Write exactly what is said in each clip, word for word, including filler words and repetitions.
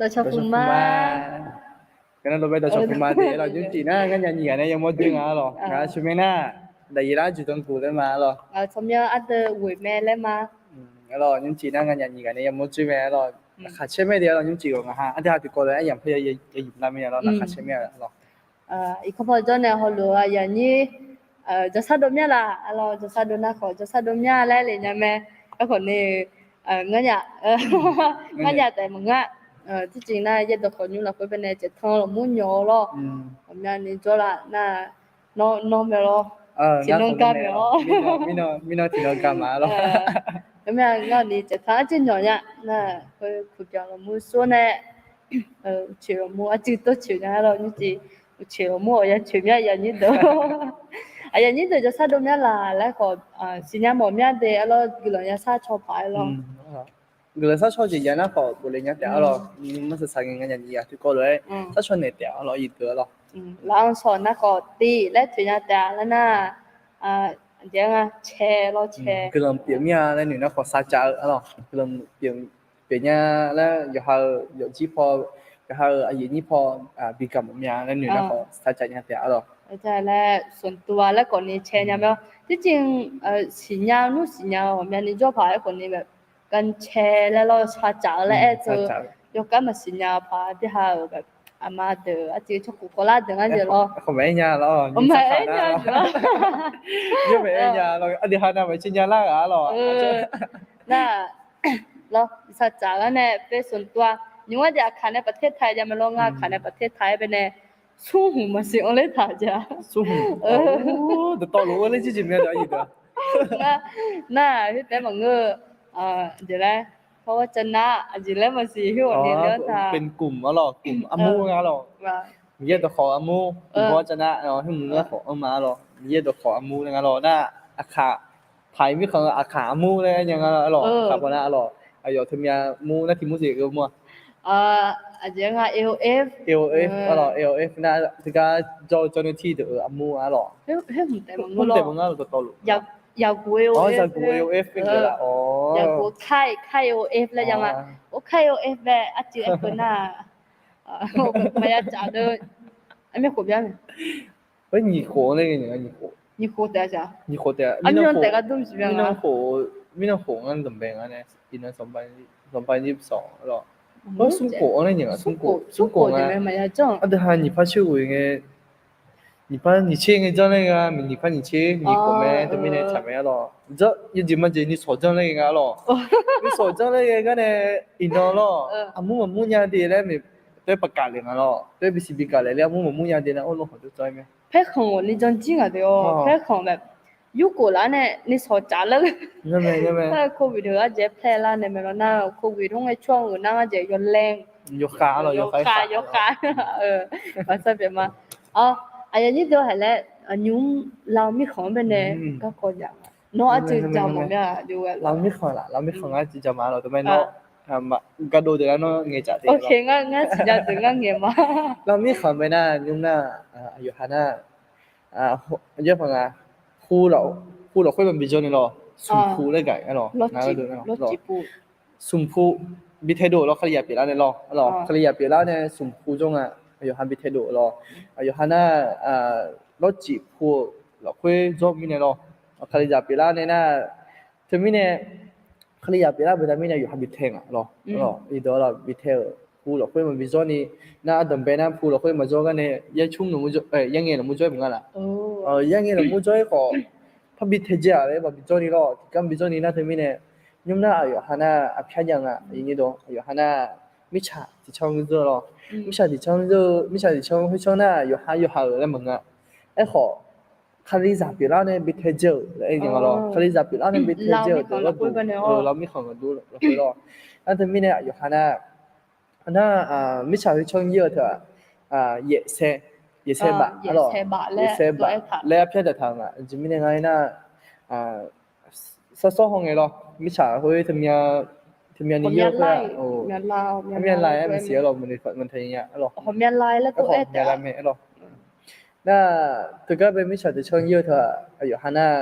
Dawqcawq puq ma. Gaqnav lof-aer dawqcawq puq ma de arlawq. Nymrcif nar ngar nya nyiq ghaq nae yamawr dzoer nga arlawq. Ngaq-euq tsawrmyanr nar daqyiq lar juq dan guq laer ma arlawq. Ngaq-euq tsawrmyanr ardeuv ghoeq mae laer ma. Arlawq, nymrcif nar ngar nya nyiq ghaq nae yamawr dzoer mae arlawq. Laqkhaq caer mae de arlawq. Nymrcif ghawq ngaq ha ardeuv ha tiqkawv lof-aer aryamq par ya yamq lar mae arlawq. Laqkhaq caer mae arlawq. Iqkawr paw jawr nae hawluf-eu aqyuif aqnyir jawrshar dov mya laq arlawq. Jawrshar dov nar khawf jawrshar dov mya laer le nya mae. Aerkhawf ni ngar nya, ngar nya taef maqngeur. Tiqjeq nar yaerdawq khawf nymr lafkhoer baenae caev tan lawqmur nyawq-awr lawr. Ghawqmyani jawrlar nar nawr mae lawr. Tiqnan ga mae-awr. Mirnan tiqnan ga ma arlawq. Ghawqmya ngar ni caev tan arcuiv nyawq nya nar, khoer kuqbyanq lawqmur sor nae uqcoeq lawqmur arcuiv tawrcoeq nya arlawq. Nymrcif uqcoeq lawqmur-awq ya coeq mya aqyuif aqnyir deuq. Aqyuif aqnyir deuq jawrshar dov mya laq laer khawf siqnya mawf mya de arlawq. Guiqlanq ya shar caw paq-aer lawr. Guiqlanq shar caw jeq jav nar khawf bofle nya taef arlawq. Nymr saqsaq ngae nga nya nyiq ghaq tiqkawv lof-aer shar caw naeq taef arlawq. Iqdeuq arlawq. Laf-anr shawq nar khawf tiv laer toeq nya taef laer nar, aqjeq nga cae lawr cae. Guiqlanq pyeuf mir-a laer noeq nar khawf sar caf-eu arlawq. Guiqlanq pyeuf nya laer yawqha-euq yawfjir paw, yawqha-euq aqyuif aqnyir paw bi gaq mawf mir-a laer noeq nar khawf sar caf nya taef arlawq. Laer ส่วนตัว laer khawf ni cae nya mae-awr tiqjeq siqnya nmr siqnya ghawqmyani jawr paq-aer khawf ni กัญชา laer lawr sar caf-eu laer aer teu. Yawkar maqsiq nya paq-aer tiqha-euq aqma deuq arciv tsawrkhof kawvlar deuq ngar jeq lawr. Maqaer nya lawr. Yawmaeq aer nya lawr. Aqdui ha nav maqciv nya lar ghaq lawr. Nar lawr sar caf lar nae เป็นส่วนตัว nymr-aer jeq aqkaq nae ประเทศไทย jav mae lawr. Ngar aqkaq nae ประเทศไทย baenae smrhmq maqsiq anr ler taq jeq-a. Smrhmq dawqtawvluf-eu laer jirjeq mya daq-a. Nar khoertaef maqngeur-eu jeq laer, เพราะว่าจะนะ aqjeq laer maqsiq khoer-awq ni ler-awr taq. เป็นกลุ่ม arlawq, กลุ่ม armur nga lawq. Miqyaer dawqkhawq armur, เพราะว่าจะนะ khoer mq lar khawf anr ma arlawq. Miqyaer dawqkhawq armur laer nga lawq. Nar aqkaq, taq-iq mirkhanq aqkaq armur laer nya nga arlawq. Aqkaq bawq nar arlawq. Aqyawf teumya mur nar tiq mur jeq geu mur-a. Aqjeq nga AOF, AOF arlawq. AOF nar teugar jawr-eu เจ้าหน้าที่ deuq-euq armur arlawq. Khoer mq taef maqngeur lawr. Yaqguq AOF, yaqguq kai, kai AOF laer jav nga. Or kai AOF bae arciv aer keuv nar, maqya caf deuq. Armyav khof bya mae. Nyiq khof-anr ler ngae nyiq khof, nyiq khof taef-a. Nyiq khof taef-a. Mirnan khof, mirnan khof ngar zanqbae nga nae, iqnan zanqbae, zanqbae nyir sanq lawr. Smr khof-anr ler nyiq nga, smr khof, smr khof nga. Aqdui ha nyiq par coer ghoe ngae, nyiq par nyiq tser ngae janr ler nga, nyiq par nyiq tser nyiq khof mae, teumirnae tsaq mae arlawq. Janr yawjeq majeq ni sawq janr ler ngae nga arlawq. Ni sawq janr ler ngae gar nae, iqnan lawr, armur maqmur nya de laer mae, taer paqkaq le nga lawr. Taer bisiq bi gaq le laer armur maqmur nya de nar, or lawr khawf jawr jawr-aer mae. Paerkhanq ghawqni janr jir ngaq deuq-awr, paerkhanq mae. Yurkhof lar nae ni sawq caf lar. Covid deuq arjeq paer lar nae mae lawr nar, covid hawr ngae tsawr-anr-euq nar arjeq yawlae, yawkhav, yawkhav, yawkhav. Aqsar pyeuf ma. Aqyuif aqnyir deuq haiq laer, nymr lar-eu mirkhanq-anr baenae garkawv nya. Nawr arciv ja mawf mya-a. Lar-eu mirkhanq laf, lar-eu mirkhanq ngar arciv ja ma lawr. Teumae nawr gardov deuq lar nawr ngaeqcaf te-a. Ngar siqnya deuq ngar ngaeq ma. Lar-eu mirkhanq bae nar nymr nar, aqyawf ha nar, yaerpaq nga, hu lafkhoer maqbi jawr ni lawr, smqpu laer gaq-a lawr. Smqpu bi taedov lawr, Kalizaq pyeuflar nae lawr, lawr Kalizaq pyeuflar nae smqpu jawr nga. Aqyawf ha bi taedov lawr, aqyawf ha nar, lawrcif pu-eu lafkhoer jawr mirnae lawr, Kalizaq pyeuflar nae nar, teumirnae Kalizaq pyeuflar beuda mirnae yawqha bi tae nga lawr. Lawr iqdawq lawr bi tae-euq pu lafkhoer maqbi jawr ni, nar ardanqbae nar pu lafkhoer maqjawr gar nae, yaer cmr, yaer ngae lafmur jawr-aer maqnga laf. Yaer ngae lafmur jawr-aer khawf, par bi tae jae-aq laer maqbi jawr ni lawr. Tiqgar bi jawr ni nar teumirnae, nymr nar aqyawf ha nar aqpyar jav nga, aqyawf ha nar mirtsaq tiqcanr zeur lawr. Mirtsaq tiqcanr zeur, mirtsaq tiqcanr khoercanr nar yawqha yawqha-euq laer maqnga. Aerkhawf, Kalizaq pyeuflar nae bi tae jae-euq laer aer nga lawr. Kalizaq pyeuflar nae bi tae jae-euq deuq lawr, lawr mirkhanq gaqdur lafkhoer lawr. Nar teumirnae aqyawf ha nar, nar, mirtsaq khoercanr ir-eu teu-aq, yaefsae, yaefsae baf, yaefsae baf laer arpyar daqtaq-eu nga. Aqjeq mirnae nga aer nar, sarsawr hawngae lawr, mirtsaq khoer teumya ni ir-eu khoer-aq, armyav lai-aer maqsiq-a lawr, maqtaeq nya-a lawr. Nar teugar bae mirtsaq tiqcanr ir-eu teu-aq, aqyawf ha nar,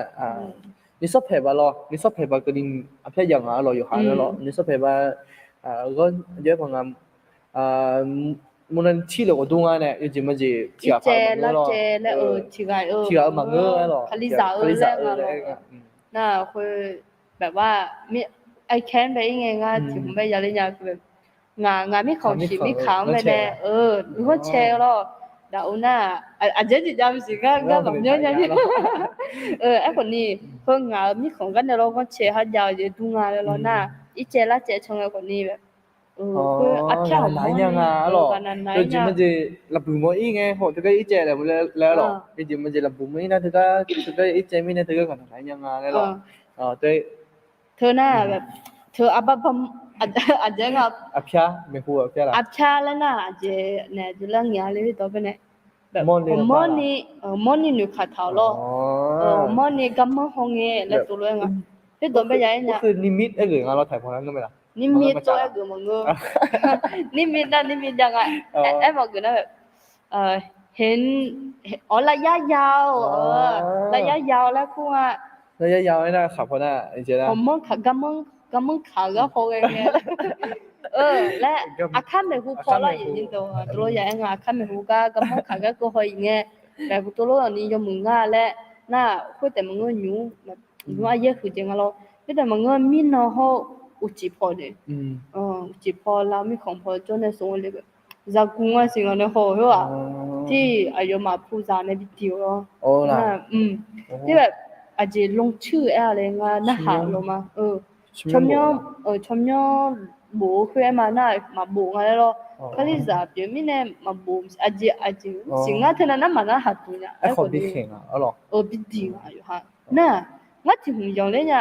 nuisawr paeq baf lawr, nuisawr paeq baf keuvni arpyar jav nga lawr, yawqha nar lawr, nuisawr paeq baf, ghawr jawr-aer paq nga, Maqnar tir lef ghawqdur nga nae yawjeq majeq tiqghaq paq-eu maqngeur lawr. Tiqghaq-eu maqngeur-aer lawq. Kalizaq-eu laer nga. Nar khoer แบบว่า ไอแคน bae-ir ngae ngar tiq hmq bae yaler nya. Ngaq, ngaq mirkhanq shiq mirkhanq-anr bae nae, ghanrcae-eu lawr. Daqur nar, aqjeq jeq jav maqsiq gar gar maqmyanr nya. Aerkhawf ni, heu ngaq-euq mirkhanq gar nae lawr ghanrcae har jav-eu jeq dur nga laer lawr nar, ircaev larcaev can ngae khawf ni, khoer arpyar ghaq naq-ir nya nga lawr. Yawjeq majeq lafbuiq mawr-ir ngae khawf teugar ircaev laer lawr. Yawjeq majeq lafbuiq mawr-ir nar teugar, teugar ircaev mirnae teugar ghaq naq-ir nya nga laer lawr. Teu nar, teu arbar bam, aqjeq nga, arpyar laer nar aqjeq naeq aqjeq lar ngaeq-a le khoerdawq bae nae, mawrni, mawrni noeqkaq taq-awq lawr. Mawrni garmanr haw ngae laer tov lof-aer nga. Khoerdawq bae ya-aer nya. Nirmir tov-aer geuf maqngeur. Nirmir nar nirmir jav nga. Aer maqgeuf nar, heq, awr lavyar ya-awr, lavyar ya-awr laer kur nga. Lavyar ya-awr aernar khaq paw nar, ghawqmanr kaq garmanr kaq-eu gar haw ghae ngae laer, aqkar maeqhu paw lawr. Aqdawr ya-aer nga, aqkar maeqhu gar garmanr kaq gar keuv haw-iq ngae, maeqhu tov lawr ni yawmuiq nga laer nar, khoertaef maqngeur nymq, nymq aryaer huiqdzaeq nga lawr. Khoertaef maqngeur mirnan hawr uqcif paw nae, uqcif paw lav mirkhanq paw jawr nae smq le, zaqguq nga siq ngaq nae haw-eu khoer-aq, tir aqyawfmaf puzaq nae bi diq-eu lawr. Nar, tir-aer aqjeq lmqcir-eu aer-a le ngar narhaq lawr ma. Tsawrmyanr, tsawrmyanr bof-eu khoer-aer ma nar maqbof nga laer lawr. Kalizaq pyeuf mirnae maqbof, aqjeq aqjeq siq ngar teunav nar maqnar haq duq nya. Aerkhawf ni bi diq nga yawqha nar, ngar tiq hmq yanq ler nya.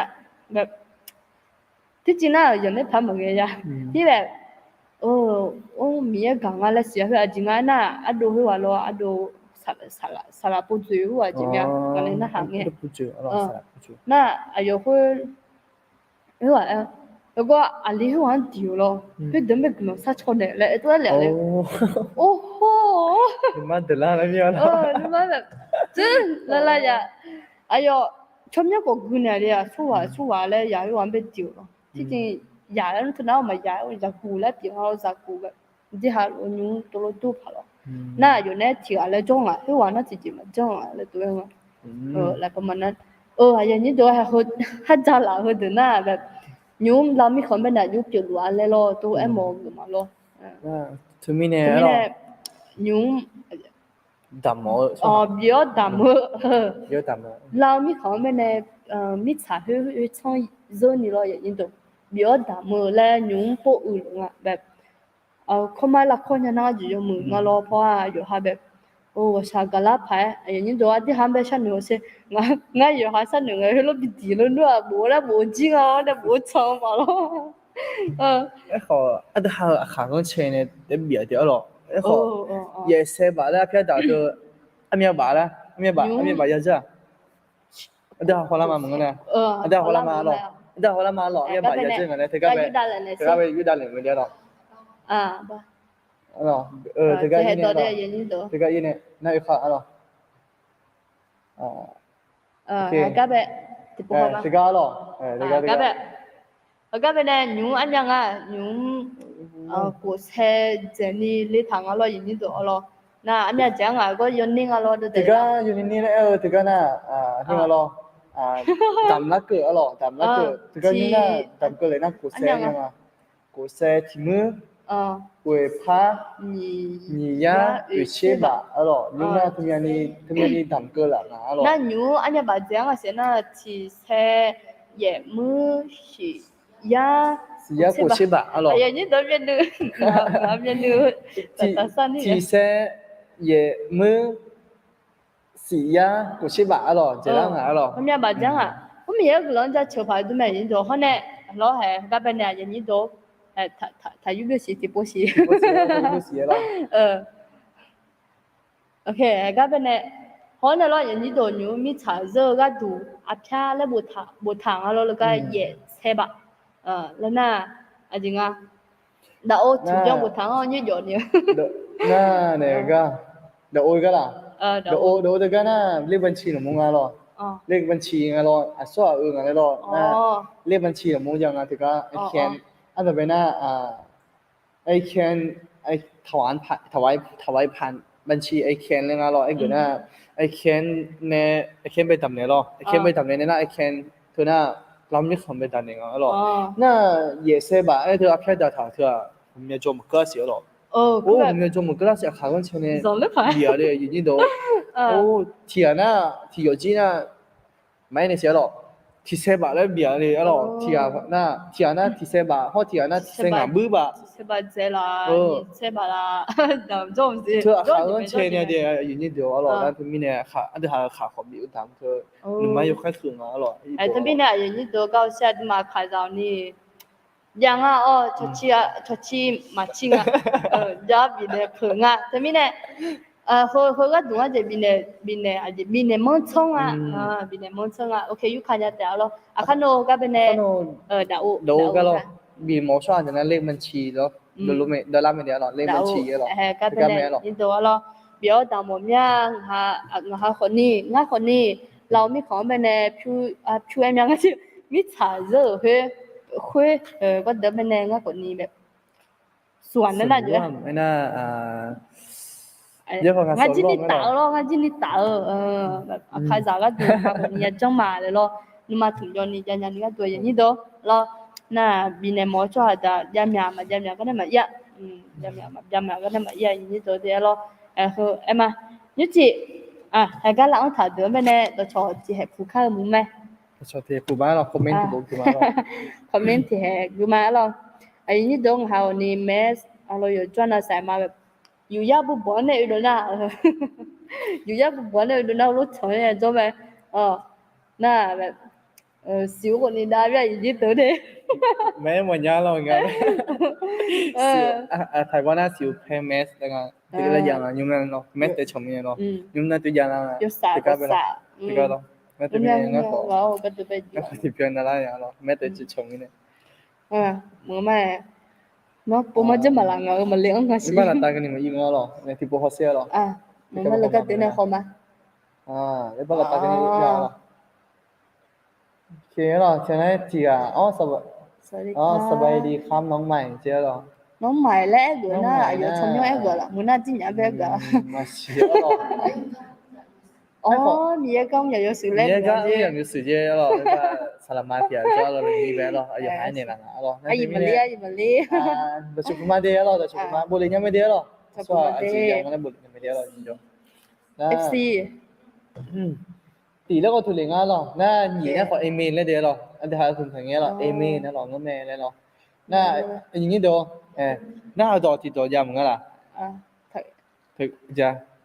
Tirciv nar-euq yanq ler paq maqghae ya. Tir-aer, or, Miqyaer gaq nga laer siq-a khoer aqjeq nga aernar, ardov khoerghaq lawr ardov saqlaq povdzoeq khoerghaq jeq mya ngaq nae narhaq ngae. Nar aqyawf khoer, khoerghaq-aer, yawgawr aqli khoerghaq-anr diq-eu lawr, khoerdeuq-anr bae guiqlanq sharcaw naeq laer aertov-aer le-a le. Orhor, nuima, tser lavlav ya. Aqyawf tsawrmyanr khawf gui naeq le-aq, surghaq surghaq laer ya khoerghaq-anr bae diq-eu lawr. Tircin yaq laer nmr teunav-awr maqya-aer zaqguq laer pyeuf nga lawr, zaqguq. Jirhaq lof nymq tov lof dur paq lawr. Nar aqyawf nae tiq ghaq laer janr ngaq, khoerghaq nar tiqjeq maqjanr ngaq laer tov-aer nga. Lafkawq maqnar, aqyuif aqnyir deuq-a, hardzaq laf heudeuq nar, nymq-mr lav mirkhanq bae nae nymq-mr pyeufluf-a laer lawr tov-aer mawf-eu geuf ma lawr. Teumirnae nymq-mr bif-awr damq-eu, lav-eu mirkhanq-anr bae nae mirtsaq khoer tsanr zeur ni lawr, aqyuif aqnyir deuq, bif-awr damq-eu laer nymq-mr pov uiq luf nga. Kawrmar lavkawr nya nar jeq yawmuiq nga lawr paw-aq yawqha bae, ghawqshaq gaqlar paq-aer aqyuif aqnyir deuq-a, tirhaq-anr bae sharnoeq-awr sher. Ngar yawqha sharnoeq ngae heulof bi diq lor nar-aq, bof-eu lar bof-eu jir nga-awr nae bof-eu can-eu ma lawr. Aerkhawf aqdui ha-eu aqkhaq ghanrcae nae taef bif-a taef-awr lawr. Aerkhawf yaefsae baf laer arpyar daq teu, armyav baf laer, armyav baf, armyav baf ya dzeur-aq. Aqdui ha hawlar ma maqngeur nae, aqdui ha hawlar ma lawr, aqdui ha hawlar ma lawr, armyav baf ya dzeur nga nae teugar bae, teugar bae yurdav laeq-eu le-a lawr. Teugar ir nae, teugar ir nae nar oe kha-a lawr. Gar bae, teugar lawr, gar bae nae nymq-mr armyav nga, nymq-mr khofsaer dzaeqni le taq nga lawr, aqyuif aqnyir deuq-a lawr. Nar armyav dzaeq-a nga gawr yawner nga lawr, teugar yawner ni laer aer-eu teugar nar, nar nga lawr, damq larkeuv-a lawr, damq larkeuv teugar nymr nar damq keuv le nar khofsaer nya nga. Khofsaer tiq muir, khoeq par, nyiq yar oeq tser baf-a lawr, nymr nar teumyav ni damq keuv laf nga-a lawr. Nar nymq-mr armyav baf dzaeq-a nga saef nar tiq saer yaef muir siq yar, siq yar khof tser baf-a lawr. Tiq saer yaef muir siq yar khof tser baf-a lawr, dzaeqlar nga-a lawr. Armyav baf dzaeq-a nga. Khoermirnae-aer guiqlanq-anr jaceuq paq-eu deuq mae, aqyuif aqnyir deuq hawr nae, lawr hae gar bae nae aqyuif aqnyir deuq, taq yur byaer siq tiqpov siq, gar bae nae hawr nae lawr, aqyuif aqnyir deuq nymq-mr mirtsaq zeur-eu gharduq arpyar laer boftaq nga lawr, leugar yaef sae baf laer nar, aqjeq nga. Daqo tiqbyan boftaq-anr nyoer jawf ni-eu nar nae gar, daqo gar laq, daqo daqo teugar nar เลขบัญชี lafmur nga lawr, เลขบัญชี nga lawr, aqsur aq-eu nga laer lawr nar, เลขบัญชี lafmur jav nga teugar, ardanqbae nar, ไอแคน ถวาย ถวาย ถวายผ่านบัญชี ไอแคน laer nga lawr. Aergeuf nar, ไอแคน nae, ไอแคน bae damq naeq lawr. ไอแคน bae damq naeq nae nar, ไอแคน teu nar, เราไม่ขำ bae damq naeq nga lawr. Nar, 也是吧, ไอ teu arpyar daqtaq teu-aq, ผมมีจอมเกล้า siq-a lawr. Or, ผมมีจอมเกล้า siq, aqkaq ghanrcae nae bif-a le, aqyuif nyirdeuq. Or, tiqghaq nar, tiqyawf jir nar, maqaer nae siq-a lawr. Tiqsaer baf laer bif-a le-a lawr. Tiqghaq nar, tiqghaq nar tiqsaer baf, hawr tiqghaq nar tiqsaer ngaq buir baf. Teu aqkaq ghanrcae nae de, aqyuif nyirdeuq-a lawr, nar teumirnae aqdui haq-euq khaq khawf bif-eu damq teu, nuima yawkhaer keuv nga-a lawr. Teumirnae aqyuif nyirdeuq gar hawsher aqduimaf kaqzaq ni jav nga-awr, cawqci maqcir nga, jav bifnaeq peuq nga. Teumirnae heu gharduq ngar jeq bifnaeq, bifnaeq, bifnaeq manrtsanr nga, bifnaeq manrtsanr nga. Ok, yurka nya taef-a lawr. Aqkar nawr gar bae nae, daqo gar lawr, bifmawf-eu tsawrhaq deuq nar เลขบัญชี lawr, dawqlar mae de-a lawr, เลขบัญชี lawr, gar bae nae nyirdeuq-a lawr, bif-awr damq mawf mya. Ngaq ha khawf ni, ngar khawf ni, เราไม่ขำ bae nae pyur-aer mya ngar, mirtsaq zeur-euq khoer, khoer, gawrdeuq bae nae ngar khawf ni bae, suq-aq nar nar jov-a. Ngar jir ni taf-eu lawr, ngar jir ni taf-eu, aqkaqzaq gharduq aqkaq khawf ni ya janr ma laer lawr. Nuima tmq jawr ni jav nya ni gharduq aqyuif nyirdeuq lawr. Nar, bifnaeq mawf-eu tsawrhaq deuq javmyaq maqjavmyaq gar nae maqir-a. Javmyaq maqjavmyaq gar nae maqir-a, aqyuif nyirdeuq de-a lawr. Heu aer ma, nymrcif, haiq gar laf-anr taq deuq-anr bae nae dawqcawq tiq haeq puq kar-eu muiq mae. Dawqcawq tiq haeq puq ma-a lawr, comment tiq bof gui ma-a lawr. Comment tiq haeq gui ma-a lawr. Aqyuif nyirdeuq, ngaq ha-awq ni mae, aqlawq yawqjawr nav saef ma, yufyar bubawq-anr nae oedov nar, yufyar bubawq-anr nae oedov nar, lof tsanq-aer jawr mae. Nar, siq-eu khawf ni dav-a, aqyuif nyirdeuq de. Mae mawfnya lawr nga. Taiq bar nar siq-eu pae mask laer nga. Tiqgar lar jav nga, nymr nar lawr, mask taef canq mirnae lawr, nymr nar tov jav lar nga. Tiqgar bae lawr, tiqgar lawr, ngar teu mirnae ngar khawf, ngar khawf tiqbyan nar lar nya lawr, mask taef canq mirnae. Maqngeur ma-aer, nawr pov mar janr maqlaf ngaq-eu maqle-anr nga siq. Iqbax laftav keuvni maqir nga lawr, nae tiqpov hawsher-a lawr. Maqngeur ma, laqgar teunae haw ma. Iqbax laftav keuvni ir-a lawr. Oke lawr, tiqghaq-anr สวัสดีครับ น้องใหม่ jeq-a lawr. น้องใหม่ laer aergeuf nar, aqyawf tsawrmyanr aergeuf laf, meuq nar jir nyaf bae aergeuf laf. Maqsiq-a lawr. Awr, Miqyaer gar mr yamq yawshuif laer, Miqyaer gar mr yamq yawshuif jeq-a lawr. Saqlaqma tiq ghaq jawr-a lawr, lafnyir bae-a lawr, aqyawf haq-aer naeqlaf nga-a lawr. Aqyuif maqle, aqyuif maqle. Dawqcawq puq ma de-a lawr, dawqcawq puq ma, bofle nya mae de-a lawr. Aqsur aqjeq ya nga laer bofle nya mae de-a lawr, jir jawr. F C. Tiq laer khawf tuq le nga lawr. Nar, nyiq nar khawf amen laer de-a lawr. Aqdui haq-eu hmq taq ngae lawr, amen nar lawr, ngar mae laer lawr. Nar, aqyuif nyirdeuq, narhaq dawq tiqdawq jav maqnga laf.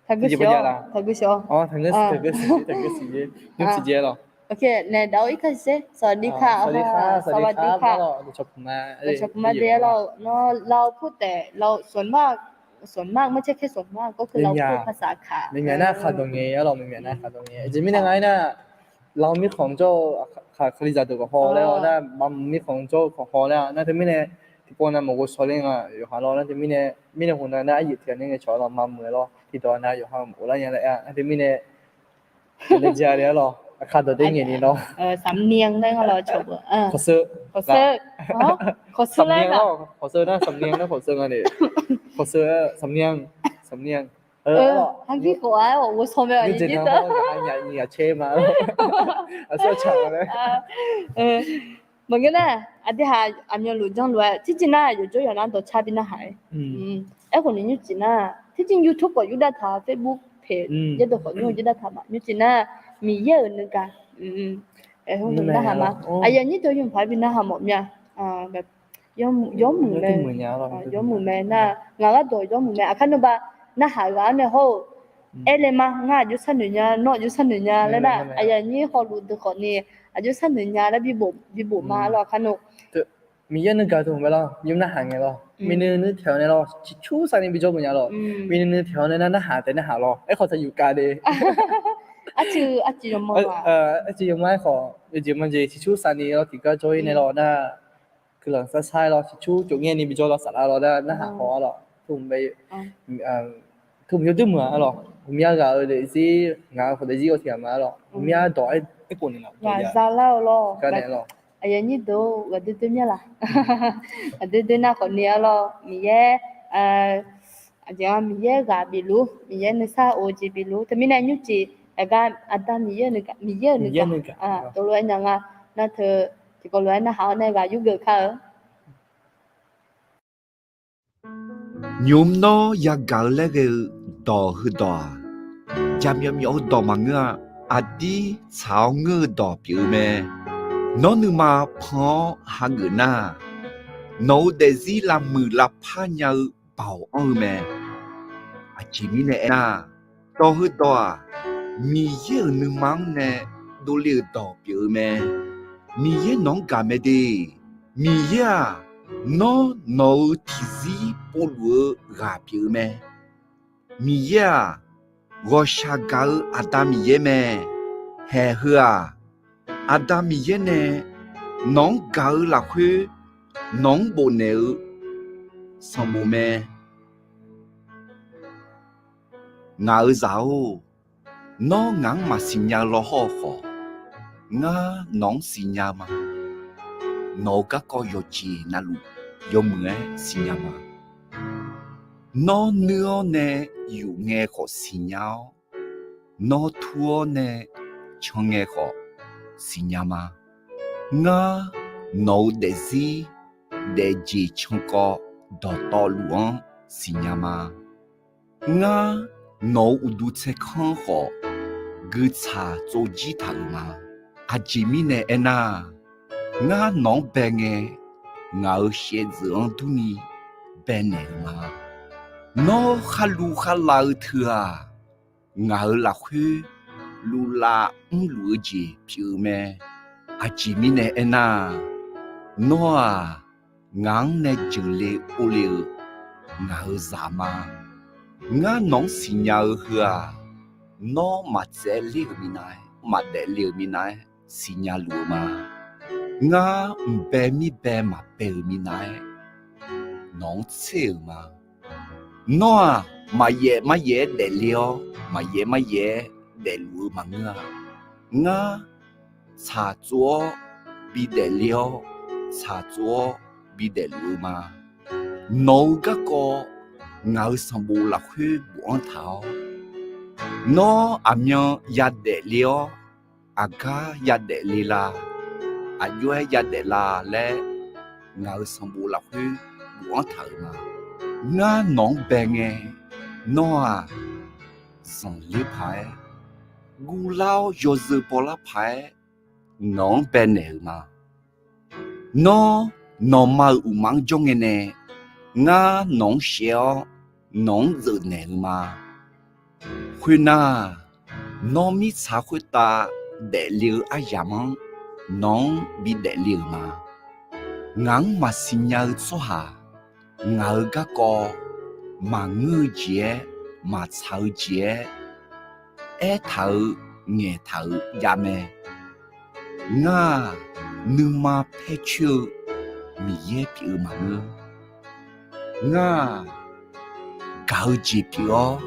Taqgeu siq-awr, taqgeu siq-awr. Taqgeu siq-awr, taqgeu siq-awr. Nymr tiqjeq lawr. Nae daq-awr irkar siq sher. สวัสดีค่ะ สวัสดีค่ะ dawqcawq puq ma de-a lawr. Nawr เราพูดแต่ เรา ส่วนมาก ส่วนมาก ไม่ใช่แค่ส่วนมาก ก็คือ เราพูดภาษา ค่ะ Myaqmyaq nar khaq dawq ngae-a lawr, myaqmyaq nar khaq dawq ngae. Aqjeq mirnae nga-aer nar, เรา mirkhanq jawr-eu, kalizaq deuq khawf haw laer-awr nar, บาง mirkhanq jawr-eu khawf haw laer-a nar, teumirnae tiqpov nav maqghov shaw ler nga yawqha lawr nar, teumirnae mirnae hawq nav nar, aryuif tiq ghaq nae ngae cawq-a lawr, maqmuiq-a lawr, tiqdawq nav yawqha maqghov lar nya laer-a nar, teumirnae aqdui jar le-a lawr, aqkaq dawq dae ngaeq ni lawr. สำเนียง laer nga lawr, cawq beu. Khawqsheu, khawqsheu, khawqsheu laer, khawqsheu nar สำเนียง nar khawqsheu nga de. Khawqsheu, สำเนียง สำเนียง. Hangir khawf-a-aer ghawqghof shaw mae-aq, aqnyir deuq. Aqsur aqcaq laer. Maqngeur nar, aqdui haq aqmyanluf janrluf-aer, tircif nar yawqjawr yawqnar dawqcar bi narhaq-aer. Aerkhawf ni nymrcif nar, tircif YouTube khawf yurdav taq, Facebook page yaerdeuq khawf nymr yurdav taq ma. Nymrcif nar, Miqyaer-euq nuigaq, aerkhawf narhaq ma. Aqyuif aqnyir deuq yawmuiq paq-aer bi narhaq mawf mya. Yawmuiq mae, yawmuiq mae nar, ngaq gharduq yawmuiq mae. Aqkar nmr ba narhaq ghaq-anr nae hawr-eu, aer le ma, ngar aqjox sharnoeq nya, nawr aqjox sharnoeq nya laer nar, aqyuif aqnyir hawluf deuq khawf ni aqjox sharnoeq nya laer bibof ma lawr, aqkar nmr. Miqyaer nuigaq deuq mae lawr, yawmuiq narhaq ngae lawr, miqnuiv nuiv taeq-awr nae lawr, ciqcur sar ni bijawr meuq nya lawr. Miqnuiv nuiv taeq-awr nae nar narhaq taef narhaq lawr, aerkhawf taqyuf kav de. Arciv yawma, arciv yawma aerkhawf yawjeq majeq ciqcur sar ni lawr tiqgar jawr-ir nae lawr nar, guiqlanq sar sar-aer lawr, ciqcur cofngaer ni bijawr lawr saflar lawr nar, narhaq haw-a lawr. Tmr yawduir meuq-a lawr, ghawqmya ghaq-euq daefzir, ngaq-euq khawf daefzir-awr tiqghaq ma-a lawr, ghawqmya dawq-aer aerkhof ni laf dawq ya. Aqyuif aqnyir deuq-or, ghaqdoer doer mya laq? Ghaqdoer doer nar khawf ni-a lawr, Miqyaer Aqjeq-anr Miqyaer ghaq bifluf, Miqyaer nuisar of-eu jeq bifluf. Teumirnae nymrcif aqgar Aqda Miqyaer-euq nuigaq, Miqyaer-euq nuigaq, teulof-aer nya nga. Nar teu tiqkawv lof-aer narhaq-awr nae ghaq yurgeuf kar-eu. Nymq-mr nawr yagaq-eu laer ghae-eu dawq heudawq-aq, jaqmyawf myawf-eu dawq maqngeur-a. Aqdir tsaq-awr ngeur-eu dawq pyeuf-eu mae. Nawr nuima pan-awr hageuf nar, nawq-euq daefzir lavmuiq lavpar nya-eu baoq anr-eu mae. Aqjeq mirnae aernar, dawq heudawq-aq, Miqyaer-euq nuima-anr nae dovle-euq dawq pyeuf-eu mae. Miqyaer nawq-anr gaq mae de. Miqyaer-aq, nawr nawq-euq tiqzir povluf-eu ghaq pyeuf-eu mae. Miqyaer-aq, ghawqshaq gaq-eu Aqda Miqyaer mae. Haeq heu-aq, Aqda Miqyaer nae nawq-anr gaq-eu lafkhoer nawq-anr bofnaeq-eu sanqbof mae. Ngaq-euq zaq-or, nawr ngaq-anr maqsiq nya-eu lawhawr-eu khawf, ngar nawq-anr siqnya-eu ma. Nawq-euq garkawv yawqjeq navluf yawmuiq-aer siqnya ma. Nawr nuir-awr nae yuf ngae khawf siqnya-awr, nawr tur-awr nae can ngae khawf siqnya ma. Ngar nawq-euq daefzir daefjeq cankawv dawqtawvluf-anr siqnya ma. Ngar nawq-euq uqduq tsaerkanr khawf guiqtsaq tsovjir taq-euq ma. Aqjeq mirnae aernar, ngar nawq-anr bae ngae, ngaq-euq shaevdzeuf-anr durni baenaeq-euq ma. Nawr kharluv kharlav-eu teu-aq, ngaq-euq lafkhoer luvlav mrluf-eu jeq pyeuf-eu mae. Aqjeq mirnae aernar, nawr-aq, ngaq-anr nae jeuqle orle-eu ngaq-euq zaq ma. Ngar nawq-anr siqnya-eu heu-aq, nawr maqtsaevler-euq minav-aer, maqdaefle-euq minav-aer siqnya luf-eu ma. Ngar mqbae mirbae maqbae-euq minav-aer nawq-anr tser-euq ma. Nawr-aq, maqyaef maryaef-aer daefle-awr, maqyaef maryaef-aer daefluf-eu maqngeur-a. Ngar tsaqtsov-awr bidaefle-awr, tsaqtsov-awr bidaefluf-eu ma. Nawq-euq garkawv ngaq-euq sanqbof lafkhoer bofanr taq-awr, nawr aqmyan yadaefle-awr, aqgar yadaefle la, aqjox-aer yadaef la laer, ngaq-euq sanqbof lafkhoer bofanr taq-euq ma. Ngar nawq-anr bae ngae, nawr-aq, zanqler paq-aer, guvlar-awr yawzeu bawlar paq-aer nawq-anr baenaeq-euq ma. Nawr nawqma-euq uqma-anr jawr ngae nae, ngar nawq-anr shaev-awr nawq-anr zeufnaeq-euq ma. Khoernar, nawr mirtsaq khoertav daefle-eu aryamq-anr nawq-anr bidaefle-euq ma. Ngaq-anr maqsiq nya-eu tsawrhaq, ngaq-euq garkawv maqngeur-eu jeq-aer, maqtsaq-eu jeq-aer aertaq-euq ngaeqtaq-euq javmae. Ngar-aq, nuima paer coer-eu Miqyaer pyeuf-eu maqngeur. Ngar-aq, gaq-eu jeq pyeuf-awr,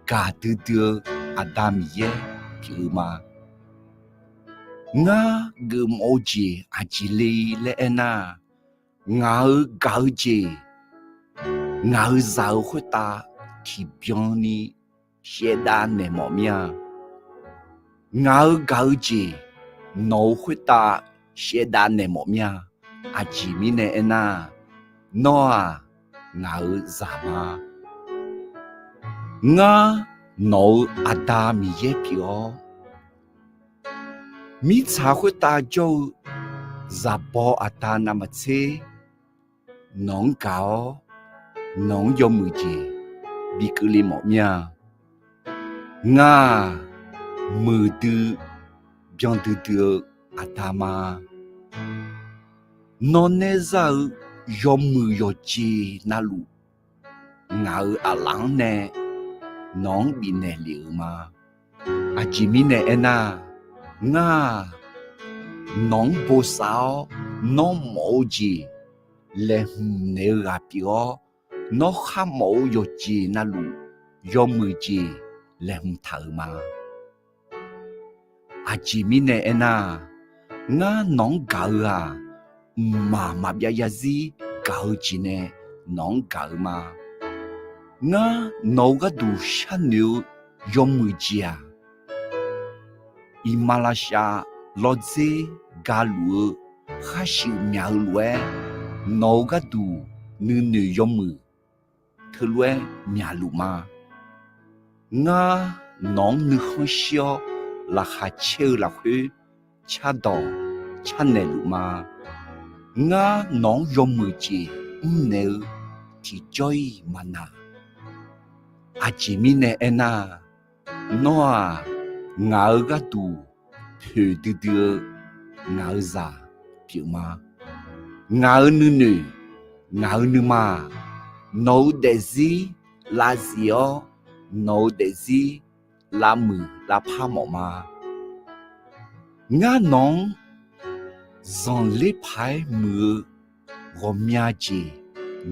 gaqdui dui-eu Aqda Miqyaer pyeuf-eu ma. Ngar geufmawf-eu jeq aqjeq le laer aernar, ngaq-euq gaq-eu jeq, ngaq-euq zaq-euq khoertav tiqbyan ni shaevdav naeq mawf mir-a. Ngaq-euq gaq-eu jeq, nawq-euq khoertav shaevdav naeq mawf mir-a. Aqjeq mirnae aernar, nawr-aq, ngaq-euq zaq ma. Ngar nawq-euq Aqda Miqyaer pyeuf-awr, mirtsaq khoertav jawr-eu zaqbaw aqda navmaqtser nawq-anr gaq-awr, nawq-anr yawmuiq jeq bi keuvle mawf mir-a. Ngar-aq, muiqdui byandui dui-eu Aqda ma. Nawr naerzar-eu yawmuiq yawqjeq navluf, ngaq-euq aqlaf-anr nae nawq-anr bifnaeq lef-euq ma. Aqjeq mirnae aernar, ngar-aq, nawq-anr bosav-awr, nawr mawf-eu jeq laeqhmq naeq-eu ghaq pyeuf-awr, nawr kharmawf-eu yawqjeq navluf yawmuiq jeq laeqhmq taq-euq ma. Aqjeq mirnae aernar, ngar nawq-anr gaq-eu-aq, mqmaq maqbyav yarzir gaq-eu jeq nae nawq-anr gaq-eu ma. Ngar nawq-eu gharduq sharnoeq-eu yawmuiq jeq-aq, iqmalavshav lawrdzer galuf-eu khar-iq myaq-eu lof-aer, nawq-eu gharduq nuinoeq yawmuiq teulof-aer myaqluf ma. Ngar nawq-anr nuikhanr shir-awr laqkhaq caer-eu lafkhoer cardawq carnaeq luf ma. Ngar nawq-anr yawmuiq jeq mrnaeq-eu tiqjawr-iq maqnaq. Aqjeq mirnae aernar, nawr-aq, ngaq-euq gharduq poeqdui dui-eu ngaq-euq zaq pyeuf ma. Ngaq-euq nuinoeq, ngaq-euq nuima-aq, nawq-euq daefzir lavzif-awr, nawq-euq daefzir lavmuiq lavpar mawf ma. Ngar nawq-anr zanqler paq-aer muiq-eu ghawqmya jeq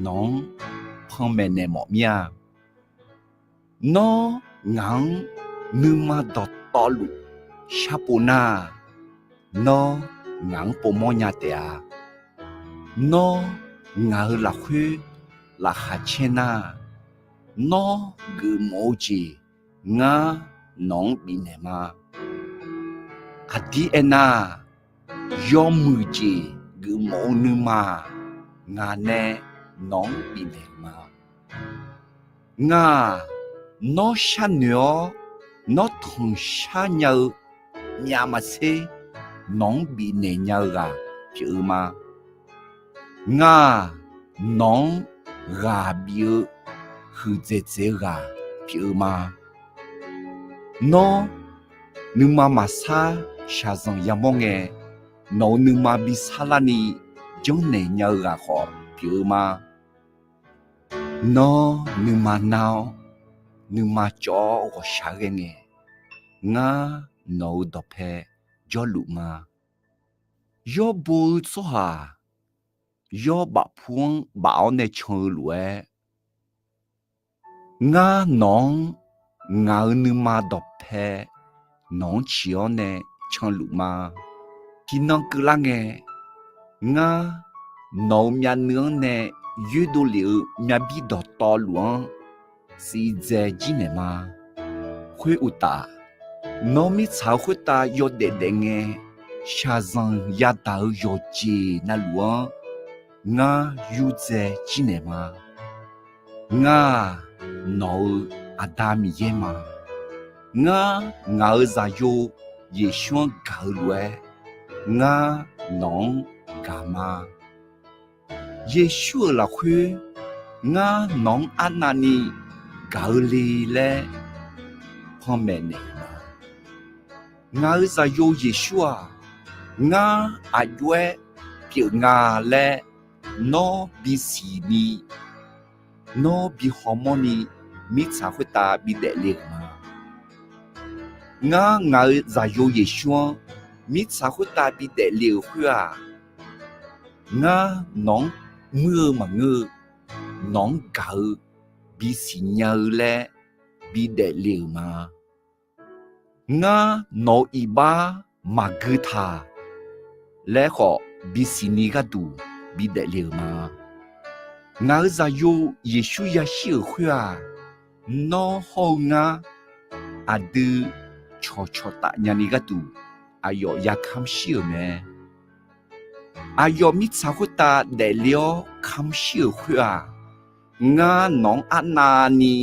nawq-anr panmaeq naeq mawf mir-a. Nawr ngaq-anr nuima dawqtawvluf sharpov nar, nawr ngaq-anr povmawr nya taef-a. Nawr ngaq-euq lafkhoer laqkhaq caer nar, nawr geufmawf-eu jeq ngar nawq-anr bifnaeq ma. Aqdir aernar, yawmuiq jeq geufmawf-eu nuima-aq, ngaq nae nawq-anr bifnaeq ma. Ngaq-aq, nawr sharnoeq-awr nawr tanqshar nya-eu myavmaqtser nawq-anr bifnaeq nya-eu ghaq pyeuf-eu ma. Ngaq-aq, nawq-anr ghaq bif-eu huiqdzaeq dzaeq-eu ghaq pyeuf-eu ma. Nawr nuima maqsar shaqzanq yamawr ngae, nawq-euq nuima bi sarlarni janrnaeq nya-eu ghaq khawf pyeuf-eu ma. Nawr nuima nar-awr, nuima cawv-awr ghawqshaq ghae ngae, ngar nawq-euq dawqpae jawrluf ma. Yawr bo-eu tsawrhaq yawr bafpu-anr baf-awr nae can-eu lof-aer, ngar nawq-anr ngaq-euq nuima dawqpae nawq-anr ciq-awr nae canluf ma. Tiqnan keuvlar ngae, ngar nawq-euq myavnuiv-anr nae yoerdov lef-eu myavbir dawqtawvluf-anr siqdzae jirnaeq ma. Khoeruqtaf, nawr mirtsaq-eu khoertav yawdaef daef ngae, shaqzanq yadaq-eu yawqjeq navluf-anr ngar yurdzae jirnaeq ma. Ngar-aq, nawq-euq Aqda Miqyaer ma. Ngar ngaq-euq Zaqyo Yeqsur-anr gaq-eu lof-aer, ngar nawq-anr gaq ma. Yeqsur-euq lafkhoer ngar nawq-anr arnavni gaq-eu le laer panmaeq naeq-euq ma. Ngaq-euq Zaqyo Yeqsur-aq, ngar aqjox-aer pyeuf nga laer nawr bisiq ni, nawr bi hawmawr ni, mirtsaq khoertav bidaef le-euq ma. Ngar ngaq-euq Zaqyo Yeqsur-anr mirtsaq khoertav bidaef le-euq khoer-aq, ngar nawq-anr muir-eu maqngeur-eu, nawq-anr gaq-eu bisiq nya-eu laer bidaef le-euq ma. Ngar nawq-euq iqbax maqgui taq laer khawf bisiq ni gharduq bidaef le-euq ma. Ngaq-euq Zaqyo Yeqsur yashir-euq khoer-aq, nawr hawr-eu ngar aqdui cawqcawq taf nyani gharduq aqyawf ya kamq shir-euq mae. Aqyawf mirtsaq khoertav daefle-awr kamq shir-euq khoer-aq, ngar nawq-anr arnavni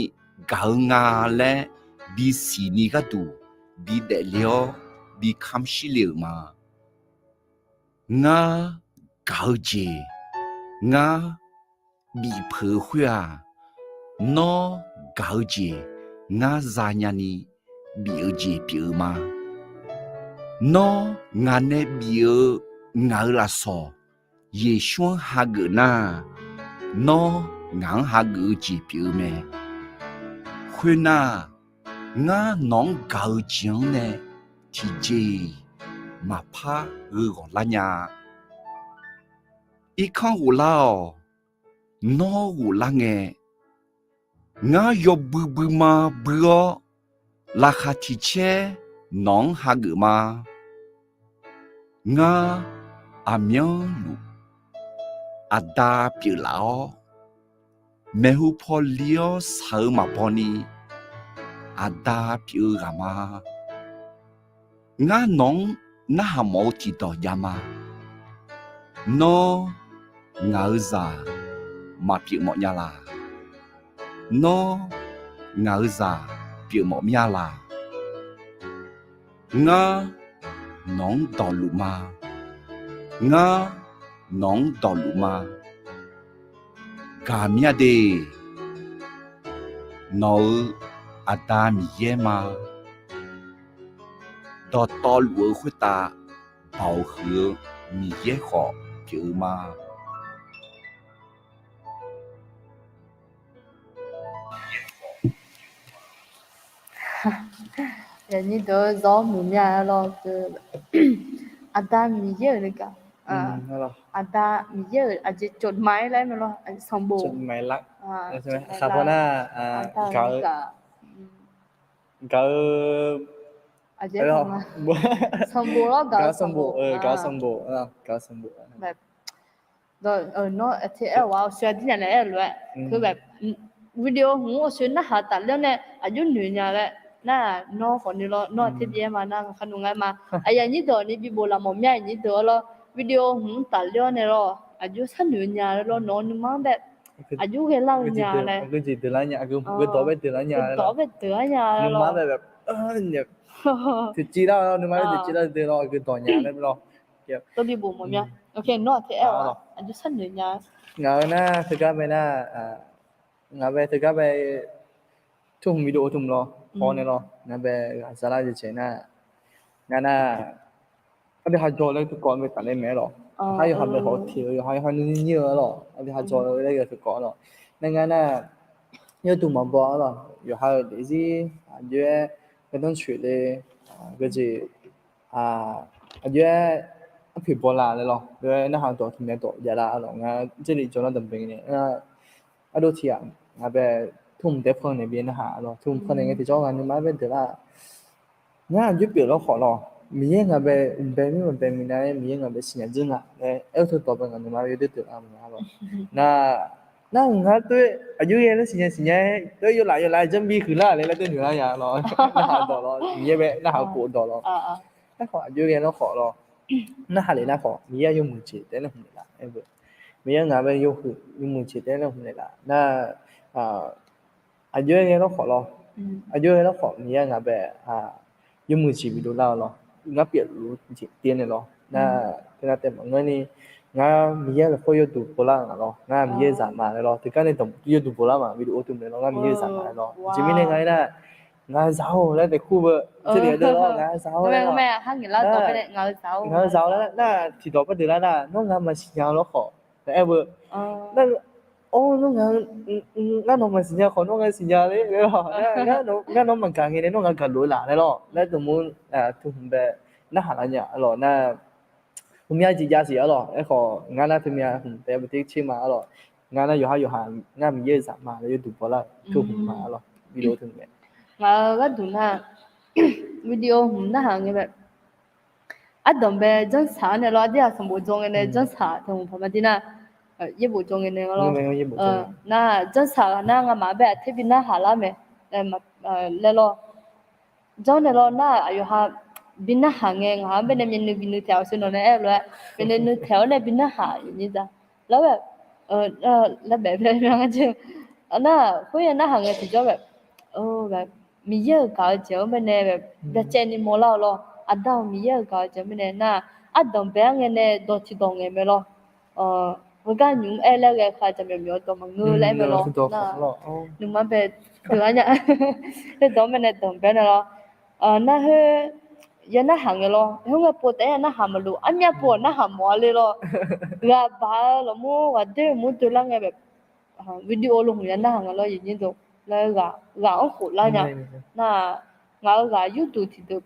gaq-eu nga laer bisiq ni gharduq bidaef le-awr bi kamq shir le-euq ma. Ngar gaq-eu jeq ngar bifpeuq-eu khoer-aq, nawr gaq-eu jeq ngar zanya ni bif-eu jeq pyeuf-eu ma. Nawr ngaq nae bif-eu ngaq-euq lafsawq Yeqsur-anr hageuf nar, nawr ngaq-anr hageuf-eu jeq pyeuf-eu mae. Khoernar, ngar nawq-anr gaq-eu jeq-anr nae tiqjeq-iq maqpar gheu ghawq lar nya-a. Irkanr ghoflar-awq. Nawr ghoflar ngae, ngar yawbui buima bui-awr, laqkhaq tiq caer nawq-anr hageuf ma. Ngar aqmyanluf Aqda pyeuflaf-awr, Maeqhu paw li-awr shaq-eu maqbaw ni, aqda pyeuf-eu ghaq ma. Ngar nawq-anr narhaq mawf-eu tiqdawq jav ma. Nawr ngaq-euq zaq maqpyeuf mawf nya laq. Nawr ngaq-euq zaq pyeuf mawf mya laq. Ngar nawq-anr dawqluf ma. Ngar nawq-anr dawqluf ma. Gaq mya de. Nawq-euq Aqda Miqyaer ma. Dawqtawvluf-eu khoertav baoq huiq-eu Miqyaer khawf pyeuf-eu ma. Aqnyir deuq-anr zawr muiq mya lawr. Aqda Miqyaer-euq nae gaq. Aqda Miqyaer-euq aqjeq tsovmai laer mae lawr, sanqbof. Khaqpaw nar gaq-eu, gaq-eu, sanqbof lawr, gaq-eu sanqbof, gaq-eu sanqbof, gaq-eu sanqbof. Nawr aqtser aer-awq-a, awqsoe-a dir nya naeq aer-eu lof-aer, video hmq-anr awqsoe narhaq tafler-awr nae aqjox noeq nya laer nar, nawr khawf ni lawr, nawr aqtser bi aer ma nar, kharnoeq nga aer ma. Aqyuif aqnyir deuq ni bi bof laf mawf mya, aqnyir deuq-a lawr, video hmq-anr tafler-awr nae lawr, aqjox sharnoeq nya laer lawr, nawq-eu nuima-anr bae aqjox ghae lar-eu nya laer, geujeq deuq lar nya, geudawq bae deuq lar nya, nuima-anr bae, tiqciv lar, nuima-anr bae tiqciv lar deuq lawr, geudawq nya laer lawr. Tov bi bof mawf mya. Nawr aqtser aer-awq-a, aqjox sharnoeq nya. Ngaq-eu nar teugar bae nar, ngaq bae teugar bae, tur hmq video tmq lawr, haw nae lawr, ngaq bae ghaq za lar jeq jeq nar, ngar nar, aqdui ha jawr laer teu kawv bae tafler mae-aer lawr. Yawqha yawqha bae haw teq-eu, yawqha yawqha nuinir nyir-eu lawr, aqdui ha jawr laer ghae teu kawv lawr. Nar ngar nar, yawduq maqbaw-a lawr, yawqha-euq daefzir aqjox-aer gardanr coeq le, geujeq aqjox-aer arpoeq baw la laer lawr, lof-aer narhaq dawq tmq nae dawq jav lar lawr. Ngar jarlif jawr nar danqbae nae, ardov tiq ghaq ngaq bae tur hmq daef pannaeq bi narhaq lawr, tur hmq pannaeq ngae tiqjawr ngaq nuima-anr bae deuq lar. Ngar aqjox pyeuf lawr khawf lawr, Miqyaer ngaq bae mqbae mir maqbae minav-aer Miqyaer ngaq bae siqnya dzeur nga laer aer-eu teudawq bae ngaq nuima-anr yawdoer deuq lar maqnga lawr. Nar, nar ngar tov aqjox ghae laer siqnya siqnya-aer tov yawlaf yawlaf janrbi huiqlar laer laer deuq noeq lar nya lawr. Narhaq dawq lawr, Miqyaer bae narhaq khof dawq lawr. Aerkhawf aqjox ghae lawr khawf lawr, narhaq lef nar khawf Miqyaer yawmuiq jeq taef-aer laer hmq naeqlaf. Miqyaer ngaq bae yawhuiq yawmuiq jeq taef-aer laer hmq naeqlaf nar, aqjox-aer ghae lawr khawf lawr, aqjox ghae lawr khawf Miqyaer ngaq bae yawmuiq jeq bidov lar-eu lawr. Ngar pyeufluf jeq tiv-aer nae lawr nar, teunav taef maqngeur ni, ngar Miqyaer lafkhoer yawduq pov lar-eu nga lawr, ngar Miqyaer zaq ma laer lawr, teugar nae dawq yawduq pov lar ma bidov-or tmq nae lawr, ngar Miqyaer zaq ma laer lawr. Aqjeq mirnae nga aer nar, ngaq-eu zaq-or laer daefkur beu, tser deuq deuq lawr, ngaq-eu zaq-or laer lawr, ngaq-eu zaq-or laer nar, tiqdawq par deuq lar nar, nawr ngaq maqsiqnya lawr khawf laer aer beu. Nar, or, nawr ngaq, ngar nawq maqsiqnya khawf nawr ngaq siqnya le laer lawr. Ngar nawr maqgaq ngae nae nawr ngaq gaqlof laf laer lawr laer dawqmur, tmq bae narhaq lar nya-a lawr nar, heumya jeq jav siq-a lawr. Aerkhawf ngar nar teumya hmq taef-aer beuter tser ma-a lawr. Ngar nar yawqha yawqha ngar Miqyaer-euq zaq ma laer yawduq pov lar-eu teu hmq ma-a lawr. Video teu mae. Ngaq-eu gharduq nar, video hmq narhaq ngae bae, ardanqbae janrsaq-anr nae lawr, aqdir ghaq sanqbof dzaw ngae nae janrsaq teu hmq paq ma dir nar, yaerbof dzaw ngae nae lawr. Nar janrsaq ghaq nar ngamaf-anr bae aqter bi narhaq lar mae laer lawr. Janr nae lawr nar, aqyawf ha bi narhaq ngae ngaq-anr bae nae myavnuiv bi nuitaeq-awq sher nawq nae aer-eu lof-aer, myavnuiv nuitaeq-awr nae bi narhaq nyir da. Lar-aer, lar baef bae mya ngar jeq. Nar khoer ya narhaq ngae tiqjawr bae, Miqyaer-euq gaq-eu jeq-anr bae nae byacaevni mawrlar-awq lawr. Aqda-euq Miqyaer-euq gaq-eu jeq-anr bae nae nar, ardanqbae-anr ngae nae dawq tiqdawq ngaeq mae lawr. Heugar nymq-mr aer laer ghae kha jaqmyawf myawf-eu dawq maqngeur laer aer mae lawr. Nuima bae deuq-ar nya. Aer dawq-anr bae nae danqbae nae lawr. Nar khoer ya narhaq ngae lawr. Khoerngae pov taef-aer ya narhaq maqlof, armyav pov-awq narhaq mawf-a le lawr. Ghaq baq-eu lafmur ghaqdoer mur doe lar ngae bae, video luf hmq ya narhaq ngae lawr, yawnyir deuq laer ghaq-anr khof lar nya. Nar, ngaq-euq ghaq yurduq tiq deuq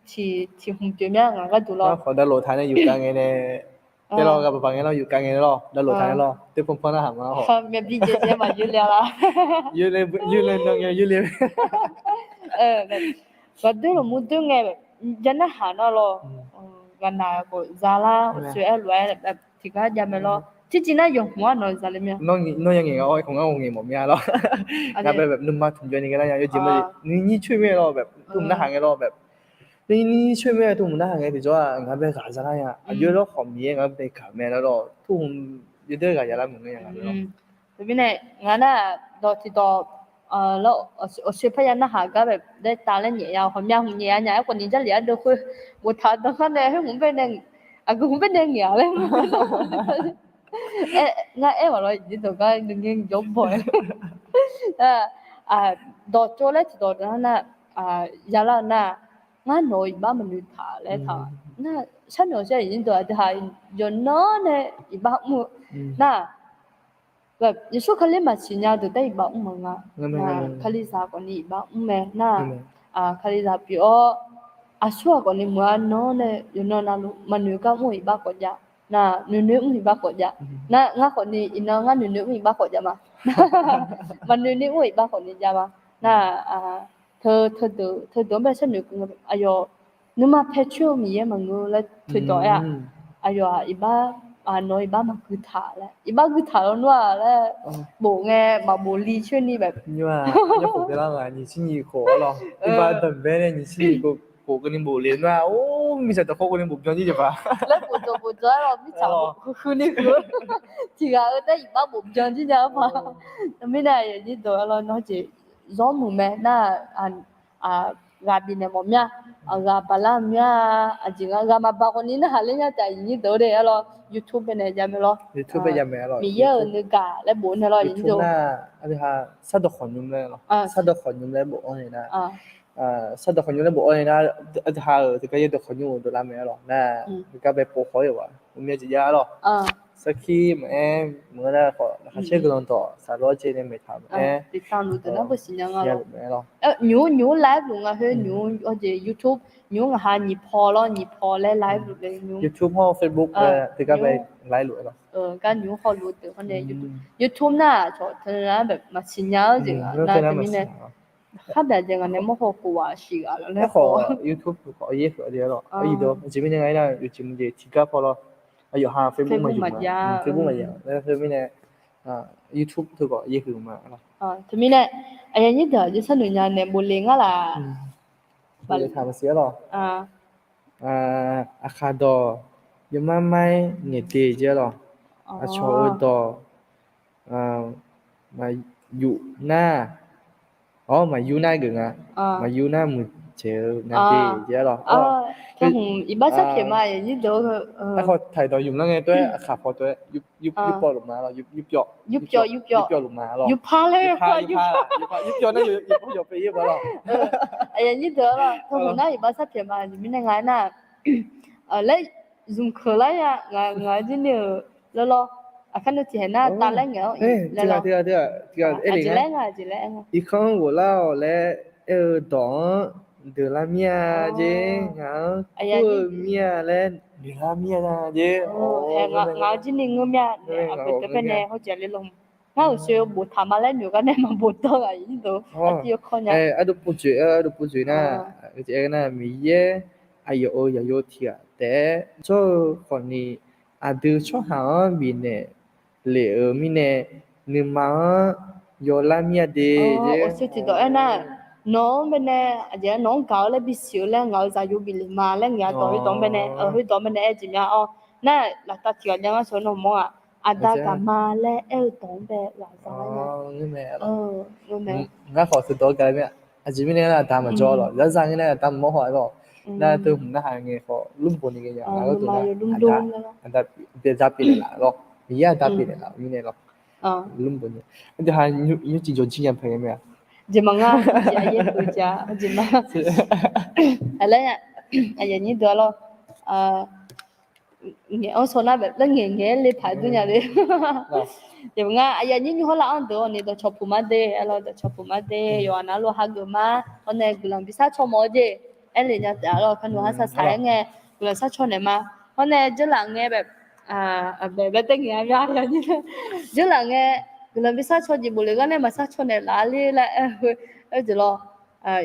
tiq hmq pyeuf mya ngaq gharduq lawr. Dawqlof taq nae yufkav ngae nae, tae lawr ghaq baq baq ngae lawr yufkav ngae lawr, dawqlof taq nae lawr, teu panpan narhaq ma lawr. Myavbi jaev jaev maqyoer le-a la. Yoer le nan ngae yoer le. Ghaqdoer lafmur doer ngae, ya narhaq nar lawr. Ghaqnaq khawf za lar, awqsoe aer lof-aer tiqgar jav mae lawr. Tiqjeq nar yawhmq-anr nawq zaqle mir-a. Nawr ya ngaeq nga-awr, aerkhawf ngar ngaeq mawf mir-a lawr. Ngar bae nuima tmq jawr ni ghae lar nya yawjeq ma. Nuinyir coer mir-aer lawr, bae tmq narhaq ngae lawr, bae nuinyir coer mir-aer tmq narhaq ngae tiqjawr-aq, ngar bae ghaq za lar nya. Aqjox lawr khawf Miqyaer ngar bae kaq mae lar lawr, tmq yawdoer ghaq ya lar meuq ngae ya lar lawr. Teumirnae ngar nar dawq tiqdawq lawr, awqshoe parya narhaq gar bae laer tavlaer nyaef ya, hawqmya hmq nyaef ya nya. Aerkhawf ni Jarlif ardeuv khoer boftaq dankhar nae khoer hmq bae nae, aqgeu hmq bae nae ngaeq-a laer. Ngar aer-aq lawr, iqdawq gar nuingae jawr baw-aer dawqtsov laer tiqdawq deuq-anr nar, yalar-eu nar, ngar nawq-euq iqbax maqnoeq taq laer taq nar, sharnoeq-awq sher, iqdawq aqdui ha yawqnan nae iqbax mr-eu nar, Yeqsur Kali maqsiq nya deuq taef iqbax mr-eu nga. Kalizaq khawf ni iqbax mr mae nar, kalizaq pyeuf-awr, aqsur-aq khawf ni meuq-a, nawr nae yawqnan navluf maqnoeq gar mr-eu iqbax khawf jav nar, noeqnoeq mr iqbax khawf jav nar, ngar khawf ni iqnan ngar noeqnoeq mr iqbax khawf jav ma. Maqnoeq ni mr-eu iqbax khawf ni jav ma nar, teudeuq teudeuq-anr bae sharnoeq keuv nga. Aqyawf nuima paecoer-eu Miqyaer maqngeur laer teudawq aer-aq, aqyawf-aq iqbax, nawq-eu iqbax maqgui taq laer, iqbax gui taq-eu nmr-aq laer, bof ngae maqbof li coer ni bae, nyiq tser nyiq khof-a lawr, iqbax danqbae nae nyiq tser nyiq khof keuvni bof le nmr-aq, or, mirtsaq dawqkawq keuvni bof byan jir jeq paq laer bof dawq bof dawq-aer lawr, mirtsaq huiq ni huiq tiq ghaq-eu taef iqbax bof byan jir nya-a paq. Teumirnae aqyuif aqnyir deuq-a lawr, nawr jeq zawr muiq mae nar, ghaq bifnaeq mawf mir-a, ghaq baqlar mir-a, aqjeq nga ghaq maqbaq khawf ni narhaq ler nya taef, aqyuif aqnyir deuq-a lawr, YouTube bae nae jav mae lawr. Miqyaer-euq nuigaq laer bof nae lawr, aqyuif aqnyir deuq. Sardawq khawqnymr laer lawr, sardawq khawqnymr laer bof-anr nae nar, sardawq khawqnymr laer bof-anr nae nar, aqdui ha-euq tiqgar yaerdawq khawqnymr-euq dovlar mae-a lawr nar, tiqgar bae pov khawf-ir-euq-aq, myav jeq jav-a lawr. Sarkir maqaer, maqngeur nar khawf laqkhaq caer guiqlanq dawq saqlor caev nae maeqtaq maqaer, nymq-mr nymq-mr live luf nga khoer nymq-mr, awqjeq YouTube nymq-mr ngaq ha nyiq paw lawr, nyiq paw laer live luf le nymq-mr. YouTube hawr Facebook tiqgar bae live luf-a lawr. Gar nymq-mr hawluf deuq hawr nae YouTube nar-aq cawq teu nar maqsiq nya-eu jeq nar teumirnae, khar daq jeq ngaq nae mawr haw khof ghaq siq ghaq lawr laer khawf, YouTube khawf yaer huiq-a jeq-a lawr. Aqjeq mirnae nga-ir nar yawqjeq maqjeq tiqgar paw lawr, aqyawf ha Facebook maqjav, Facebook maqjav laer teumirnae YouTube teu khawf yaer huiq ma. Teumirnae aqyuif aqnyir deuq-aq jeq sharnoeq nya nae bofle ngar laf. Bofle taq maqsiq-a lawr. Aqkaq dawq yawmar mar-aer ngaeq de jeq-a lawr. Aqcawq-eu dawq maqyuf nar, awr maqyur nar geuf nga, maqyur nar muiqdzaeq-eu nga de jeq-a lawr. Iqbax sharpyaeq ma, aqyuif aqnyir deuq-a. Aerkhawf taqdawq yuf lar ngae tov-aer aqkaq paw tov-aer yurpyawv luf ma lawr, yurpyawv, yurpyawv luf ma lawr, yurpar laer yurpar, yurpyawv nar yawqpov yawqpov-aer lawr. Aqyuif aqnyir deuq-a lawr, tawhmq nar iqbax sharpyaeq ma, aqjeq mirnae nga-aer nar laer zmq keuq lar ya, ngaq-eu jir ni-euq lawr lawr. Aqkar nui tiqhaeq nar tavlaer ngaeq-awr laer lawr. Aqjeq laer nga, aqjeq laer nga. Irkanr ghoflar-awq laer aer-eu dawq-anr deuq lar mir-a jeq, ngaq-anr kur-eu mir-a laer deuq lar mir-a jeq. Ngaq-eu jir ni ngeur mir-a, aqgeu teu paer nae hawjeq le lawr. Ngar uqshoe boftaq ma laer noeq gar nae maqbof dawr ghaq-ir deuq. Ardov pov dzoeq, ardov pov dzoeq nar, aer nar Miqyaer aqyawf-euq yaqyo tiq ghaq taef-aer jawr-eu khawf ni, aqdui tsawrhaq-anr bifnaeq lef-euq mirnae, nuima-anr yawlar mir-a de. Awqshoe tiqdawq aer nar, nawq-anr bae nae aqjeq-aer nawq-anr gaq-eu laer bisiq-eu laer ngaq-euq zaqyo bif le ma laer ngaeq-a dawq heudawq-anr bae nae, heudawq-anr bae nae aer-eu jeq mya-awr nar, laftav tiq ghaq jav ngar shawr nawr mawr-aq, aqda gaq ma laer aer-eu dawq-anr bae ghaq za-a. Ngar khawf teu dawq-anr gaq mir-a. Aqjeq mirnae nar aqda maqjawr lawq, zar za ngeur nar aqda maqmawr haw-a lawq. Nar teu hmq narhaq ngae khawf lmrbof ni ghae nya, aqda pyeufnaeq laf lawr, Miqyaer aqda pyeufnaeq laf-eu mirnae lawr. Lmrbof ni, aqdui ha nymrcif jawq jir nya pae ngae mae-a. Jeq maqnga, jeq aqyaer huiq ja, jeq ma. Aqlaer, aqyuif aqnyir deuq-a lawr. Ngaeq-anr shaw nar bae laer ngaeq ngaeq-aer le taq dur nya le. Jeq maqnga, aqyuif aqnyir nymr hawr lar-anr deuq-awq ni dawqcawq puq ma de, aer lawr dawqcawq puq ma de, yawqghaq navluf hageuf ma. Hawr nae guiqlanq bi sar caw mawf-eu jeq aer le nya taef-a lawr, kar nymr ha sar sar-aer ngae guiqlanq sar caw naeq ma. Hawr nae dzeurlaf ngae bae, bae bae tae ngaeq-a mya, jeurlaf ngae guiqlanq bi sar caw jeq bof le gar nae maqsar caw naeq laf ler laer aer-eu, aer-eu jeq lawr.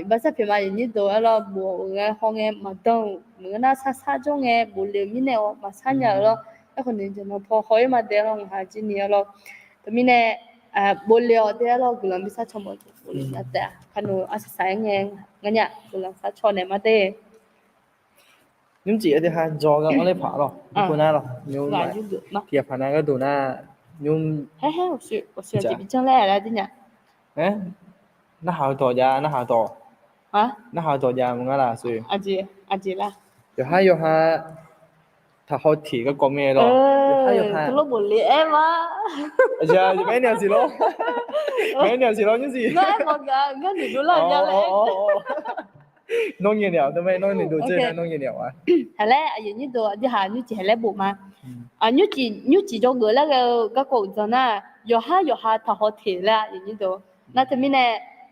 Iqbax sar pyaeq ma, aqyuif aqnyir deuq-a lawr, bof-euq ngae haw ngae maqdan-euq maqngeur nar sar sar jawr ngae bof le-euq mirnae-awr maqsar nya-euq lawr. Aerkhawf ni jeq nawr paw haw-ir ma dae-awr ngaq ha jir ni-awr lawr. Teumirnae, bofle-awq dae-awr lawr guiqlanq bi sar caw mawf-eu bofle nya taef-a. Kanoeq arsaq saq-aer ngae, ngar nya guiqlanq sar caw naeq ma dae. Nymrcif-aer teuha dzaw gar anr ler paq lawr, nar lawr, nymr tiqghaq paq nar gharduq nar, nymr, aqjeq bi janr laer-a lar dir nya. Narhaq-eu dawq jav, narhaq-eu dawq, narhaq-eu dawq jav maqngeur laf sher. Yawqhar yawqha taqhaw teq garkawv mae lawr. Yawqhar yawqha teulof bofle-aer ma. Aqjeq maqaer naeq-a siq lawr. Maqaer naeq-a siq lawr nymrcif. Ngar aer mawf gaq ngar noeqdov lar nya laer. Nawr ngaeqnaeq-awq, teumae nawr noeqdov dzer nar nawr ngaeqnaeq-awq-a. Haq laer aqyuif nyir deuq aqdui haq nymrcif haq laer bof ma. Nymrcif, nymrcif jawrgeuf laer ghae-eu garkawv uqdzan nar, yawqhar yawqha taqhaw teq laer aqyuif nyir deuq. Nar teumirnae,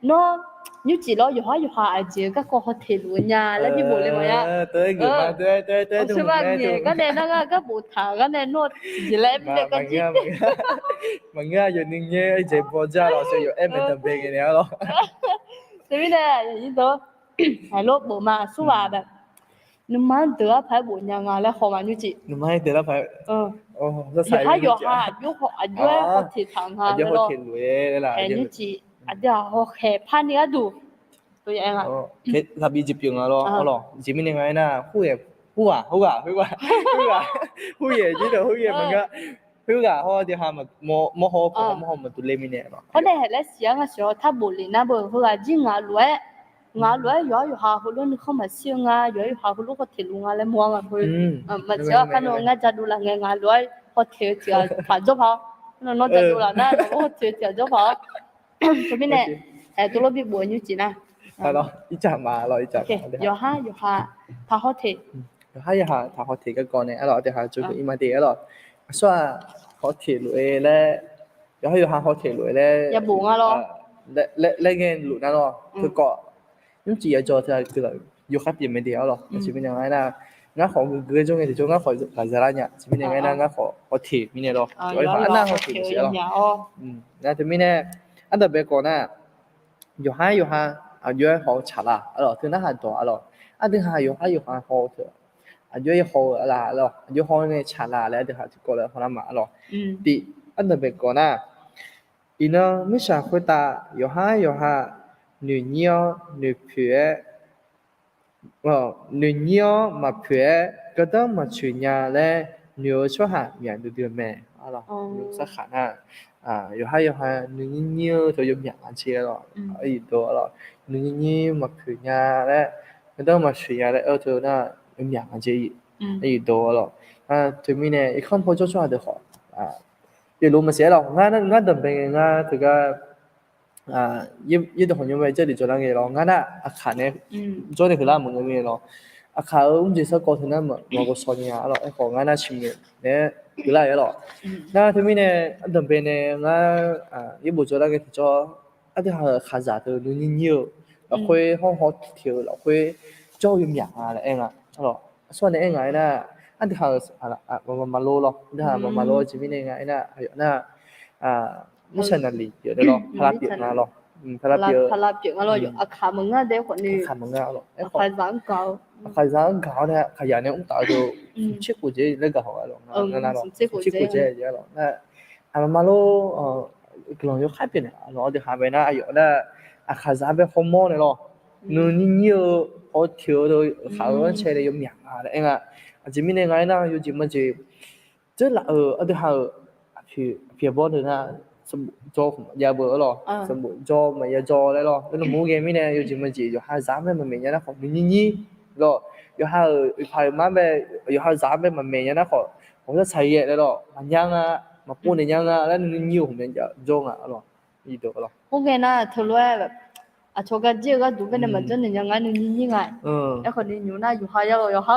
nawr nymrcif lawr yawqhar yawqha aqjeq-eu garkawv haw teq luf-eu nya laer bi bof le mawf-a. Teugar nae nar ngar gar bof taq gar nae nawr tiqjeq laer mirnae gar jir. Maqngeur-a, yawqnui ngaer-aer jeq baw dzar lawr, sher yawf-aer maeqdanq bae ngae naeq-a lawr. Teumirnae aqyuif nyir deuq, haqlof bof ma aqsurghaq nuima-anr deuq-aer paq-aer bof nya nga laer haw ma nymrcif. Nuima-anr deuq-aer paq-aer, yawqhar yawqha aqjox-aer haw teq taq nga laer lawr. Nymrcif aqdui-aq hawkhaeq parni gharduq, lavbi jeq pyeuf nga lawr. Jeq mirnae nga aernar, hurghaq, hurghaq, hurghaq, hurghaq jir deuq hurghaq maqngeur. Khoerghaq hawr deuq ha mawr haw, mawr haw maqduq le mirnae lawr. Khoer nae haq laer siq-aer ngar siq-awr tar bof lef nar beu heughaq jir ngaq lof-aer, ngaq lof-aer yawqhar yawqha heulof nuikhanr maqshir-eu nga, yawqhar yawqha heulof haw teq luf nga laer mawr-a nga khoer. Maqsiq-awr kar nawr ngar jadov laf ngae ngaq lof-aer haw teq-eu tiq ghaq taq jawr paq-awr. Nawr jadov laf nar nawq-anr haw teq-eu tiq ghaq jawr paq-awr. Teumirnae, teulof bi bof-eu nymrcif nar, yawqhar yawqha taqhaw teq, yawqhar yawqha taqhaw teq garkawv nae arlawq, aqdui haq jawrgeuf ir ma de arlawq. Aqsur-aq, haw teq luf-eu laer, yawqhar yawqha haw teq luf-eu laer, laer ngae luf nar lawr. Teukawv nymrcif yadzaw teu-aq guiqlanq yawkhav pyeuf mae de arlawq. Aqjeq mirnae nga aernar, ngar khawf guiqlanq jawr ngae tiqjawr ngar khawf gaq za lar nya. Aqjeq mirnae nga aernar, ngar khawf haw teq mirnae lawr. Yawqhar yawqha arnav haw teq luf-eu nya. Nar teumirnae, ardanq bae kawv nar, yawqhar yawqha aqjox-aer haw-eu tsaqlaq arlawq, teu narhaq dawq arlawq. Aqdui haq yawqhar yawqha haw-eu teu, aqjox-aer haw-eu arlaq arlawq, aqjox haw nae tsaqlaq laer aqdui haq tiqkawv laer haw lar ma arlawq. Tiq, ardanq bae kawv nar, iqnan mirtsaq khoertav yawqhar yawqha noeqnyir-awr noeqpoeq-aer, noeqnyir-awr maqpoeq-aer gardanr maqtsoeq nya laer noeq-eu tsawrhaq myaq duidui-eu mae. Sarkhaq nar, yawqhar yawqha nuinyir nyir-eu teu yawmyaq nga jeq arlawq. Nuinyir nyir maqpoeq nya laer, gardanr maqtsoeq nya laer aer-eu teu nar, yawmyaq nga jeq, arlawq. Teu mirnae irkanr paw jawr tsawrhaq deuq khawf, pyeuflof maqsiq arlawq. Ngar danqbae ngae ngar teugar yaerdawq hawq nymr bae jarlif jawrlar ngae lawr, ngar nar aqkaq nae jawr nae huiqlar maqngeur mirnae lawr, aqkaq-euq mrjeq sarkawv teu nar maqgawsaw nya arlawq. Aerkhawf ngar nar siqmoeq nae-aer huiqlar-eu arlawq. Nar teumirnae ardanqbae nae ngar yaerbof jawrlar ngae tiqjawr, aqdui haq-euq aqkaqzaq teu nuinyir nyir-eu lafkhoer hawr haw teq-eu lafkhoer jawr-eu yawmyaq nga laer aer nga. Aqsur nae aer nga aernar, aqdui haq-euq maqmaqlo lawr, aqdui haq maqmaqlo jeq mirnae nga aernar, aqyawf nar, missionary pyeuf nae lawr, paqlav pyeuf nga lawr, paqlav pyeuf, paqlav pyeuf nga lawr, aqkaq maqngeur dae khawf ni, aqkaq maqngeur arlawq, aqkaqzaq-anr gaq-awr nae aqkaqzaq nae mrtaf-eu deuq smqtser khof dzae laer gaq haw arlawq, smqtser khof dzae arlawq nar, aqmaqmaqlo guiqlanq yawkhav pyeuf naeq arlawq. Aqdui haq bae nar aqyawf nar aqkaqzaq bae hawmawr naeq lawr, nuinyir nyir-eu haw teq-eu deuq khaq-eu anrcae nae yawmyaq nga laer aer nga. Aqjeq mirnae nga aernar, yawjeq majeq dzeurlaf-euq aqdui haq-euq aqpoeq aqbawr deuq nar, sanqbof jawr khawf maqjav beu arlawq, sanqbof jawr maqya jawr laer lawr. Aernar maqghae mirnae yawjeq majeq yawqha zaq-anr bae maqmaeq nya nar khawf nuinyir nyir lawr, yawqha-euq iqpaq iqma-anr bae, yawqha zaq-anr bae maqmaeq nya nar khawf, ghawqshaq saqyaer laer lawr, maqnya nga, maqpov naeq nya nga laer nuinyir-eu ghawqmya jawr nga arlawq. Khoerngae nar teulof-aer aqcawq gar jir-eu gharduq baenae maqjanr naeq nya nga nuinyir nyir nga. Aerkhawf ni nymq nar yawqha yar-awq yawqha,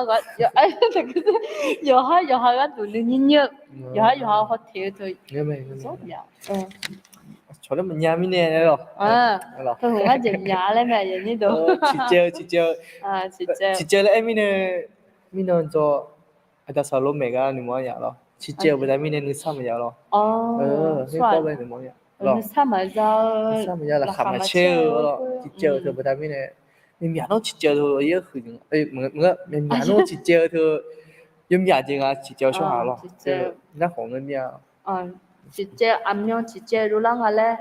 yawqha yawqha gharduq nuinyir nyir-eu, yawqha yawqha haw teq-eu teu, cawq laer maqnya mirnae lawr, teu hmq ngar jeq nya laer mae aqyawf nyir deuq, ciqcaev-eu ciqcaev-eu, ciqcaev laer aer mirnae, mirnan jawr, aqda saqlo maeq gar nuima yaf lawr, ciqcaev-eu baqda mirnae nuisar maqya lawr, nuisar maqya, nuisar maqya laqkhaq maqcaer-eu lawr, ciqcaev-eu teu baqda mirnae, myaqmyaq nawr ciqcaev-eu teu yaer huiq, myaqmyaq nawr ciqcaev-eu teu Yawmyaq jeq nga ciqcaev-eu tsawrhaq lawr. Narkhawf ngeur mir-a. Ciqcaev aqmyan ciqcaev dovlar nga laer,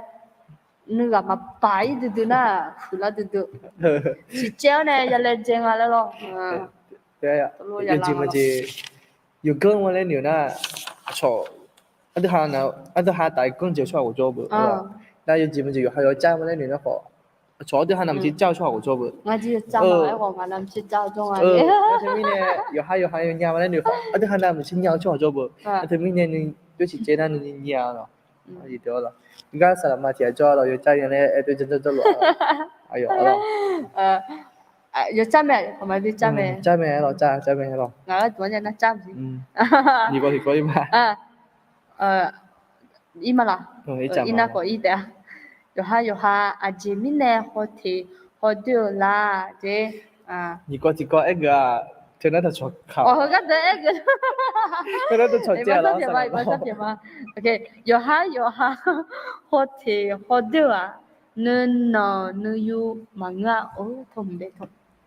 nuighaq maqpaq-ir duidui nar, huiqlar duidui. Ciqcaev-awr nae yalaejae nga laer lawr. Yawjeq maqjeq, yawganr-a laer noeq nar, aqcawq, aqdui ha taf-aer ganr jeq-eu tsawrhaq ghawqjawr beu. Nar yawjeq maqjeq yawqha yawcar ma laer noeq nar khawf, aqcawq aqdui ha navmaqtser car-eu tsawrhaq ghawqjawr beu. Teumirnae yawqha yawqha yawnya ma laer noeq khawf, aqdui ha navmaqtser nya-eu tsawrhaq jawr beu. Teumirnae nuidur ciqcaev nar nuinyir-a lawr. Gar saqlaqma tiq ghaq jawr lawr, yawcar nya laer aer dov janr janr jawrluf-a. Yawcar mae, car mae lawr, car mae lawr. Nyiq kawv tiqkawv ir ma. Ir ma laq. Ir nar khawf ir taef-a. Yawqha yawqha aqjeq mirnae hawteq hawdoer-eu la jeq. Nyiq kawv tiqkawv aergeuf-aq, teunar taqcawq kaq-awq. Teunar taqcawq caev-a lawr. Yawqha yawqha hawteq hawdoer-aq, nuinanq nuiyu maqngeur-a.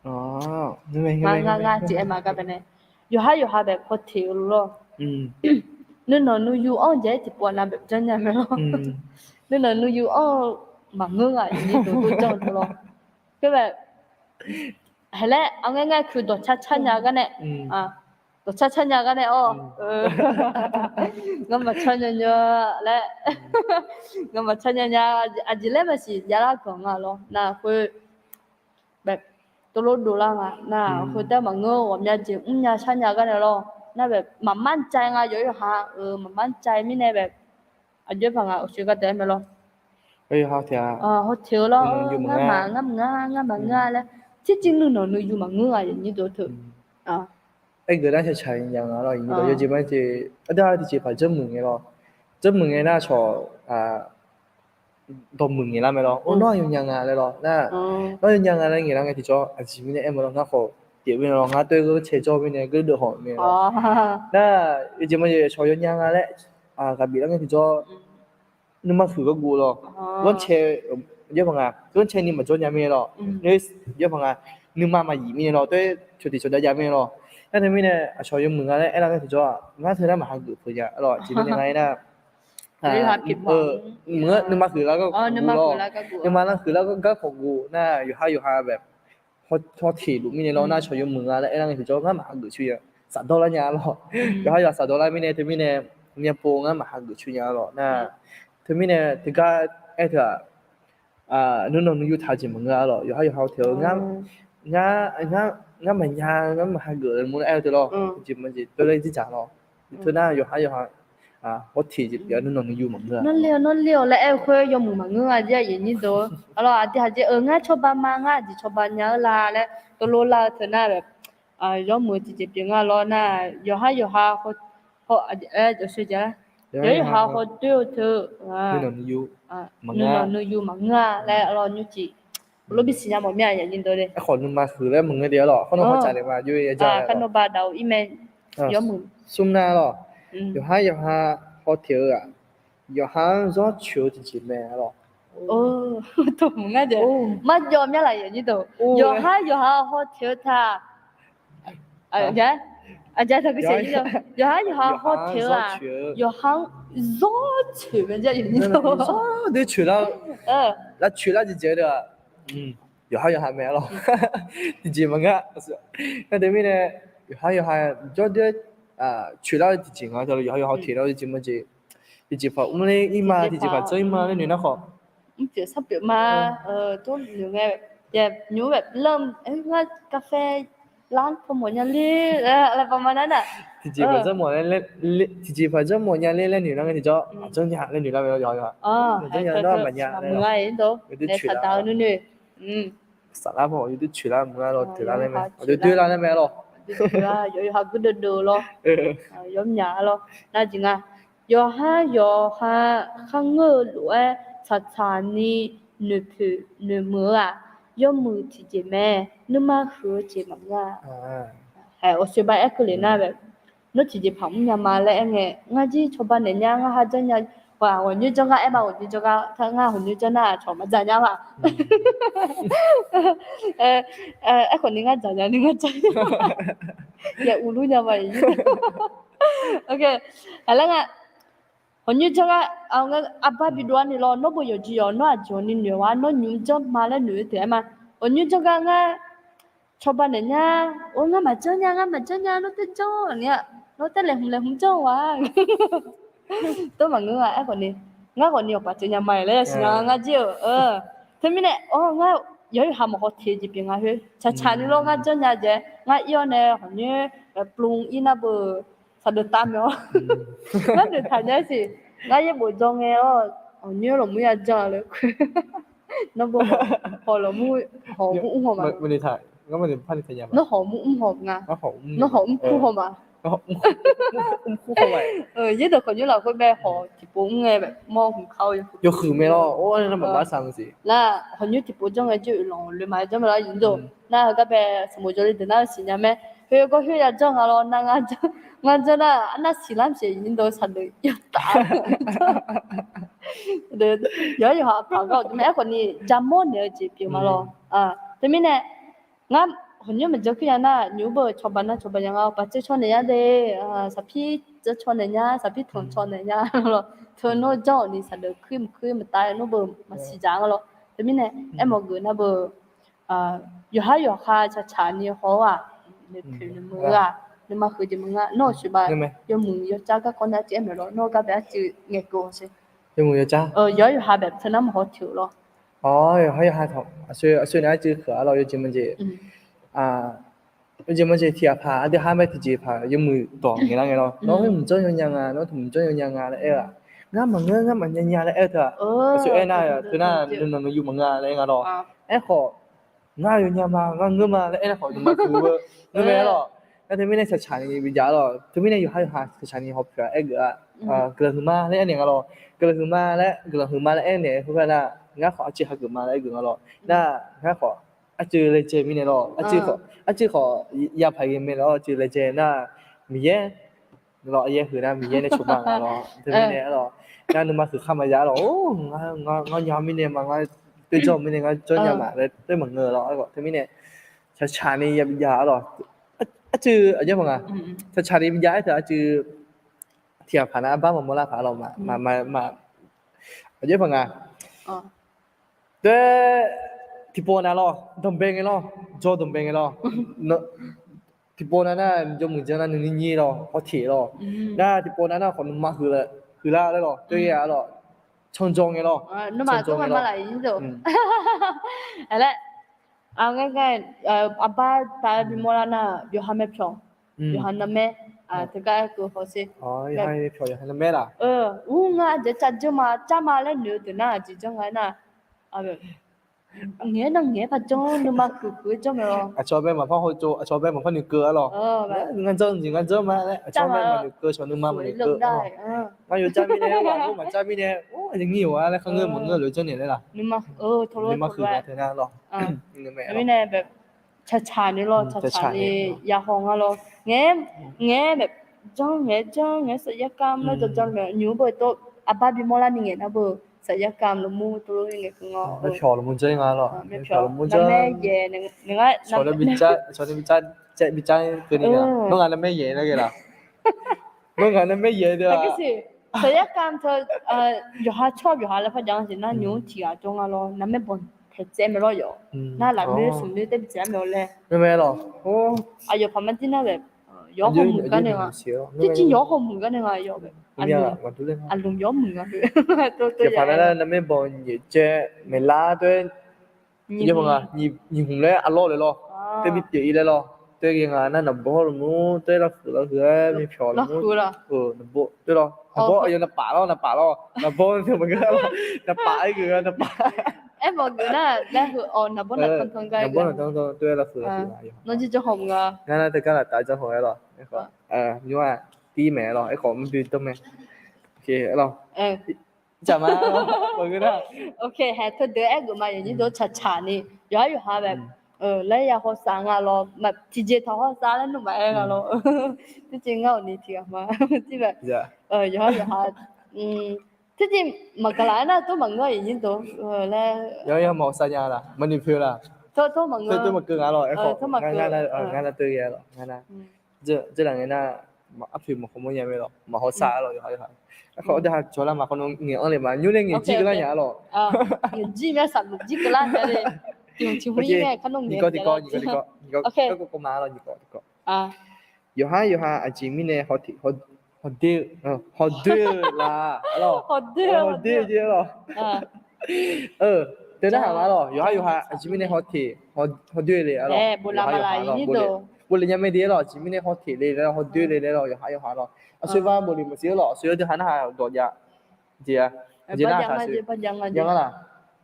Ngar ngar ngar jeq aer ma gar baenae, yawqha yawqha bae hawteq-eu lawr. Nuinanq nuiyu anr-eu jeq-aer tiqpov nav bae janrnya mae lawr. Nuinanq nuiyu anr-eu maqngeur-a, aqnyir dov dov janr-eu dov lawr. Khoer bae, haeq laer aqngaer ngaer kuiq dawqcar car nya gar nae, dawqcar car nya gar nae-awr, ngamaf car nya nya laer, ngamaf car nya nya, aqjeq laer maqsiq javlar ganq nga lawr. Nar khoer bae, tov lor dovlar nga nar, khoertav maqngeur, ghawqmya jeq mrnya sharnya gar nae lawr. Nar bae maqmar cae nga, yawqha-euq maqmar cae mirnae bae, aqjox paq nga awqshoe gar taef-aer mae lawr. Hawteq-eu lawr, ngar maqngar, ngar maqngar, ngar maqngar laer, tircir nuinanq nuiyu maqngeur-a, aqnyir dov teu. Aergeuf nar shaqshaq nya nga lawr, yawjeq ma jeq, aqdui ha tiqjeq paq janrmuiq ngae lawr. Janrmuiq ngae nar cawq dawqmuiq ngaeqlar mae lawr. Or, nawr yawnya nga laer lawr. Nar, nawr yawnya nga laer ngaeqlar ngae tiqjawr aqjeq mirnae aer ma lawr, ngar khawf pyeuf mirnae lawr, ngar toer geur cae jawr mirnae geur deuv hawq mirnae lawr. Nar, yawjeq ma jeq cawq yawnya nga laer ghaq biflar ngae tiqjawr nuima huiq gharduq lawr. Ghanrcae, yawr paq nga, ghanrcae ni maqjawr nya mirnae lawr. Yawr paq nga, nuima maqyif mirnae lawr, toer cawqtiq cawqdav jav mirnae lawr. Nar teumirnae aqcawq yawmuiq nga laer aerlar ngae tiqjawr-aq, ngar teunar maqhageuf peuq nya lawr. Aqjeq mirnae nga aernar, nuima huiqlar gharduq lawr. Nuima lar huiqlar gar khawf guv nar, yawqha yawqha bae hawteq luf mirnae lawr. Nar cawq yawmuiq nga laer aerlar ngae tiqjawr ngar maqhageuf coer nya, safdawr lar nya lawr. Yawqha yawqha safdawr lar mirnae teumirnae, myavpov ngar maqhageuf coer nya lawr. Nar teumirnae teugar aer teu-aq, nuinanq nuiyu taq-eu jeq maqngeur-a lawr. Yawqha yawqha hawteq-eu ngar, ngar maqnya, ngar maqhageuf laer mur aer-eu teu lawr. Jeq maqjeq tov laer jirdzaq lawr. Teunar yawqha yawqha hawteq jeq pyeuf-a, nuinanq nuiyu maqngeur-a. Nawr le-awq, nawr le-awq laer aer-eu khoer yawmuiq maqngeur-a jeq, aqyuif aqnyir deuq-or. Aqlawq aqdui haq jeq-euq ngar cawba ma, ngar aqjeq cawba nya-eu la laer tov lor lar-eu teu nar, yawmuiq tiqjeq pyeuf nga lawr nar, yawqha yawqha, yawqha yawqha hawdoer-eu teu, nuinanq nuiyu maqngeur-a laer aqlawq nymrcif lor bisiq nya mawf mir-a, aqyuif aqnyir deuq le. Aerkhawf nuima huiq laer maqngeur de-a lawr, khar nawr hawtsaf naeq ma, yawr ya ja, khar nawr ba daq-eu ir mae. Yawmuiq smr nar lawr, yawqha yawqha hawteq-eu-aq, yawqha-anr zawr coeq-eu tiqjeq mae lawr. Tmq ngar jeq marjawv mya laf, aqyuif aqnyir deuq, yawqha yawqha hawteq-eu ta, yawqha yawqha hawteq-eu-aq, yawqha-anr zawr coeq mae, aqyuif aqnyir deuq, zawr doer coeq lar, lavcoeq lar jeq jeq-eu de-aq, yawqha yawqha mae lawr. Tiqjeq maqngeur. Nar teumirnae yawqha yawqha jawrdoer coeq lar-eu tiqjeq nga, yawqha yawqha teq lar-eu jeq ma jeq, tiqjeq paq mrler ir ma, tiqjeq paq janr ir ma laer noeq nar khawf, mrpyeuf sarpyeuf ma, tov noeq ngae, nymr bae lar, ngar กาแฟ lar pawmawf nya ler laer paq ma nar nar, tiqjeq paq janr mawf nya ler laer noeq lar ngae tiqjawr, aqjanr nya laer noeq lar mae lawr, yawqha yawqha, aqjanr nya nar maqnya laer, yawdoer coeq lar, saflar pawmawf yawdoer coeq lar maqngeur lawr, teq lar laer mae, yawdoer doer lar laer mae lawr, yawqha geur deuv deuv lawr, yawmyaq lawr, nar jeq nga. Yawqha yawqha kharngeur-eu lof-aer tsaqtsaq ni noeqpoeq noeqmuiq-eu-aq, yawmuiq tiqjeq mae, nuima huiq-eu jeq maqngeur-a. Haeq awqsoeq ba aer keuvle nar bae, nawr tiqjeq paq mrnya ma laer aer ngae, ngar jir cawba naeq nya, ngar ha janr nya, ghawqnyoer janr gar aer ma, ghawqnyoer janr gar, ngar ghawqnyoer janr nar cawq maqdzaq nya ma. Aerkhawf ni ngar dzaq nya ni ngar dzaq nya. Yaeq uqlur nya ma-iq. Haqlaer nga, hawqnyoer janr gar, arbar bidov-ar ni lawr, nawr beu yawqjeq yawq nawr aqjeq ni noeq-a, nawr nymq janr ma laer noeq-eu taef-aer ma. Hawqnyoer janr gar ngar cawba naeq nya, or ngar maqjanr nya, ngar maqjanr nya, nawr tae janr ni-a, nawr tae laeqhmq laeqhmq janr-a. Tov maqngeur-a, aerkhawf ni, ngar khawf ni awqpaf teuv nya ma-iq laer yasiq nya ngar jir-euq. Teumirnae, or ngar yawqha yawqha maqhaw teq-eu jeq pyeuf nga khoer, tsaqtsaq ni lawr ngar janr nya jae, ngar ir-awr nae hawqnyoer, plov ir nar beu, saqdeuf taf mae-awr. Ngar noeqtaq nya-aer siq, ngar yaerbof jawr ngae-awr, hawqnyoer lawqmur ya janr-a le. Nawr beu haw lawqmur, hawq mur mr haw ma. Nawr hawq mur mr haw nga. Nawr hawq mr kur haw ma. Yaerdawq khawqnyoer lafkhoer bae hawq tiqpov mr ngae mawr hmq kar-eu yawhuiq mae lawr. Nar hawqnyoer tiqpov janr ngae jir-euq lanq loe ma janr mae lawr, aqyuif deuq. Nar heugar bae sanqbof jawrle deuq nar-eu siqnya mae. Khoer gawr khoer ya janr nga lawr, nar ngar janr nar, arnav siqlar maqsiq aqyuif deuq saqdeuf yawtaf. Yawqha yawqha paq gar-awq deuq mae, aerkhawf ni jamawr naeq-eu jeq pyeuf ma lawr. Teumirnae, ngar hawqnyoer maqjanr kuir ya nar, nymq-mr beu cawba nar cawba ya nga, awqpaf tsaev caw naeq nya de, saqpir tsaev caw naeq nya, saqpir tanq caw naeq nya lawr. Teu nawr janr-awq ni saqdeuf kuir maqkuir maqtav-aer nawr beu maqsiq dzaq nga lawr. Teumirnae, aermawf geuf nar beu, yawqha yawqha tsaqtsaq ni haw-awr-aq, noeqpoeq noeqmuiq-eu-aq, nuima huiq jeq maqngeur, nawr-euq shoeqba yawmuiq yawcar garkawv nar arcuiv aer maeq lawr, nawr-eu gar bae arcuiv ngaeqkeuv-awq sher. Yawmuiq yawcar, yawqha yawqha bae teu nar maqhaw teq-euq lawr. Yawqha yawqha taq aqsur nae arcuiv keuq-a lawr, yawjeq maqjeq. Yawjeq maqjeq tiq ghaq paq aqdui ha mae tiqjeq paq yawmuiq dawq ngaeqlar ngae lawr. Nawr mqjanr yawnya nga, nawr taq mqjanr yawnya nga laer aer-eu-aq, ngar maqngeur ngar maqnya nya laer aer-eu teu-aq, aqsur aernar teu nar nuinanq nuiyu maqngeur laer aer nga lawr. Aerkhawf, ngar yawnya ma, ngar ngeur ma laer aernar khawf nuima huiq-eu ngeur mae-aer lawr. Nar teumirnae tsaqtsaq ni bijav-a lawr. Teumirnae yawqha yawqha tsaqtsaq ni hawpyaq aer geuf-a. Guiqlanq huiqma laer aernaeq nga lawr. Guiqlanq huiqma laer, guiqlanq huiqma laer aernaeq khoergar nar, ngar khawf arcuiv hageuf ma laer aer geuf nga lawr. Nar ngar khawf arcuiv laejae mirnae lawr, arcuiv khawf yapaq ghae mae lawr, arcuiv laejae nar, Miqyaer lawr, yaer huiq nar Miqyaer nae cawba nga lawr. Teumirnae-a lawr, ngar nuima huiq khar maqya-a lawr. Ngar nya mirnae ma, ngar toer janr mirnae ngar janr nya ma laer toer maqngeur lawr. Teumirnae tsaqtsaq ni ya bijav-a lawr. Arcuiv aqjox paq nga, tsaqtsaq ni bijav-aer teu arcuiv tiq ghaq paq nar arbar maqmawr lar paq lawr ma. Aqjox paq nga. Toer tiqpov nav lawr, danqbae ngae lawr, jawr danqbae ngae lawr. Tiqpov nav nar jawrmuiq janr nar nuini nyir lawr, hawteq lawr. Nar tiqpov nav nar khawf nuima huiqlar laer lawr, toer ghae-a lawr. Canjaw ngae lawr. Canjaw ngae lawr. Laer, arbar taf-aer bimawr lar nar yawqha mae pyawq, yawqha navmaer, teugar aer keuv hawsher. Yawqha mae pyawq yawqha navmaer laf. Ur ngar aqjeq car janr ma, car ma laer noeq-eu deuq nar aqjeq janr nga aernar, ngaeq-aer nar ngaeq-aer par janr, nuima huiq huiq-aer janr mae lawr. Aqcawq bae maqpar hawtsov, aqcawq bae maqpar noeqkeuv-a lawr. Ngar janr-eu jeq ngar janr ma laer aqcawq bae maqnoeqkeuv, aqcawq nuima maqnoeqkeuv. Ngar yawcar mirnae, maqcar mirnae, aqjeq ngir-euq-a laer kharngeur maqngeur lof-aer janrnaeq laer laf. Nuima huiq-a teu nar lawr. Tsaqtsaq ni lawr, tsaqtsaq ni yahaw nga lawr. Ngaeq-aer, ngaeq-aer maeq janr, ngaeq-aer janr, ngaeq-aer safyar kamq laer janr janr maeq nymq-mr beu tov, arbar bimawr lar ni ngaeq nar beu safyar kamq lawqmur tov lof-aer ngaeqkeuv nga. Pyawq lawqmur janr nga lawr. Pyawq lawqmur janr. Cawq nae bicar, cawq nae bicar, bicar keuvni nga. Nawr ngaq navmaer yaeq nar ghae laf. Nawr ngaq navmaer yaeq deuq-a. Safyar kamq teu, yawqha tsawrhaq yawqha laer par jav-anr jeq nar nymq-mr tiq ghaq jawr nga lawr, navmaer banq taeq tsaev mae lawr yawq. Nar lafnoer smqnoer tae bi tsaev-aer mae-awr laer. Aqyawf paq mar dir nar bae, yawr hawmuiq gar nae nga. Tirjir yawr hawmuiq gar nae nga yawf bae. Aqlmq yawr muiq nga. Navmaer banq nyiq caev maeqlar toer nyiq hmq laer arlawr le lawr, tae bi pyeuf-ir laer lawr, tae ghae nga nar naqbawr lawqmur tae lafhuiq lafhuiq-aer myavpyawq lawqmur, naqbawr toer lawr, naqbawr aqyawf navpaf lawr, navpaf lawr, navpaf-aer geuf-a navpaf. Aermawf geuf nar laer heu-awq naqbawr naqtanq tanq gar, naqbawr naqtanq tanq toer lafhuiq lafhuiq-a. Nawr jir janr haw mq nga. Ngar nar teugar laftav janr haw-aer lawr. Nymr-aq tir maeq-aer lawr, aerkhawf mr bi danr mae. Aqlawr. Jaq ma. Haeq teu deuq-aer geuf ma, yawnyir deuq tsaqtsaq ni yawqhar yawqha bae laer ya hawsav nga lawr, tiqjeq taq hawsav laer nuima aer nga lawr. Tiqjeq ngar awq ni tiq ghaq ma, tir bae yawqhar yawqha tiqjeq maqgaq laf-aer nar tov maqngeur yawnyir deuq laer. Yawqhar yawqha maqhawsav nya laf, maqnoeq poeq laf. Tov maqngeur, tov maqkeuv nga lawr, aerkhawf ngar nar tov ghae lawr, ngar nar. Dzeurlaf ngae nar, arpoeq maqkhawf mawrnya mae lawq, maqhaw sar-a lawq, yawqha yawqha. Aerkhawf, aqdui ha cawqlar maqkhawf nae ngaeq-anr le ma, nymr nae ngaeq jir keuvlar nya-a lawq. Ngaeq jir mae, saqluf jir keuvlar nya le. Tiqhmq tiqhmq-ir ngae, kar nawr ngaeq tiqkawv, tiqkawv, tiqkawv, tiqkawv, tiqkawv, tiqkawv. Yawqhar yawqha aqjeq mirnae haw teq, haw doe-eu, haw doe-eu la, haw doe-eu jeq-a lawq. Teu narhaq ma lawq, yawqhar yawqha aqjeq mirnae haw teq, haw doe-eu le-a lawq. Boflef nya mae de-a lawq, aqjeq mirnae haw teq le laer, haw doe le laer lawq, yawqhar yawqha lawq. Aqsur ba boflef maqsiq-a lawq, aqsur yawdui ha narhaq dawq jav jeq-a. Jeq-a, jeq narhaq sar-eu.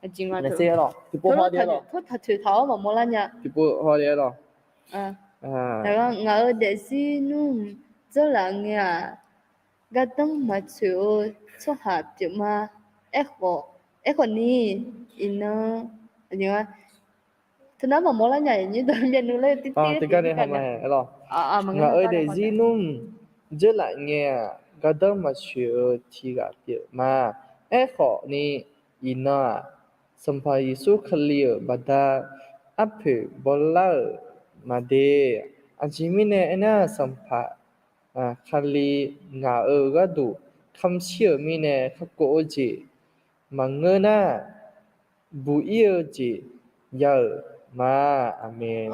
Nar ser-a lawq, tiqpov haw de-a lawq. Tiqpov haw de-a lawq. Ngaq-euq daefzir nmr dzeurlaf ngae-aq, gardanr maqtsoeq-eu tsawrhaq pyeufma. Aerkhawf, aerkhawf ni, iqnan, teunar maqmawr lar nya, aqnyir deuq myavnuiv laer tirtir-aer tiqgar nae ha ma-aer lawq. Ngaq-euq daefzir nmr dzeurlaf ngae-aq, gardanr maqtsoeq-eu tiq ghaq pyeufma. Aerkhawf ni, iqnan-aq, Sanqpaq Yeqsur Kali-euq baqda arpoeq bawlar-euq maqde. Aqjeq mirnae aernar, Sanqpaq Kali ngaq-euq gharduq kamq shir-euq mirnae kakhof-eu jeq maqngeur nar, buq-ir-eu jeq ya-euq ma. Aqmeq.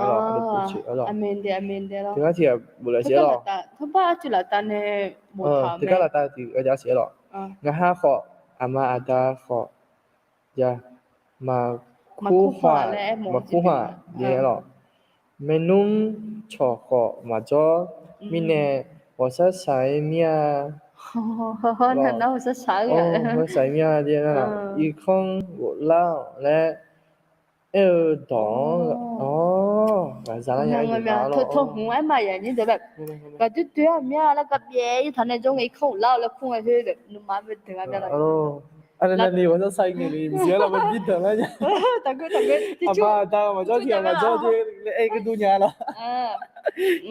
Teugar tiq ghaq boflaf siq-aer lawq. Teugar laftav tiq ghaq siq-aer lawq. Ngaq ha khawf, aqma aqda khawf, ya, maqkur haq, maqkur haq jeq-aer lawq. Maernmr cawq khawf maqjawr mirnae, ghawqshaq shaq-aer mir-a. Ghawqshaq shaq-aer mir-a jeq-aer nar, irkanr ghoflar-awq laer aer-eu dawq-anr, ghaqzaq lar nya-aer, ghaqdoer doer-a mir-a laer garbyaev-ir taq nae jawr ngae, irkanr ghoflar-awq laer kur ngae khoer nuima-anr bae deuq-a. Aqnav ni ghawqshaq shaq-aer ngaeq ni maqsiq-aer lawq, maqbir danqlar nya. Aqma aqda maqjawr tiq ghaq maqjawr jeq laer aer-eu dur nya lawq.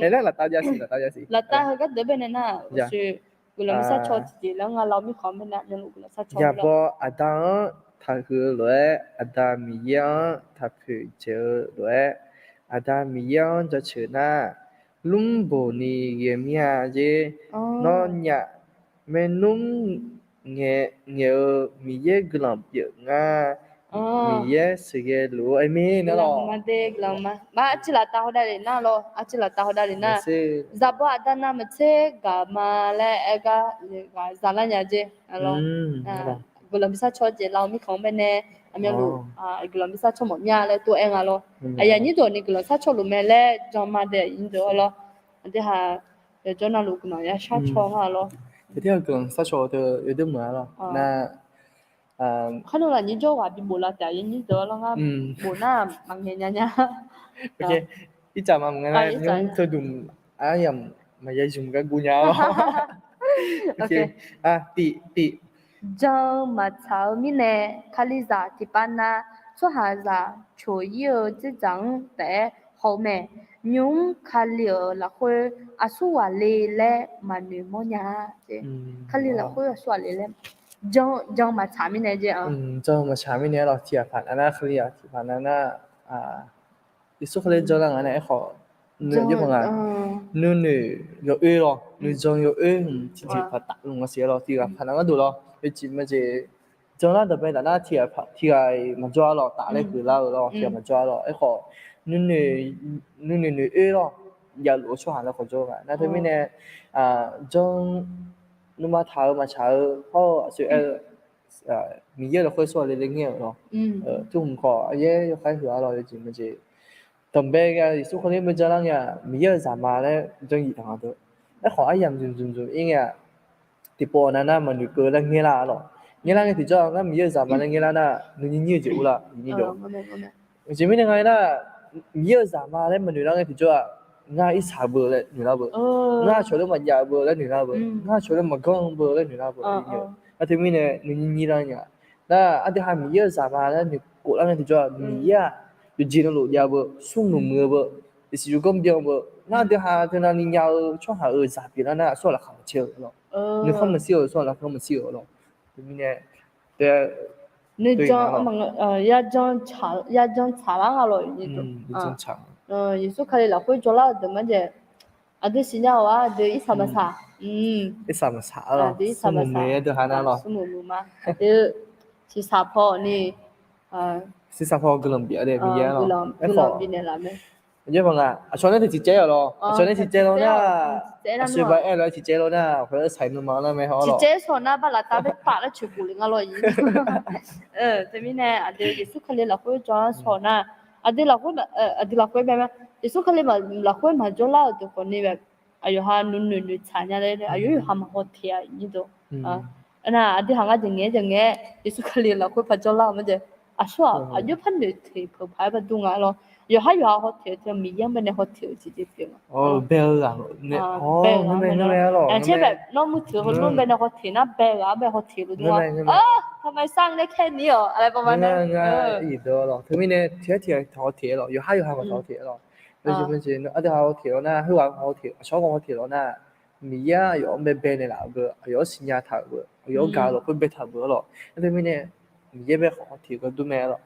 Aernar laftav jav siq, laftav jav siq. Laftav heu gharduq bae nae nar, guiqlanq maqsar caw tiqjeq laer nga law mirkhanq bae nae, yaqbaw aqda-anr taqhuiq-eu lof-aer, Aqda Miqyaer-anr taqpoeq dzaeq-eu lof-aer, Aqda Miqyaer-anr jaceuq nar, lmrboq ni ghae mir-a jeq. Nawnyaf maernmr ngae-eu Miqyaer guiqlanq pyeuf ngar, Miqyaer sheuqghae luf-eu aer mir nar lawq. Arciv laftav hawdav le nar lawq, arciv laftav hawdav le nar, zaqbaw aqda navmaqtser gaq ma laer aer gar ghaqzaq lar nya jeq. Guiqlanq maqsar caw jeq law mirkhanq-anr bae nae, aqmyanluf guiqlanq maqsar caw mawf mir-a laer tov-aer nga lawr. Aqyuif aqnyir deuq ni guiqlanq sar caw luf mae laer jan ma dae aqnyir deuq-a lawr. Aqdui ha yawjawr navluf guiqlanq ya shar caw nga lawr. Guiqlanq sar caw teu yawdui meuq-a lawr nar, kharnavluf aqnyir jawr ghaq bi bof la taef, aqnyir deuq-a lawr ngar bof nar maqngaeq nya nya. Ircaf maqmuiq nga nar, nymr teuduq aryamq maqya zmq gar guv nya lawr. Tiv, tiv. Jan maqtsaq-eu mirnae, Kalizaq tiqpav nav tsawrhaqzaq coq-ir-eu dzerdzaq-anr taef-aer haw-eu mae. Nymq-mr Kali-euq lafkhoer aqsur ghaq le laer maqnoeq mawrnya. Kali lafkhoer aqsur ghaq le laer jan maqtsaq mirnae jeq. Jan maqtsaq mirnae lawr, tiqghaq paq nav nar, Kalizaq tiqpav nav nar, Yeqsur Kali janlar nga nae aerkhawf, nuinoeq yawr-eu, nuinoeq yawoer lawr, nuijan yawoer tiqjeq paq taf luf nga siq-aer lawr, tiqghaq paq nav gharduq lawr, yawjeq majeq janlar dawqbae taf nar, tiqghaq-iq maqjawr-a lawr, taf laer huiqlar-eu lawr, tiqghaq maqjawr-a lawr. Aerkhawf, nuinoeq noeq-oer lawr, javluf-eu tsawrhaq laer khawf jawr nga. Nar teumirnae, jan nuima taq-eu maqtsaq-eu hawr-eu aqsur aer-eu Miqyaer lafkhoer aqsur ghaq le laer ngaer-euq lawr. Tmr khawf yaer yawkhaer huiq-a lawr, yawjeq majeq. Dawqbae ghae Yeqsur Kali-anr bae janlar ngae-aq, Miqyaer-euq zaqma laer janr yif taq nga deuq. Aerkhawf aryamq zmq zmq zmq-ir ngae-aq, tiqpov-awq nav nar maqnoeq keuv laer ngaerlar-a lawr. Ngaerlar ngae tiqjawr-aq, ngar Miqyaer-euq zaqma laer ngaerlar nar, nuinyir nyir-eu jeq urlar, nuinyir jeq. Aqjeq mirnae nga aernar, Miqyaer-euq zaqma laer maqnoeq lar ngae tiqjawr-aq, ngar irsaq beu laer noeqlar beu, ngar cawq lof maqjav beu laer noeqlar beu, ngar cawq lof maqganr beu laer noeqlar beu. Nar teumirnae nuinyir nyir lar nya. Nar aqdui ha Miqyaer-euq zaqma laer noeqkhof lar ngae tiqjawr-aq, Miqyaer-aq yawqjeq navluf jav beu, smrmuiq muiq-eu beu, iqsiq yawganr byan beu, nar aqdui ha teunav ni nya-eu tsawrhaq-euq zaq pyeuflar nar, aqsur ghaq laqkhaq maqcaer-euq lawr. Nuikhanr maqshir-euq, aqsur ghaq laqkhaq maqshir-euq lawr. Teumirnae, nuijan, yajan tsaqlar nga lawr. Yeqsur Kali lafkhoer jawrlar-eu deuq ma jeq. Aqdui siqnya-awq-ar, aqdui irsaq maqsaq. Irsaq maqsaq-ar lawq. Aqdui irsaq maqsaq-ar deuq ha nar lawq. Smrmuiq muiq ma. Aqdui siqsaq paw ni, siqsaq paw guiqlanq bif-a de Miqyaer-ar lawq. Aerkhawf, aqcawq nae tiqcaev-awq lawq. Aqcawq nae tiqcaev law nar, aqsur ba aer-awr tiqcaev law nar, khoer saq-iq nuima-anr nar mae haw-ar lawq. Tiqcaev sawq nar balaftaf bae paf laer coeqbof le nga lawq-ir. Teumirnae aqdui Yeqsur Kali lafkhoer jawr-anr sawq nar, aqdui lafkhoer, aqdui lafkhoer mae ma. Yeqsur Kali lafkhoer maqjawr lar-euq deuq khawf ni bae, aqyawf ha nuinoeq noeqtsaq nya laer aqyawf yawqha maqhaw teq-a nyir deuq. Nar aqdui haq ngar jeq ngaeq-aer jeq ngaeq-aer Yeqsur Kali lafkhoer paq jawr lar-euq ma jeq. Aqsur-aq aqjox par noeq teq keuq paq-aer ba dur nga lawr. Yawqhar yawqha haw teq-eu teu Miqyaer-anr bae nae haw teq-euq tiqjeq pyeuf nga. Bae-eu ghaq, bae-eu ghaq-anr bae nae haw teq-eu. Aqjeq bae nawr muiq teuq heulof-anr bae nae haw teq nar, bae-eu ghaq-anr bae haw teq-eu dur nga. Taqmaeq sar nae kaer ni-awq, aqlae bawma nar. Teumirnae tiq ghaq tiq ghaq taq haw teq-aer lawq. Yawqhar yawqha maqtaq haw teq-aer lawq. Aqdui ha haw teq-awr nar, heughaq haw teq, aqcawq-anr haw teq lawq nar, Miqyaer aqyawf-anr bae bae naeqlaf-euq beu, aqyawf-anr siqnya taq-euq beu, aqyawf-anr gaq-eu lafkhoer baetaq-euq beu-ar lawq. Nar teumirnae Miqyaer bae khawf haw teq-eu gharduq mae-ar lawq.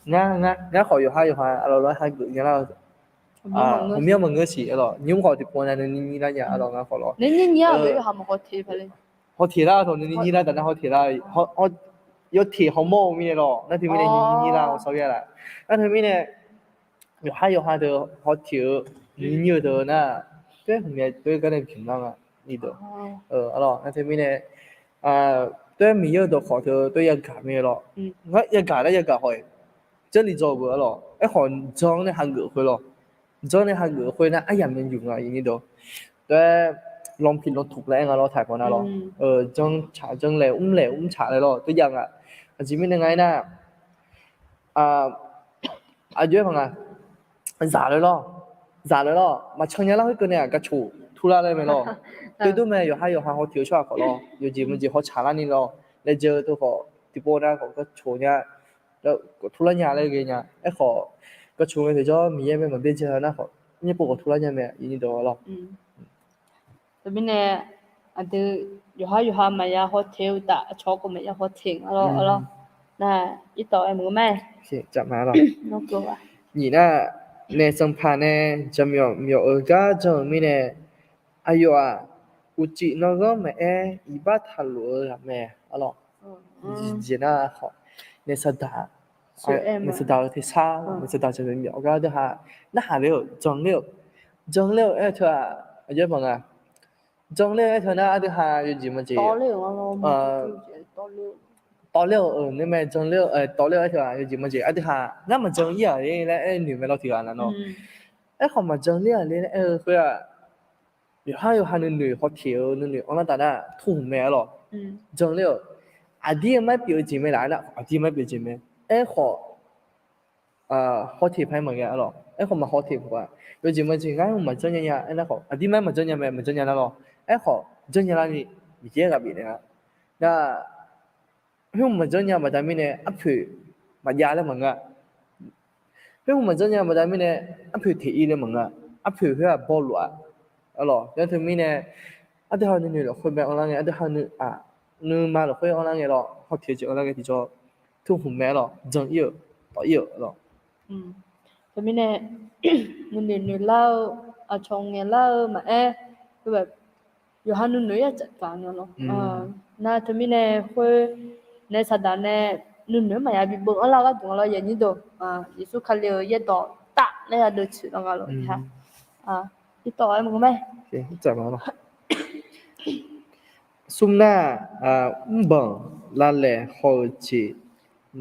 Ngar khawf yawqhar yawqha aqlawq lawr hageuf nya lar-eu, ghawqmyanr maqngeur siq-ar lawq. Nymr khawf tiqpov nav nuinyir nyir lar nya-ar lawq, ngar khawf lawr. Haw teq lar tawq nuinyir nyir lar taf nar haw teq lar, yawteq hawmawr-eu mirnae lawq. Nar teumirnae nuinyir nyir lar-awr sawr-ir-a laf. Nar teumirnae yawqhar yawqha deuq haw teq-eu nuinyir-eu deuq nar, toer hmq mya toer gar nae bymq lar nga. Iqdeuq, nar teumirnae toer Miqyaer-eu dawqkawq teu toer yagaq mir-eu lawr. Ngar yagaq nar yagaq khawf-iq, janrlif dzaw-eu beu-ar lawq. Aerkhawf jan-anr nae hageuf khoer lawq. Jan nae hageuf khoer nar aryamq myanr yuf nga, iqnyir deuq. Toer lanrpiq lanrtuq laer aer nga lawr, taqpawf nar lawr. Janrtsaq janrlaeq mrlaeq mrtsaq laer lawr toer jav nga. Aqjeq mirnae nga-aer nar, aqjox-aer paq nga. Zaq lof lawr, zaq lof lawr, maqcan nya lar khoerkeuv nae-aq gaqcoq turlar laer mae lawr. Toer dur mae, yawqhar yawqha haw teq-eu tsawrhaq khawf lawr, yawjeq maqjeq hawtsaq larni lawr, laejae-eu teu khawf tiqpov nar khawf gaqcoq nya, khawf turlar nya laer ghae nya. Aerkhawf gaqcoq ngae tiqjawr Miqyaer mae maqbyaerdzae nar khawf, nyarpov khawf turlar nya mae, iqnyir deuq-ar lawr. Teumirnae aqdui yawqhar yawqha maqya haw teq-eu uqtaf, aqcawq khawf maqya haw teq nga lawr-ar lawr. Nar iqtawf-aer maqngeur mae. Nyiq nar, naef sanqpaq nae jaqmyawf myawf-eu gar jan-eu mirnae, aqyawf-aq uqcif nanzanr maqaer iqbax taqlof-eu ghaq mae-ar lawr. Jeq nar khawf, naef saqdaq, naef saqdaq-eu tersar, naef saqdaq jaqmyawf myawf-eu gar deuq ha, narhaq ler-euq, jan ler-euq, jan ler-euq aer-eu teu-aq, aqjox-aer paq nga. Jan ler-eu aer teu nar aqdui ha yawjeq maqjeq, tawv ler-euq, nuima jan ler-eu, tawv ler-eu aer teu-aq yawjeq maqjeq, aqdui ha ngar maqjan ir-aq le laer aer noeq mae lawr tiq ghaq navnawr. Aerkhawf maqjan ler-aq le laer aer-eu khoer-aq, yawqhar yawqha nuinoeq haw teq-eu nuinoeq anrlar taf nar tmr hmq mae-ar lawr. Jan ler-euq, aqdir-eu mar pyeuf-eu jeq mae laf nar aqdir mar pyeuf jeq mae. Aerkhawf haw teq paq-aer maqghae-ar lawr. Aerkhawf maqhaw teq paq-a, yawjeq maqjeq ngar hmq maqjanr nya nya aernar khawf, aqdir mar maqjanr nya mae, maqjanr nya nar lawr. Aerkhawf janr nya larni Miqyaer ghaq bif naeq-a. Nar khoer hmq maqjanr nya baqda mirnae arpoeq maqjav laer maqngeur-a. Khoer hmq maqjanr nya baqda mirnae arpoeq teq ir laer maqngeur-a. Arpoeq khoer-aq bawluf-a. Ar lawr, nar teumirnae aqdui ha nuinoeq lafkhoer mae anrlar ngae, aqdui ha nuima lafkhoer anrlar ngae lawr, haw teq-eu jeq anrlar ngae tiqjawr tmr hmq mae-ar lawr, jan ir-euq, tawv ir-euq lawr. Teumirnae nuinoeq noeq lar-eu, aqcawq ngaeq lar-eu maqaer, yawqha nuinoeq yar tsafgaq nga lawr. Nar teumirnae khoer naef saqdaq nae nuinoeq-anr maqya bibeuv anrlar-eu gharduq nga lawr, yaqnyir deuq. Yeqsur Kali-euq yaerdawq taf laer yadeuv tsoeq lar nga lawr. Iqtawf-aer maqngeur mae. Smr nar, mrbanq lavlaeq haw-euq jeq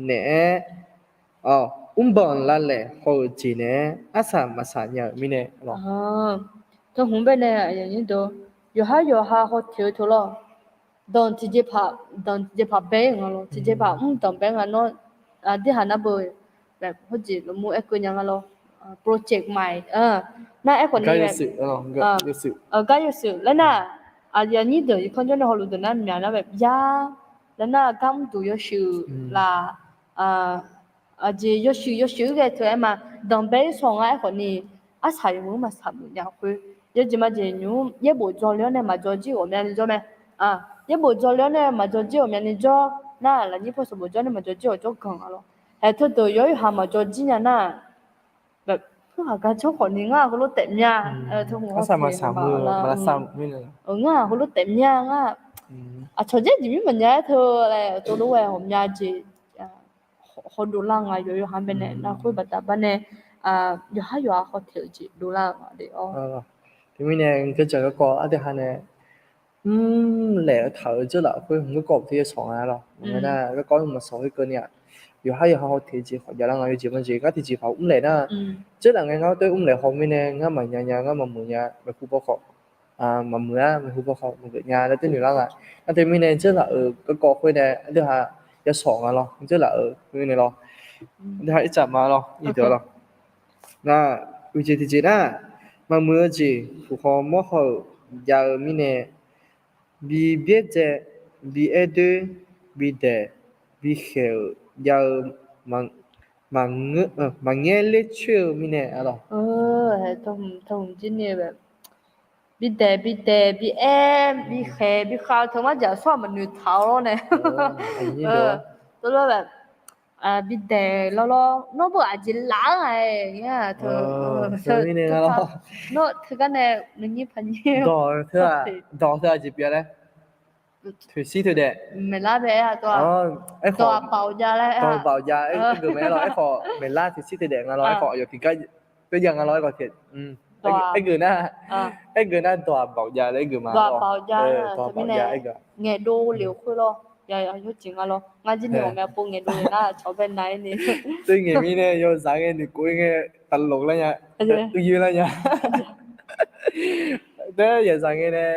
naeq-aer, mrbanq lavlaeq haw-euq jeq naeq-aer arsaq maqsaq nya-euq mirnae. Teu hmq baenae, yawqhar yawqha haw teq-eu teu lawr. Danq tiqjeqpaq, danq tiqjeqpaq bae nga lawr, tiqjeqpaq mr danq bae nga nawr, aqdir haq nar beu, hawjeq lafmur aerkeuv nya nga lawr, project mai, nar aerkhawf ni, gar yawshuif laer nar, aqyuif aqnyir deuq irkanr jawr nae hawluf deuq nar myaq nar bae yar, laer nar gar mrduq yawshuif laf, aqjeq yawshuif yawshuif-aer ghae teu-aer ma, danq bae-ir sawq ngar aerkhawf ni, arsaq yawmuiq-anr maqsaq muiq nya khoer, yawjeq majeq nymq-mr yaerbof dzaw le-awr nae maqdzaw jir ghawqmyani jawr mae. Yaerbof dzaw le-awr nae maqdzaw jir ghawqmyani jawr nar, lafnyir paw sanqbof jawr nae maqdzaw jir ghawqjawr ganq nga lawr. Haeq teudeuq yawqha maqdzaw jir nya nar, Aqgar janr khawf ni ngar heulof taef mya. Arsaq maqsaq maqlar, ngar heulof taef mya ngar. Aqcawq dzer jeq mir maqnya-aer teu laer tov lof-aer ghawqmya jeq hawdov lar nga yawqha-anr baenae nar khoer baqda bar nae yawqhar yawqha hawtaeq-eu jeq dovlar-eu nga le-awr. Teumirnae geudzaq garkawv ardui ha nae mrlaeq-eu taq-euq dzeurlaf khoer hmq garkawv teu yawsawq nga lawr. Maqngeur nar garkawv maqsawq khoerkeuvni-aq, yawqhar yawqha hawtaeq jeq khawf javlar nga. Yawjeq majeq ngar tiqjeq paq mrlaeq nar, dzeurlaf ngae ngar toer mrlaeq haw mirnae ngar maqnya nya, ngar maqmuiq nya, maeqhu paw khawf maqmuiq-ar, maeqhu paw khawf maqgeuf nya laer toer noeq lar nga. Nar teumirnae dzeurlaf-euq garkawv khoer nae ardui ha yawsawq nga lawr, dzeurlaf-euq khoer nae lawr. Ardui ha ircaf ma lawr, irdeuq lawr. Nar, uiqjeq tiqjeq nar, maqmuiq-eu jeq puq haw mawr haw-euq jav-eu mirnae, bi byaerdzae, bi aer doer, bi daeq, bi khaeq-euq jav-eu maqngeur ler coer-eu mirnae-a lawr. Bi daeq bi daeq bi aer bi khaeq bi khav-eu teu marjaq sawr-aq maqnoeq taq-awr lawr nae. Tov lof-aer bi daeq lawrlawr nawr beu aqjeq laf-anr-aq-aer, nawr teugar nae nuinyir paqnyir dawq teu aqjeq pyeuf-a laer, toeqsir teudaef maeqlar bae-aer-a, dawq aqbawq jav laer, dawq aqbawq jav aer geuf mae lawr. Aerkhawf maeqlar toeqsir teudaef nga lawr. Aerkhawf aqyawf tiqgar teujav nga lawr. Aerkhawf aergeuf nar, aergeuf nar dawq aqbawq jav laer aergeuf ma lawr. Dawq aqbawq jav aergeuf ngaeqdov lef-eu khoer lawr. Yawjeq nga lawr, ngar jir ni ghawqmya pov ngaeqdov lef nar cawq bae nav-ir ni. Teu ngaeq mirnae yawzaq ngae noeqkov-ir ngae taqloq lar nya, uiyoer lar nya. Daer yawzaq ngae nae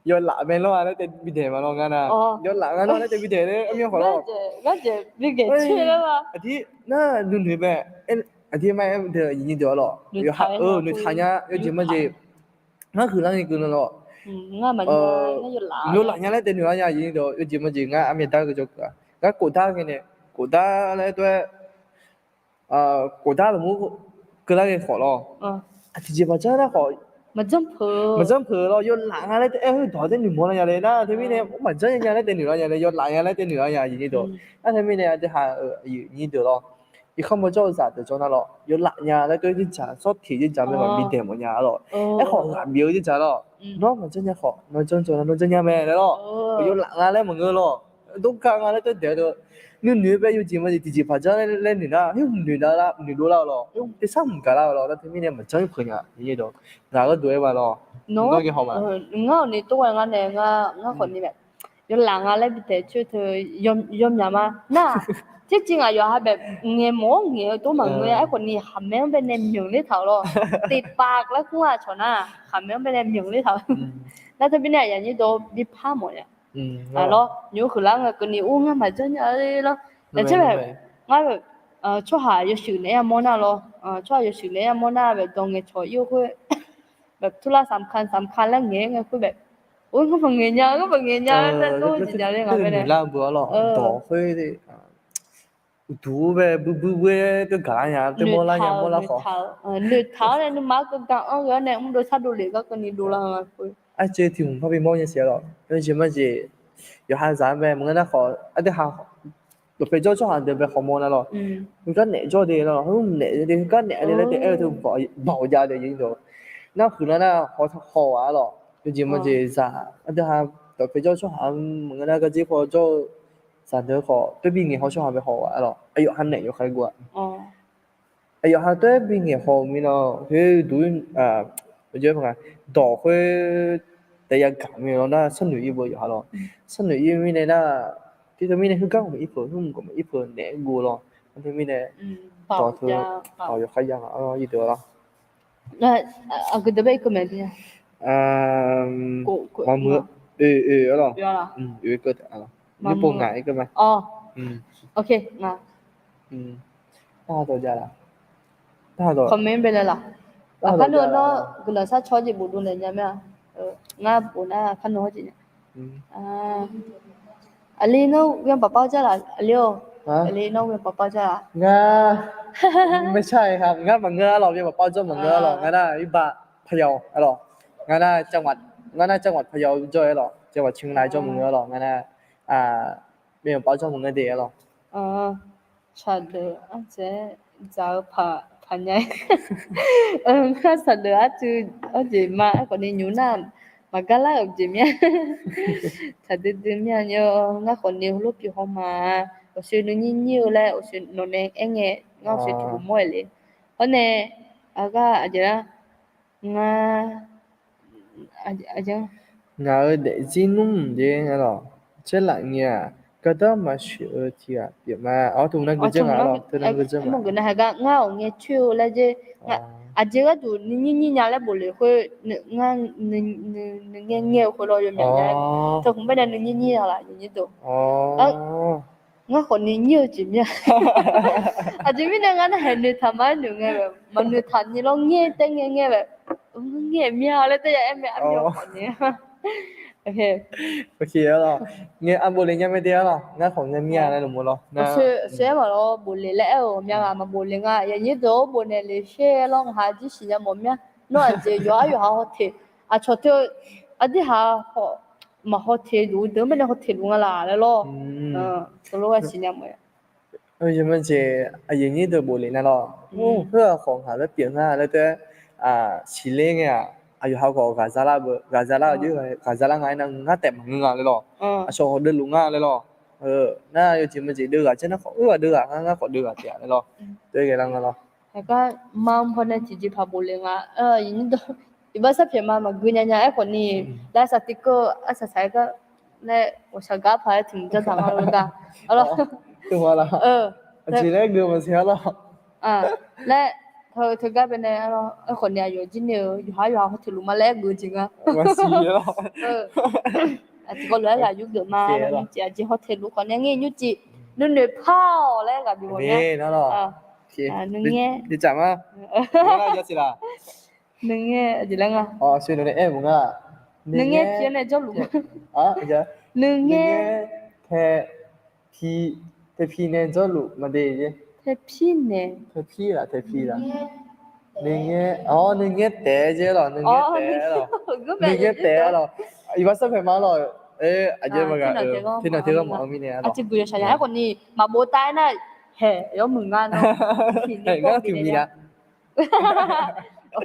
yawlaf mae lawr-a laer taev bi daeq ma lawr ngar nar. Yawlaf nga lawr laer taev bi daeq laer armyanr khawf lawr. Aqdir nar nuinoeq bae, aqdir ma-aer deuq aqyuif nyir deuq-a lawr, noeqtaq nya yawjeq majeq. Ngar huiqlar ngae keuvni lawr, yawlaf nya laer taev noeq lar nya aqyuif nyir deuq, yawjeq majeq ngar armyav dar-eu jawrkeuv-a ngar khofdar ngae nae, khofdar laer tov-aer khofdar lafmur keuvlar ngae khawf lawr, aqtiqjeq maqjanr nar khawf, maqjanr peuq lawr. Yawlaf nga laer taev aer-eu dawq taev noeqmawr lar nya le nar, teumirnae maqjanr nya laer taev noeq lar nya le, yawlaf nya laer taev noeq lar nya aqyuif nyir deuq. Nar teumirnae aqdui ha-euq aqyuif nyir deuq lawr, irkanr mawrjawr-eu zaq deuq jawr nar lawr, yawlaf nya laer tov-aer jirjaq sawr tiq jirjaq mae maqbi daeq mawf nya-a lawr. Aerkhawf ghaq bif-eu jirjaq lawr, nawr maqjanr nya khawf nawr janr jawr nar nawr janr nya mae laer lawr, yawlaf nga laer maqngeur lawr. Dov ga nga laer tov daeq-eu deuq, nuinoeq bae yawjeq majeq tiqjeq paq janr laer noeq nar, noeqdov lar-eu lawr, tersar mq gaq lar-eu lawr. Nar teumirnae maqjanr peuq nya aqyuif nyir deuq. Ngaq gharduq aer ma lawr, nawr ngar-awq ni tov-aer ngar nae ngar khawf ni mae, yawlaf nga laer bi daeq coer teu yawmyaq ma nar. Terciv ngaq yawqha bae ngaeq mawf-awr ngaeq-eu tov maqngeur-a. Aerkhawf ni khaqmae-anr bae nae myanq ler taq-awq lawr. Tiqpav laer kur-aq cawq nar khaqmae-anr bae nae myanq ler taq-awq. Nar teumirnae aqyuif nyir deuq bipar mawf nya lawr, nymq-mr huiqlar ngae keuvni ur ngar maqjanr nya lawr. Aqjeq bae ngar tsawrhaq yawshuif naeq-aer yamawr nar lawr, tsawrhaq yawshuif naeq-aer yamawr nar bae dawq ngaeqcawq ir-eu khoer, แบบ ธุระสำคัญ สำคัญ laer ngaeq-aer ngae khoer แบบ or ngar maqngaeq nya, ngar maqngaeq nya laer dov-eu jeq nya le ngaq bae nae noeqlar beu-a lawr, dawq khoer uqduq bae buibuir buir-aer tov gaqlar nya, tov mawrlar nya mawrlar khawf, noeqtaq-awr nae nuima-anr keuv ga-anr ghae-awr nae mrdov sar dovlef gar keuvni dovlar nga khoer. Arcuiv tiq hmq parbi mawr nya siq-a lawr, yawjeq majeq yawqha zaq-anr bae maqngeur nar khawf aqdui ha dawqpae jawr tsawrhaq deuq bae hawmawr nar lawr, heugar naeq jawr de lar, heugar naeq de, heugar naeq-a de laer taev aer-eu teu bawq jav de aqyuif nyir deuq. Nar huiqlar nar haw-aq-a lawr, yawjeq majeq zaq aqdui ha dawqpae jawr tsawrhaq-anr maqngeur nar gardzir paw jawr-eu zaq deuq khawf tov bi ngaeq haw tsawrhaq bae haw-aq-a lawr, aqyawf ha naeq yawkhav guv-a. Aqyawf ha tov-aer bi ngaeq haw-eu mirnae khoer duq, dawq khoer taef yagaq mir lawr nar sharnoeq ir beu yawqha lawr, sharnoeq ir mirnae nar, tir teu mirnae heugar ghawqmya ir peuq, heugar ghawqmya ir peuq naeq-aer guv lawr, nar teu mirnae dawq teu dawq yawkhav ya nga-a lawr, ir deuq-a lawr. Aqgeu deuq bae ir keuv mae, maqmuiq, oe oe-a lawr, oe keuv taef-a lawr, yurpov ngaq ir keuv ma. Comment ပဲလဲလ အခါနော်နော် ကလစချော jeq bofdov naeq nya mae-a. Ngar bof nar အခါနော် jeq nya. Aqli nawr ဝေဘာင်ပေါက်ကျားလား aqli-or? Aqli nawr ဝေဘာင်ပေါက်ကျားလား? Ngar, ไม่ใช่ครับ, ngar maqngeur-a lawr, ဝေဘာင်ပေါက်ကျား maqngeur-a lawr, ngar nar ဝေဘာင်ပေါက်ကျား aqlawr, ngar nar จังหวัด, ngar nar จังหวัดพะเยา jawr-aer lawr, จังหวัดเชียงราย jawr maqngeur-a lawr, ngar nar วေဘာင်ပေါက်ကျား maqngeur de-a lawr. Tsaqdeuq ardzaeq-aer dzaq-eu paq Aqnya, ngar saqdeuq arcuiv arjeq ma, aerkhawf ni nymq nar maqgar lar-euq jeq mir-a. Taqdui dui mir-a nya, ngar khawf ni heulof pyeuf haw ma. Awqshoe nuinyir nyir-eu laer awqshoe nawqnae aerngae, ngar awqshoe tiqlof mawr-aer le. Hawr nae, aqgar aqjeq lar, ngar Ngaq-euq daefzir nmr-mq jeq-a lawq, caerlaf ngae-aq, gardanr maqsheuq-eu tiq ghaq pyeuf ma. Awr, teu nar geudzeur ngaq lawq, teu nar geudzeur ngaq. Ngar awqngae coer-eu laer jer, aqjeq gharduq nuinyir nyir nya laer bofle khoer, ngar nuingae ngae-eu khoer lawr yawmyaq nya. Teu khmq bae nae nuinyir nyir-a laf, nuinyir deuq. Ngar khawf ni nyir-eu jeq mir-a. Aqjeq mirnae ngar narhaq noeqtaq ma-aer noeq ngae bae, maqnoeqtaq ni lawr ngae taer ngae ngae bae, ngae mir-a laer taer ya aer mae armyawq khawf ni. Ngae arbof le nya mae de-a lawq, ngar khawf ngae mir-a laer lmq lawr. Aqshoe aer maqlawr, bof le laer aer-euq ghawqmya ghaq maqbof le nga. Yaqnyir deuq-awr bof naeq le sher lawr, ngaq ha jir siqnya mawf mir-a. Nawr aqjeq yawqha yawqha hawteq, aqcawq teu aqdirhaq khawf maqhawteq luf-eu deuq-anr bae nae hawteq luf nga laf laer lawr. Teulof-aer siqnya mawf-a. Yawqjeq aqyuif nyir deuq bof le nar lawr, khoer-aq khawf ngaq laer pyeuf nga laer taer, siqler ngae-aq, aqyawf ha khawf ghaqzar lar beu, ghaqzar lar-eu jeq, ghaqzar lar nga aernar ngar taef maqngeur nga laer lawr. Aqcawq khawf deuvluf nga laer lawr. Nar yawjeq maqjeq deuvghaq jaer nar khawf, oer ghaq deuvghaq nga, ngar khawf deuvghaq taef-a laer lawr. Teu ghae lar nga lawr. Aqgar ma paw nae tiqjeqpaq bof le nga. Iqbax sarpyaeq ma maqgui nya nya aerkhawf ni, laer saqtiq keuv arsaq saq-aer gar laer ghawqshaq gar paq-aer tiq mq janr taq nga lawr da. Aqjeq laer geuf maqsiq-a lawr. Laer, teugar bae nae, aerkhawf ni aqyawf jir ni-eu yawqha yawqha hawteq luf ma laer aer geuf-eu jeq nga. Tiqkawv lof-aer ghaq yurgeuf ma. Nymrcif aqjeq hawteq luf khawf nae ngae nymrcif nuinoeq par-awq laer ghaq bif ghawqmya. Nuingae, nuingae pi-awr nae jawrluf, nuingae tae pi, tae pi nae jawrluf maqde. Tae pi nae, tae pi laf, tae pi laf. Nuingae, nuingae taef-aer jer lawq, nuingae taef-aer lawq. Nuingae taef-aer lawq. Iqbax sarpyaeq ma lawq. Aqjeq maqgaq, teunar teugar maqanr mirnae-a lawq. Aqjeq guiqlanq shaqnya aerkhawf ni maqbof tav-aer nar, haeq yawmuiq ngar nawr, ngar tuq miq nya. Ngaq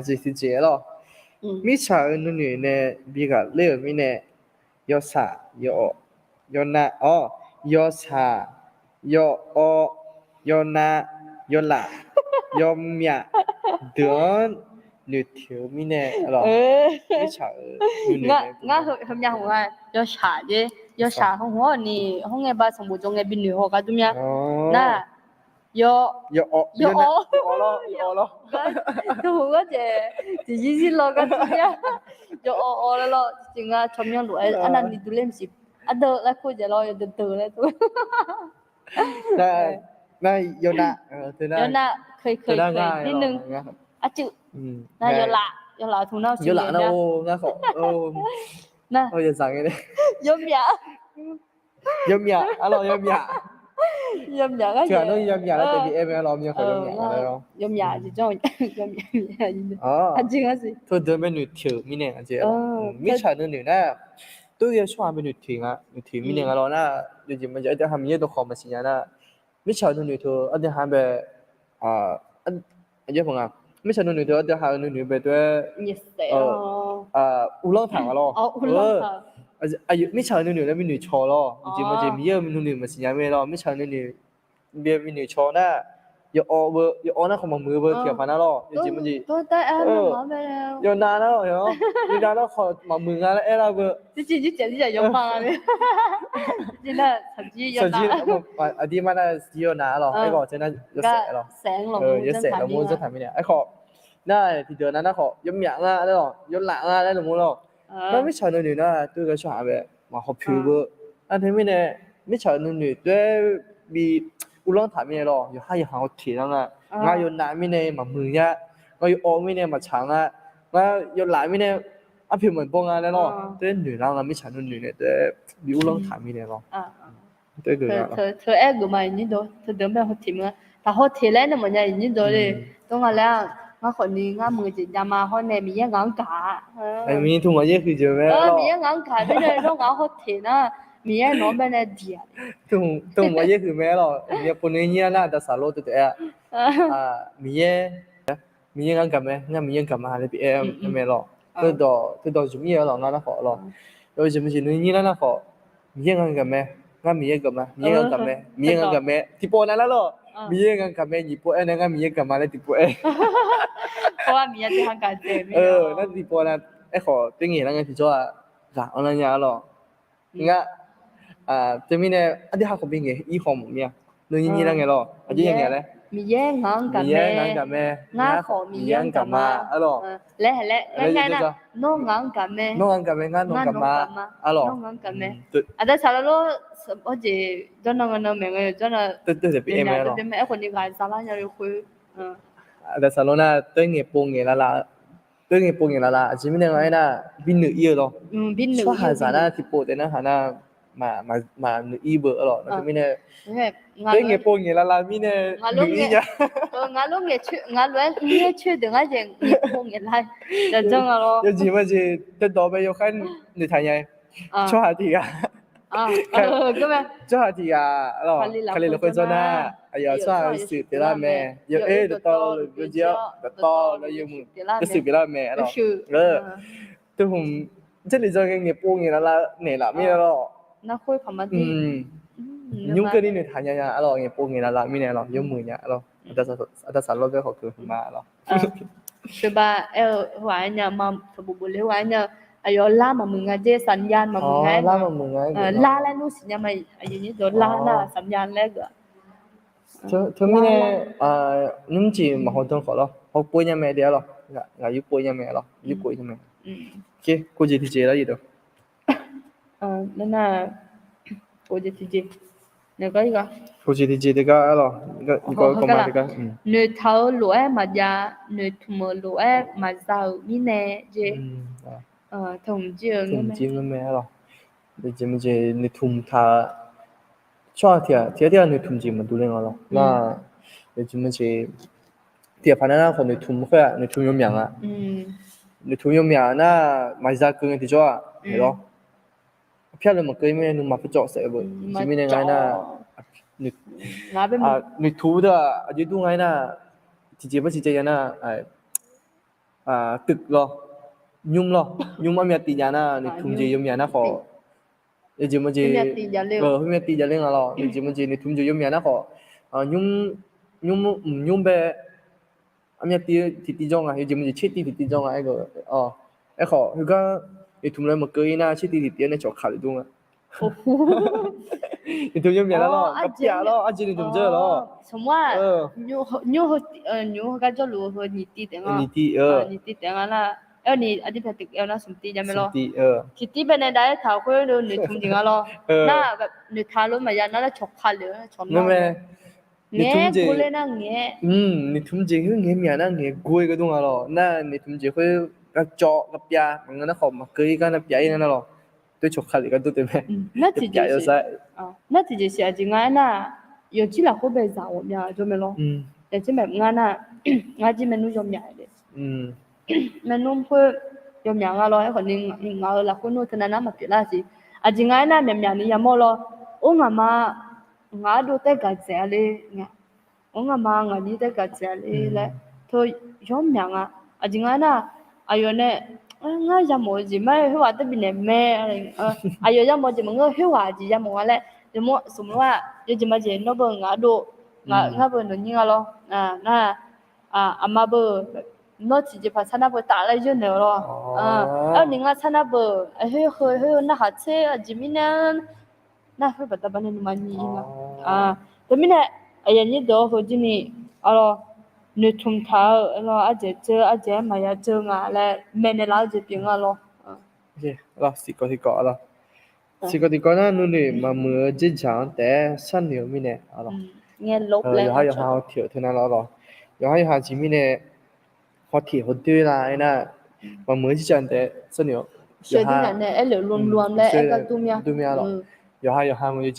jeq tiqjeq-aer lawq. Mirtsaq-euq nuinoeq nae bi ghaqler-euq mirnae, yawshaq, yawnav, yawshaq, yawawv, yawnav, yawlaf, yawmyaf deuq-anr noeqtoeq-eu mirnae lawq. Mirtsaq-euq nuinoeq nae, ngar heumya hmq-a, yawshaq jer, yawshaq hmq-awr ni, hawr ngae ba sanqbof jawr ngae bi noeq haw gar dur mya. Nar, yawawv, yawawv, yawawv lawr, yawawv lawr. Teu hmq gar jaeq tiqzir zir law gar dur mya. Yawawv awv laer lawr, tiqjeq nga tsawrmyanr lof-aer arnavni durler maqsiq. Ardeuv laer kur jaeq lawr, yawdeuq deuq laer dur. Nar, yawnav, yawnav, keuq keuq keuq nir nui. Arcuiv, nar yawlaf, yawlaf tmq nar, yawlaf nar, ngar khawf, nar, yawzaq ngae, yawmyaf, yawmyaf, arlawq yawmyaf. Yawmyaf gar, yawmyaf lar taef bi aer mae arlawq, yawmyaf, yawmyaf jeq janr, yawmyaf, aqjeq ngar siq. Teudeuq mae noeqtoeq-euq mirnae aqjeq, mirtsaq nuinoeq nar, tov ghae-eu tsawrhaq mae noeqtoeq nga, noeqtoeq mirnae nga lawr nar, yawjeq maqjeq aqdui ha Miqyaer dawqkawq maqsiq nya nar, mirtsaq-euq nuinoeq teu aqdui ha bae, mirtsaq nuinoeq teu aqdui ha-euq nuinoeq bae tov-aer, uvlanr taq nga lawr. Mirtsaq-euq nuinoeq laer bi noeqcawq lawr, yawjeq maqjeq Miqyaer-euq nuinoeq maqsiq nya mae lawr, mirtsaq-euq nuinoeq bi noeqcawq nar, yawawv beu, yawawv nar khawf maqmuiq-eu beu tiqghaq paq nar lawr, yawjeq maqjeq, yawnav nar, yawnav nar khawf maqmuiq nga laer aer lar beu. Aqdirmar nar, yawnav lawr, aerkhawf tsaev nar, yawsaef lawr, yawsaef lawr mawr zanr taq mirnae aerkhawf, nar tiqdeuq nar nar khawf yawmyaf nga laer lawr, yawlaf nga laer lawr mawr lawr. Nar mirtsaq nuinoeq nar tov ghae-eu tsawrhaq bae maqhaw poeq beu. Nar teumirnae mirtsaq-euq nuinoeq tov-aer bi uvlanr taq mirnae lawr, yawqhar yawqha hawteq lar nga. Ngar yawnav mirnae maqmuiq nya, ngar yawawv mirnae maqtsaq nga, ngar yawlaf mirnae arpoeq maqbawr nga laer lawr, tov-aer noeq lar nga, mirtsaq nuinoeq nae tov-aer bi uvlanr taq mirnae lawr. Teu aer geuf ma, teudeuq bae hawteq ma, taq hawteq laer nae mawfnya iqnyir dawq le. Tov nga laer-aq, ngar khawf ni ngar muiq-eu jeq javma hawr nae Miqyaer ngaq-anr gaq-a. Miqyaer ngaq-anr gaq-a, nawr ngaq-anr hawteq nar Miqyaer nawq-anr bae nae diq-aq. Teu hmq aqyaer huiq mae-aer lawq. Miqyaer pov nuinyir lar nar, Aqdaqsaqlor teu taef-aer-a, Miqyaer, Miqyaer ngar gaq mae, ngar Miqyaer gaq ma laer bi-aer mae lawq. Teudawq, teudawq zmq-ir-eu lawq, ngar nar khawf lawq. Yawjeq maqjeq nuinyir lar nar khawf, Miqyaer ngar gaq mae, ngar Miqyaer gaq ma, Miqyaer ngar gaq mae, Miqyaer ngar gaq mae tiqpov nav lar lawq. Miqyaer ngar gaq mae nyiq pov aer nae, ngar Miqyaer gaq ma laer tiqpov aer. Nar tiqpov nav aerkhawf, toer ngaeq lar ngae tiqjawr-aq, zaq anrlar nya-a lawq. Ngar, teumirnae aqdui ha khawf bi ngaeq-ir haw mawf mir-a. Nuinyir lar ngae lawq, aqjeq ya ngaeq laer, Miqyaer ngaq-anr gaq mae, ngar khawf Miqyaer-anr gaq ma-a lawq. Laer haeq laer, nawr ngaq-anr gaq mae, nawr ngaq-anr gaq mae, ngar nawq gaq ma-a lawq. Aqdaqsaqlor lor, hawjeq jawrnan ngaq nan maeq nga jawrnan, aerkhawfni ghaq zalar nya-eu khoer. Aqdaqsaqlor nar, toer ngaeq pov ngaeq lala, toer ngaeq pov ngaeq lala, aqjeq mirnae nga aernar, bi nuiq-ir-eu lawr. Tsawrhaqzaq nar tiqpov taef narhaq nar, maqnuiq-ir beu-a lawq. Nar teumirnae, toer ngaeq pov ngaeq lala mirnae nuiq-ir nya. Ngaq lof-aer ngaeq coer deuq ngar jeq ngaeq pov ngaeq lar. Yawjeq maqjeq teudawq bae yawkhaer noeqtaq nya-a. Tsawrhaq tiq ghaq, tsawrhaq tiq ghaq lawq, Kali lafkhoer jawr nar, aqyawf tsawrhaq-eu shuif pyeuflar mae. Yawoer dawqtawvluf byovjir-awr, dawqtawvluf yawmuiq-eu shuif pyeuflar mae-a lawq. Teu hmq, Jarlif jan ngae ngaeq pov ngaeq lala naeqlaf mirnae lawr. Nymr keuvni noeqtaq nya nya-a lawq, ngaeq pov ngaeq lala mirnae lawq, yawmuiq nya-a lawq. Aqdaqsaqlor bae khawf keuv hmq ma-a lawq. Teuba aer-eu heughaq aer nya ma, taqbof bof le heughaq aer nya, aqyawf lar maqmuiq nga jer, สัญญาณ maqmuiq nga aer, lar laer nmr siqnya ma, aqyuif nyir deuq lar nar สัญญาณ laer geuf-a. Teumirnae, nymr jeq maqhaw dan khawf lawr, hawpov nya mae de-a lawq. Ngaq yurpov nya mae lawq, yurpov nya mae. Kov jeq tiqjeq lar-iq deuq. Nar nar, kov jeq tiqjeq, kov jeq tiqjeq deuq gar-a lawq. Noeqtaq-eu lof-aer maqjav, noeqtmq-euq lof-aer maqza-euq mirnae jer. Teu hmq jir-eu ngeur mae-a lawq. Jeq maqjeq noeqtmq taq-eu tsawrhaq tiq ghaq tiq ghaq noeqtmq jeq maqdur ler nga lawr. Nar, jeq maqjeq tiq ghaq paq nar nar khawf noeqtmq khoer-aq, noeqtmq yawmyaq nga. Noeqtmq yawmyaq nar maqza keuv ngae tiqjawr-aq, lawr. Arpyar le maqkeuv-ir mirnae nuima par cawv saef-eu beu. Jeq mirnae nga aernar, noeqtmq deuq-aq aqjeq dur nga aernar, tiqjeq par tiqjeq ya nar, ตึก lawr, nymr lawr, nymr armyav tiv jav nar noeqtmq jeq yawmyaq nar khawf, jeq maqjeq, khoermyav tiv jav ler nga lawr. Jeq maqjeq noeqtmq jeq yawmyaq nar khawf, nymr, mq nymr bae armyav tiv tiqtiv jawr nga, yawjeq maqjeq tser tiv tiqtiv jawr nga aer-eu. Aerkhawf heugar noeqtmq laer maqkeuv-ir nar tser tiv tiqtiv-aer nae cawq kaq lef dur nga. Noeqtmq yawmyaq lar lawr, arpyav lawr, arjeq noeqtmq dzeur lawr. Nymr heugar jawrluf-eu heu nyiq tiv taef nga. Nyiq tiv taef nga nar, aerni aqdir pyaeq tiq aer nar smq tiv jav mae lawr. Tiqtiv bae nae dav-aer taq khoer noeqtmq jeq nga lawr. Nar noeqtaq lof maqya nar laer cawq kaq lef-eu cawq nawr mae. Ngaeq-aer gor-aer nar ngaeq-aer, noeqtmq jeq khoer ngaeq myaq nar ngaeq gor-aer gardmr nga lawr. Nar noeqtmq jeq khoer garcawv garpyav maqngeur nar khawf maqkeuv-ir gar nar pyav-ir nar lawr. Toer cawq kaq lef gardmr taef mae. Nar tiqjeq siq aqjeq nga aernar, yawqjir lafkhoer bae zaq ghawqmya jawr mae lawr. Yawqjir mae nga nar, ngar jir maernmr yawmyaq-a le. Maernmr khoer yawmyaq nga lawr. Aerkhawfni ngaq-euq lafkhoer nmr teunav nar maqpyeuf lar siq. Aqjeq nga aernar myaqmyaq ni yamawr lawr. Or ngaqma, ngaq ardov taer gaq dzaeq-a le. Or ngaqma ngaqnyir taer gaq dzaeq-a le laer teu yawmyaq nga. Aqjeq nga aernar, aqyawf nae ngar yamawf-eu jeq ma-aer khoerghaq taer bifnaeq mae. Aqyawf yamawf jeq maqngeur, khoerghaq jeq yamawf nga laer yawmawr smq lor-aq, yawjeq maqjeq nawr beu ngaq ardov, ngar beu nawqnyir nga lawr. Nar aqma beu, nawr tiqjeqpaq sar nar beu taf laer yawrnaeq-awq lawr. Aerni ngar sar nar beu, khoer heu heu narhaq tser aqjeq mirnae nar khoer baqda baqda nae nuima nyir nga. Teumirnae aqyuif aqnyir deuq-awr heujirni, a lawr, noeqtmq taq-eu lawr, ardzaeq dzeur ardzaeq-aer maqya dzeur nga laer maeqnaeq laf-eu jeq pyeuf nga lawr. Siqkawv tiqkawv a lawr. Siqkawv tiqkawv nar nuinoeq maqmuiq-eu dzerdzaq-anr taef-aer sharnoeq-eu mirnae a lawr. Yawqha yawqha hawteq-euq teunav lawr lawr. Yawqha yawqha jeq mirnae hawteq hawdoer la aernar, maqmuiq-eu dzerdzaq taef-aer sharnoeq-awr, yawqha, dur mir-a lawr. Yawqha yawqha maqmuiq-eu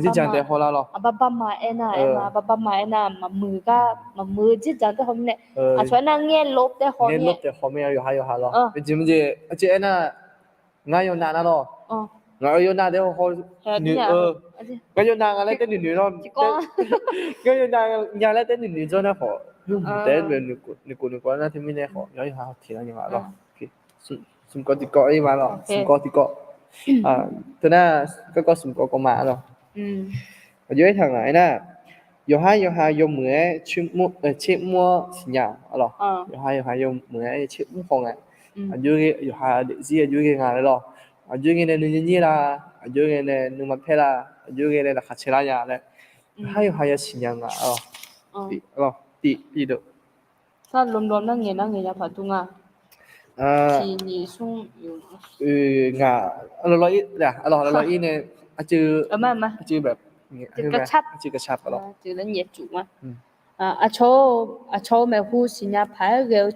dzerdzaq taef-aer hawlar lawr. Aqbarbama aernar, aqbarbama aernar maqmuiq gar maqmuiq-eu dzerdzaq taef haw mirnae, aqcawq aernar ngaer lof taef haw mirnae, yawqha yawqha lawr. Jeq maqjeq aqjeq aernar, Ngar yawnav nar lawr. Ngaq-euq yawnav taef-aer haw noeq-eu. Ngar yawnav nga laer taer noeq noeq lawr. Ngar yawnav nya laer taer noeq noeq dzawr nar khawf, noeqkhof noeqkhof nar teumirnae khawf yawqha yawqha tiq nar nya nga lawr. Smq kawv tiqkawv ir ma lawr. Smq kawv tiqkawv. Teunar garkawv smq kawv kawv ma lawr. Aqjox aertaq ngaq aernar, yawqhar yawqha yawmuiq-aer tsermr-awr siqnya-awq lawr. Yawqha yawqha yawmuiq-aer tsermr haw nga. Aqjox ghae yawqha daefzir aqjox ghae nga laer lawr. Aqjox ghae nae nuinyir la, aqjox ghae nae nuima paer la, aqjox ghae nae laqkhaq cae lar nya laer, yawqhar yawqha yasiqnya nga lawr. Tiv, tiv, tiv deuq. Nar lom lom nar ngaeq nar ngaeq ya paq dur nga. Tiq nyiq smr, ngaq, lawlawr ir nae, aqcuiv gaqcar paq lawr. Aqcawq-eu maeqhu siqnya paq-aer ghae-eu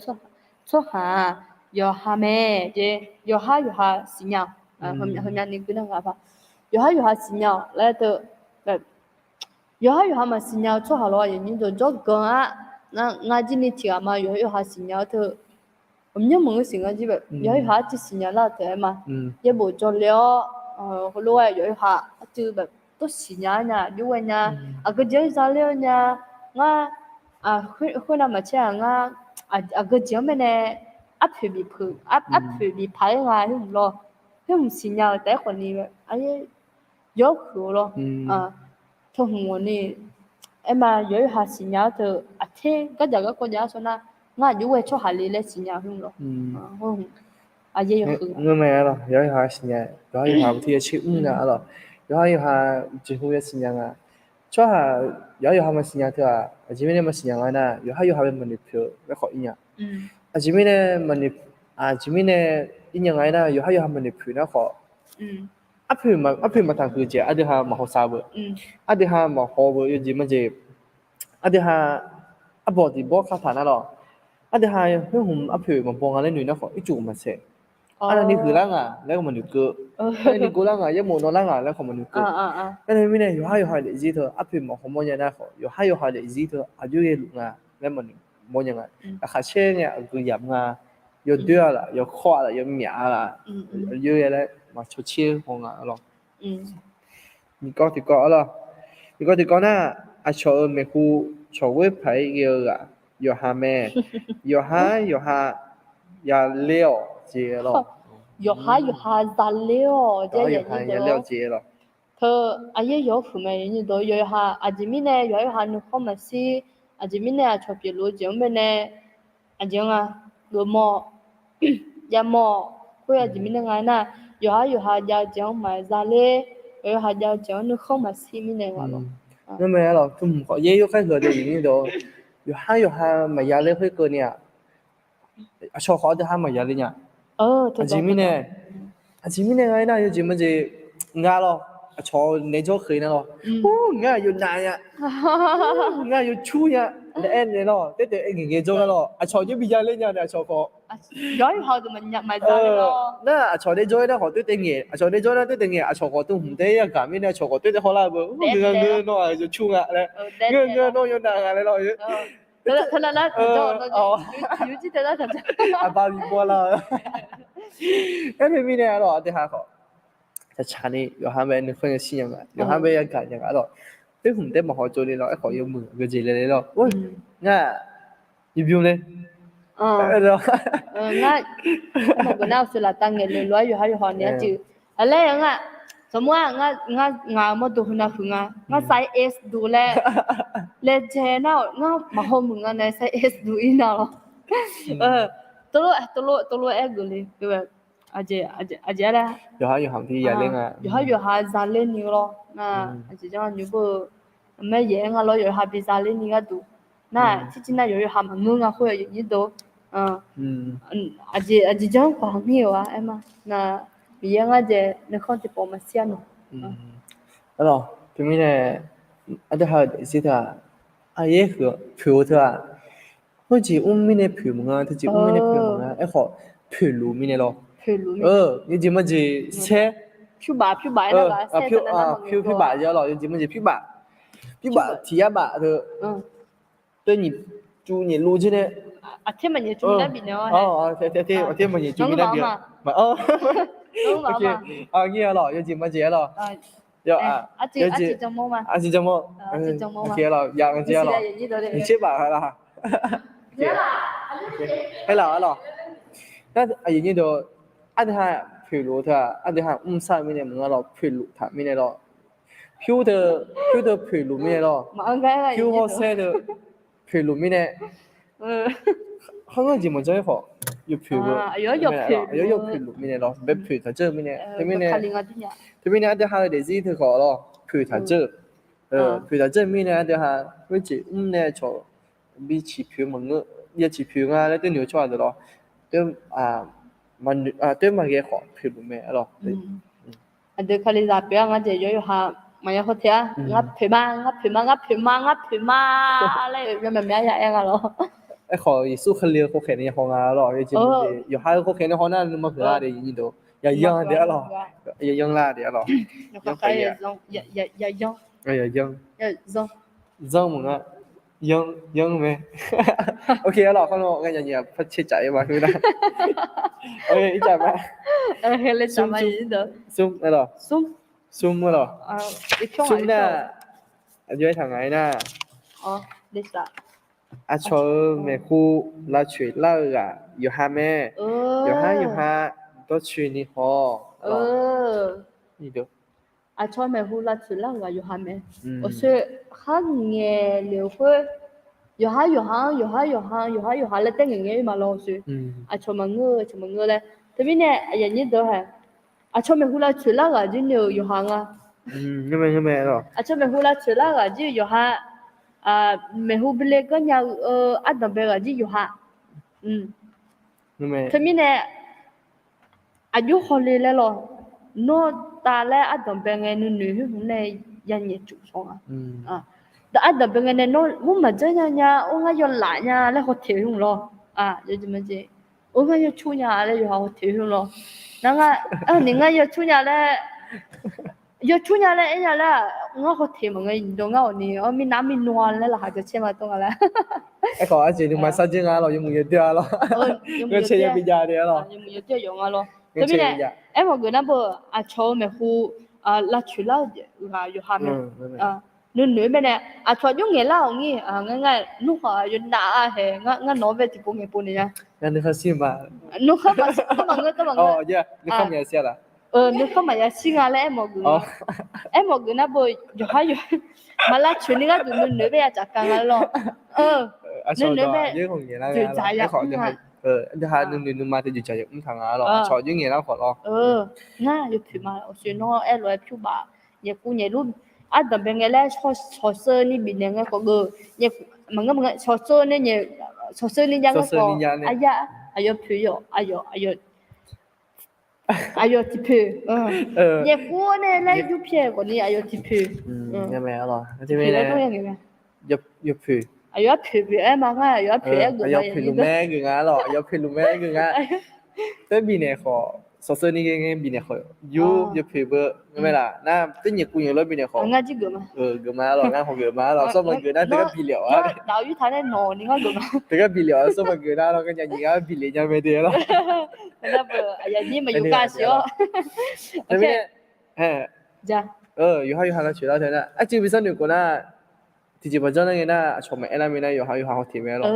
tsawrhaq-aq, yawqha mae jeq, yawqhar yawqha siqnya-awq. Heumyani guiqlanq ghaq paq, yawqhar yawqha siqnya-awq laer teu, yawqhar yawqha maqsiqnya-eu tsawrhaq lawr, aqyuif aqnyir deuq jawrganr-ar. Ngar jir ni tiq ghaq ma yawqhar yawqha siqnya-eu teu, aqmyanr maqngeur siq ngar jir bae yawqhar yawqha arcuiv siqnya lar-eu taef-aer ma. Yaerbof jawrle-awr, heulof-aer yawqhar yawqha arcuiv bae tov siqnya-ar nya, aqjox ghae nya, aqgeu jeq-anr zaler-awr nya. Ngar khoernav maqcaer-aq ngar, aqgeu jeq-anr mirnae arpoeq bif peuq, arpoeq bif paq-aer nga khoerhmq lawr. Khoerhmq siqnya-euq taef-aer khawf ni, yawr huiq-eu lawr. Teu hmq ghawq ni, aer ma yawqhar yawqha siqnya-ar teu, aqter gardzaq garkawv jav-ar shaw nar, ngar aqjox ghae tsawrhaq le laer siqnya-eu khoerhmq lawr. Aqyuif aqnyir deuq, yawqhar yawqha siqnya, yawqhar yawqha tiq ya tser mr nga-ar lawr. Yawqhar yawqha jeqhu ya siqnya nga. Tsawrhaq yawqhar yawqha maqsiqnya teu-aq, aqjeq mirnae maqsiqnya nga aernar, yawqhar yawqha bae maqnoeq poeq-eu laer khawf ir nya. Aqjeq mirnae maqnoeq, aqjeq mirnae ir nya nga aernar, yawqhar yawqha maqnoeq poeq nar khawf, arpoeq maqtaq huiq jeq aqdui ha maqhaw sav beu, aqdui ha maqhaw beu yawjeq majeq, aqdui ha arbawq tiq bawr khartaq nar lawr, aqdui ha khoerhmq arpoeq maqbaw nga laer noeq nar khawf ircuf maqsaef. Arnavni huiqlar ngaq laer khawf maqnoeq keuv. Arnavni guvlar ngaq, yaerbof nawlar ngaq laer khawf maqnoeq keuv. Aernar mirnae yawqhar yawqha daefzir teu arpoeq maqhaw mawrnya nar khawf, yawqhar yawqha daefzir teu aqjox ghae luf nga laer maqnoeq mawrnya nga. Laqkhaq caer ngae aqgeu yamq nga. Yawdoer-a laf, yawkawr-a laf, yawmyaf-a laf, aqjox ghae laer maqcaw caer haw nga lawr. Nyiq kawv tiqkawv lawr. Nyiq kawv tiqkawv nar, aqcawq-euq maeqhu cawq ghoer paq-aer ghae-eu ghaq yawqha mae. Yawqhar yawqha yaler-awq jeq lawr. Yawqhar yawqha yaler-awq jeq lawr. Teu aqyaer yawq-awr huiq mae nyiq dawq yawqha aqjeq mirnae yawqhar yawqha nuikhanr maqshir, aqjeq mirnae aqcawq pyeufluf-eu jeq-anr baenae aqjeq-anr nga geufmawf javmawf khoer aqjeq mirnae nga aernar, yawqhar yawqha jav-eu jeq-anr maqzaler, yawqha jav-eu jeq-anr nuikhanr maqshir mirnae nga lawr. Ngar mae-a lawq, tmq khawf yaer yawkhaer huiq-a deuq nyiq dawq, yawqhar yawqha maqya ler khoerkeuvni-aq, aqcawq khawf aqdui ha maqya ler nya. Aqjeq mirnae, aqjeq mirnae nga aernar yawjeq majeq nga lawr, aqcawq naeq jawr kheuf nar lawr, ngar yawnav nya, ngar yawcur nya laer aer naeq lawr, taef taef aer ngaeq ngae jawr nar lawr, aqcawq jawr bi ya ler nya nae aqcawq khawf. Nar aqcawq naeq jawr-aer nar khawf taef taef ngaeq, aqcawq naeq jawr nar taef taef ngaeq, aqcawq khawf teu hmq tae yagaq mirnae aqcawq khawf taef taef hawlar beu, ngeur ngeur nawr yawcur nga laer, ngeur ngeur nawr yawnav nga laer lawr. Aqba bi bawlar-eu. Aernaeq mirnae lawr, aqdui ha khawf tsaqtsaq ni yawqha bae nuikhanr yashir nya nga, yawqha bae yagaq nya nga lawr. Khoer hmq tae maqhaw tsov ni lawr, aerkhawf yawmuiq geujeq le le lawr. Ngar yawbymr le. Ngar maqgeuf nar uqshoe laftav ngaeq le lof-aer yawqha yawqha naeq-aer jeq. Aqlaer-a nga, sanqmur-a, ngaq-euq mawrdo heunav huiq nga, ngar size S duq laer laejae nar-awq, ngar maqhaw muiq nga nae size S duq ir nar lawr. Tov lof, tov lof, tov lof-aer geuf le. Aqjeq, aqjeq, aqjeq-aer laer yawqhar yawqha zaler ni lawr. Nar aqjeq janr nymr beu, maeryaef-aer nga lawr yawqha bi zaler ni gharduq. Nar tircir nar yawqha yawqha maqngeur nga khoer yawqnyir deuq. Aqjeq, aqjeq janr paq mir-euq-a aer ma. Nar Miqyaer ngar dzae nuikhanr tiqpawf maqshir-a nawq. Teumirnae aqdui ha-euq daefzir teu-aq, aqyaer huiq-eu poeq-eu teu-aq, khoerjeq mr mirnae poeq maqnga, teujeq mr mirnae poeq maqnga, aerkhawf poeqluf mirnae lawr. Yawjeq majeq saer, pyur baf, pyur baf, pyur baf jeq lawr, yawjeq majeq pyur baf, pyur baf tiq yar baf teu, teu nyiq cuv nyiq lov jir nae Aqter maqnyaef tsov nar bifnaeq-awr, aqter maqnyaef tsov nar bif-a. Ngir-a lawq, yawjeq majeq-a lawq. Aqjeq janr mawr. Aqjeq janr mawr. Aqjeq lawq, ya ngar jeq-a lawq. Nyiq tser baf-a lawq. Aerlaf-a lawq. Nar aqyuif nyir deuq, ardui ha poeqluf-eu teu-aq, ardui ha mr sar-eu mirnae maqngeur lawq, poeqluf taq mirnae lawq. Pyur teu, pyur teu poeqluf mirnae lawq. Pyur hawrsaer teu poeqluf mirnae. Kharngeur jeq maqjanr-aer khawf, yawpoeq-eu, aqyawf yawpoeqluf mirnae lawq, bae poeq taq dzeur-eu mirnae. Teumirnae, teumirnae ardui ha-eu daefzir teu khawf lawq, poeq taq dzeur-eu. Poeq taq dzeur-eu mirnae ardui ha khoerjeq mr nae cawq bi ciq poeq maqngeur, ya ciq poeq nga laer teunoeq-eu tsawrhaq deuq lawq. Teu maqghae khawf poeqluf mae-a lawq. Aqdui kalizaq pyeuf-a ngar jeq yawqha maqya hawtaeq-a. Ngar poeq ma, ngar poeq ma, ngar poeq ma, ngar poeq ma laer-euq myavmyav ya aer nga lawq. Aerkhawf Yeqsur Kali-eu khov khaeq nae haw nga lawq. Yawqha-eu khov khaeq nae haw nar nuima huiqlar de, yaqyanr de-a lawq. Yaqyanr lar de-a lawq. Zanr maqnga. Yanr, yanr mae. Ok-a lawq, khawf nae ngar nyaf nyaf par caer caf-ir ma khoer nar. Ircaf ma. Smr-a lawq. Smr-a lawq. Smr nar, aqjox aertaq ngaq-aer nar, aqcawq-euq maeqhu lavtsoeq lar-eu ghaq yawqha mae. Yawqhar yawqha dawrcoeni haw-awq. Aqcawq maeqhu lavtsoeq lar-eu ghaq yawqha mae. Awqshoe kharngaeq lef-eu khoer, yawqhar yawqha-anr, yawqhar yawqha-anr, yawqhar yawqha laer taer ngaeq ngaeq-ir ma lawr awqshoe. Aqcawq maqngeur-eu, aqcawq maqngeur laer. Teumirnae aqyuif nyir deuq hae, aqcawq maeqhu lavtsoeq lar-eu ghaq jir noeq-euq yawqha nga. Aqcawq maeqhu lavtsoeq lar-eu ghaq jir yawqha. Maeqhu bile ganr nya-eu ardanq bae ghaq jir yawqha. Teumirnae aqjox hawle laer lawq. Nawr tav laer ardanq bae ngae nuinoeq khoer hmq nae ya nyaef cuf shawr nga. Ardanq bae ngae nae nawr mur maqjanr nya nya, or ngar yawlaf nya laer hawteq-eu hmq lawr. Or ngar yawcur nya laer yawqha hawteq-eu hmq lawr. Nar ngar, ni ngar yawcur nya laer, yawcur nya laer aer nya laer-aq, ngar hawteq maqngeur, dawq ngar awqni-awr mirnav mirnmr-a laer laqkhaq jawr caer ma dawr nga laer. Aerkhawf aqjeq nuima sarjir nga lawq, yawmuiq yawdoer-a lawq. Yawmuiq yawdoer-a yawf nga lawr. Teumirnae aermawf geuf nar beu, aqcawq-eu maeqhu lavtsoeq lar-eu ghaq yawqha mae. Nuinoeq-aer bae nae aqcawq jawr ngaeqlar-awq ngir, ngar ngar nmr khawf yawnav-a hae, ngar nawq-anr bae tiqpov ngaeqpov naeq nya. Nmr khawf maqngeur, nuikhanr maqya shir nga laer aermawf geuf. Aermawf geuf nar beu, yawqhar yawq, maq lavtsoeq ni gharduq nuinoeq-aer bae ya tsafkar nga lawr. Nuinoeq-aer bae dzoeqdzaq ya mr nga. Nuinoeq nuima teu dzoeqdzaq ya mr taq nga lawr. Aqcawq jawr ngaeqlar khawf lawr. Ngar yawpoeq ma, awqshoe nawr aerlof-aer pyur baf, nyaeqkuv nyaeqlur, ardanq bae ngae laer shawqsheuvni bifnaeq ngae khawf geuv, maqngeur maqngeur shawqsheuvni, shawqsheuvni jav ngae khawf, aqyawf poeq yawf, aqyawf, aqyawf aqyawf tiqpoeq, nyaeqkuv-awr nae laer yurpyaeq khawfni aqyawf tiqpoeq. Yawpoeq, aqyawf-aer poeq poeq-aer ma ngar, aqyawf-aer poeq-aer geuf, aqyawf poeqluf mae geuf nga lawr, aqyawf poeqluf mae geuf nga. Taer bifnaeq khawf, shawqsheuvni ghae ngae bifnaeq khawf, yur yawpoeq beu, ngar mae laf nar, taer nyaeqkuv nyaeqlur bifnaeq khawf, ngar jir geuf ma. Geuf ma lawr, ngar khawf geuf ma lawr, sawr maqgeuf nar teugar biflef-awq. Daq-eu yurtaq nae nawq ni ngar geuf ma. Teugar biflef-awq, sawr maqgeuf nar lawr, ngar nya nyiq gar biflef nya mae de lawr. Aqyawf nyi maqyuf gar siq-awr. Yawqha yawqha lavtsoeq lar teu nar, arcuiv bi sar noeq khof nar, tiqjeq maqjanr nar ngae nar, aqcawq maqaer lar mae nar, yawqha yawqha hawteq mae lawr.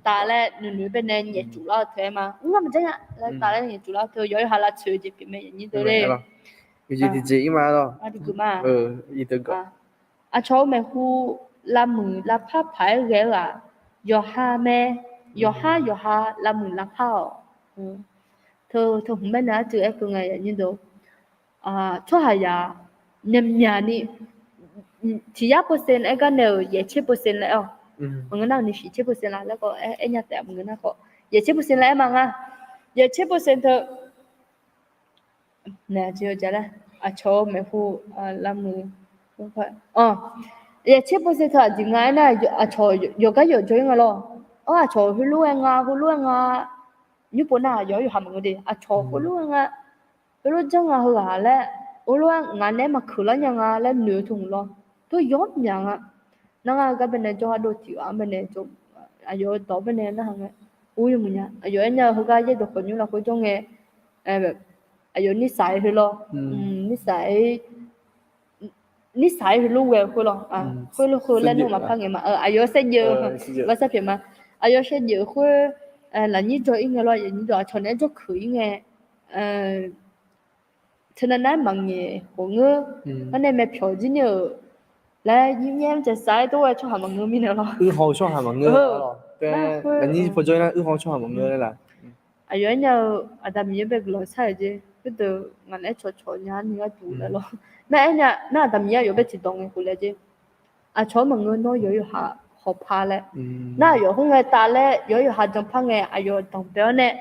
Taf laer nuinoeq bae nae nyaef cuf lar-eu teu-aer ma. Ngar maqjanr nya laer taf laer nyaef cuf lar-eu teu, yawqha yawqha lavtsoeq-eu jeq pyeuf mae, aqnyir deuq le. Yawqjeq tiqjeq ir ma lawr. Aqcawq-eu maeqhu lavmuiq lavpar paq-aer ghae-eu-aq, yawqha mae, yawqha yawqha lavmuiq lavpar-awq. Teu teu hmq bae nae arcuiv aer keuv nga, aqnyir deuq. Tsawrhaqzaq myaqmyaq ni, tiq yar percent aer gar nae-euq yaeq tser percent laer-awq. Maqngeur nar ni shiq tser percent la laer khawf aer nya taef, maqngeur nar khawf yaeq tser percent laer aer ma ngar. Yaeq tser percent teu Nae, aqcawq-eu maeqhu, lavmuiq, yaeq tser percent teu aqjeq nga aernar, aqcawq yawqgar yawqjawr-ir nga lawr. Ar, aqcawq heulof-aer nga, heulof-aer nga, nymr pov nar yawqhar yawqha maqngeur de. Aqcawq heulof-aer nga, heulof janr nga heughaq laer, heulof-aer ngaq naeq-aer maqkeuq lar nya nga laer noeq-eu teu hmq lawr. Tov yawr myaq nga. Nar ngar-eu gar bae nae jawrgar dov tiq ghaq-anr bae nae jawr aqyawf-eu dawq baenae narhaq ngae, ur yawmuiq nya. Aqyawf aernya-eu heugar yaerdawq khawf nymr lafkhoer jawr ngae, aqyawf nirsaq-aer khoer lawr, nirsaq-aer nirsaq-aer heulof ghae-eu khoer lawr, khoer lawr khoer laer nawr maqpar ngaeq ma. Aqyawf saerjeuv, bar sar pyaeq ma. Aqyawf saerjeuv khoer, lafnyir jawr-ir ngae lawr, aqnyir jawr, aqcawq naeq-aer jawrkeuq-ir ngae, teunav nav-aer maqngaeq khawf ngeur. Arnae maeq pyawq jir ni-euq laer yir myaer mr jaeq sar-aer dov-aer tsawrhaq maqngeur mirnae lawr. Uirhaw-eu tsawrhaq maqngeur lawr. Lafnyir paw jawr-ir nar uirhaw-eu tsawrhaq maqngeur laer laq. Aqyawf aernya-eu Aqda Miqyaer bae guiqlanq shar-euq jeq khoerdeuq ngaq naeq-aer cawqcawq nya ni gharduq laer lawr. Nar aernya nar Aqda Miqyaer aqyawf bae tiqdawq ngae khof laer jeq. Aqcawq-anr maqngeur nawr yawqha-anr yawqha hawpar laer. Nar aqyawf khoerngae taf laer yawqha yawqha janpar ngae aqyawf danqbae-awr nae,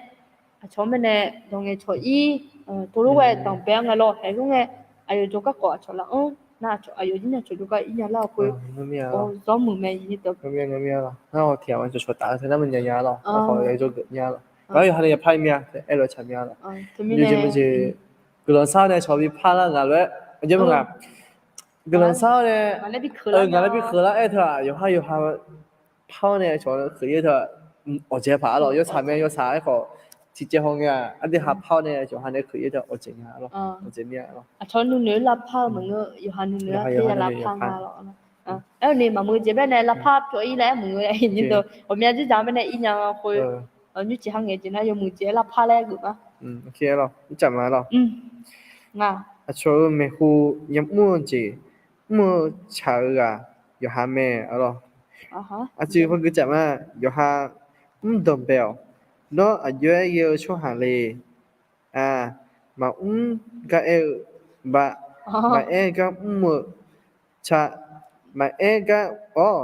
aqcawq-anr bae nae dawq ngaeq cawq-ir, tov lof ghae danqbae-awr ngae lawr. Haeq khoerngae aqyawf jawrgar khawf aqcawq laf-anr nar aqyawf jir nya cawq jawrgar ir nya lar-eu khoer, zawr muiq mae. Ngar tiq ghaq-anr cawqcawq taf-eu teu nar maqnya nya lawr. Aerkhawf yawqha jawrgeuf nya lawr. Ngar yawqha nae yawpar-ir mir-a, aer lof-aer tsaq mir-a lawr. Yawjeq maqjeq guiqlanq shar-awr nae cawq bipar lar ngaq lof-aer aqjeq maqngaq. Guiqlanq shar-awr nae ngaq laer bi keuq lar-aer teu-aq yawqha yawqha par-awr nae cawq keuq-ir teu-aq, awqjae paq-a lawr. Yawtsaq mae, yawtsaq aerkhawf tiqcaev haw ngae-aq aqdui ha par-awr nae cawq ha nae keuq-ir teu-aq awqjaeq nya lawr. Awqjaeq mir-a lawr. Aqcawq nuinoeq-eu lavpar-eu maqngeur, yawqha nuinoeq-a teuya lavpar nga lawr. Aer-eu ni maqmuiq jeq bae nae lavpar pyawq-ir laer aer maqngeur-a. Nyi deuq ghawqmya dzerdzaq bae nae ir nya nga khoer, nymrcif ha ngaeq jeq nar yawmuiq jeq-aer lavpar laer geuf ma. Aqcawq-eu maeqhu yamr-eu jeq mr-eu tsaq-eu ghaq yawqha mae-a lawr. Aqcuiv khoergui tsaf ma. Yawqha mr danqbae-awq. Nawr aqjox-aer ghae-eu tsawrhaq le. Maqmr gar aer-eu, ba, maqaer gar mr-eu, ca, maqaer gar, awr,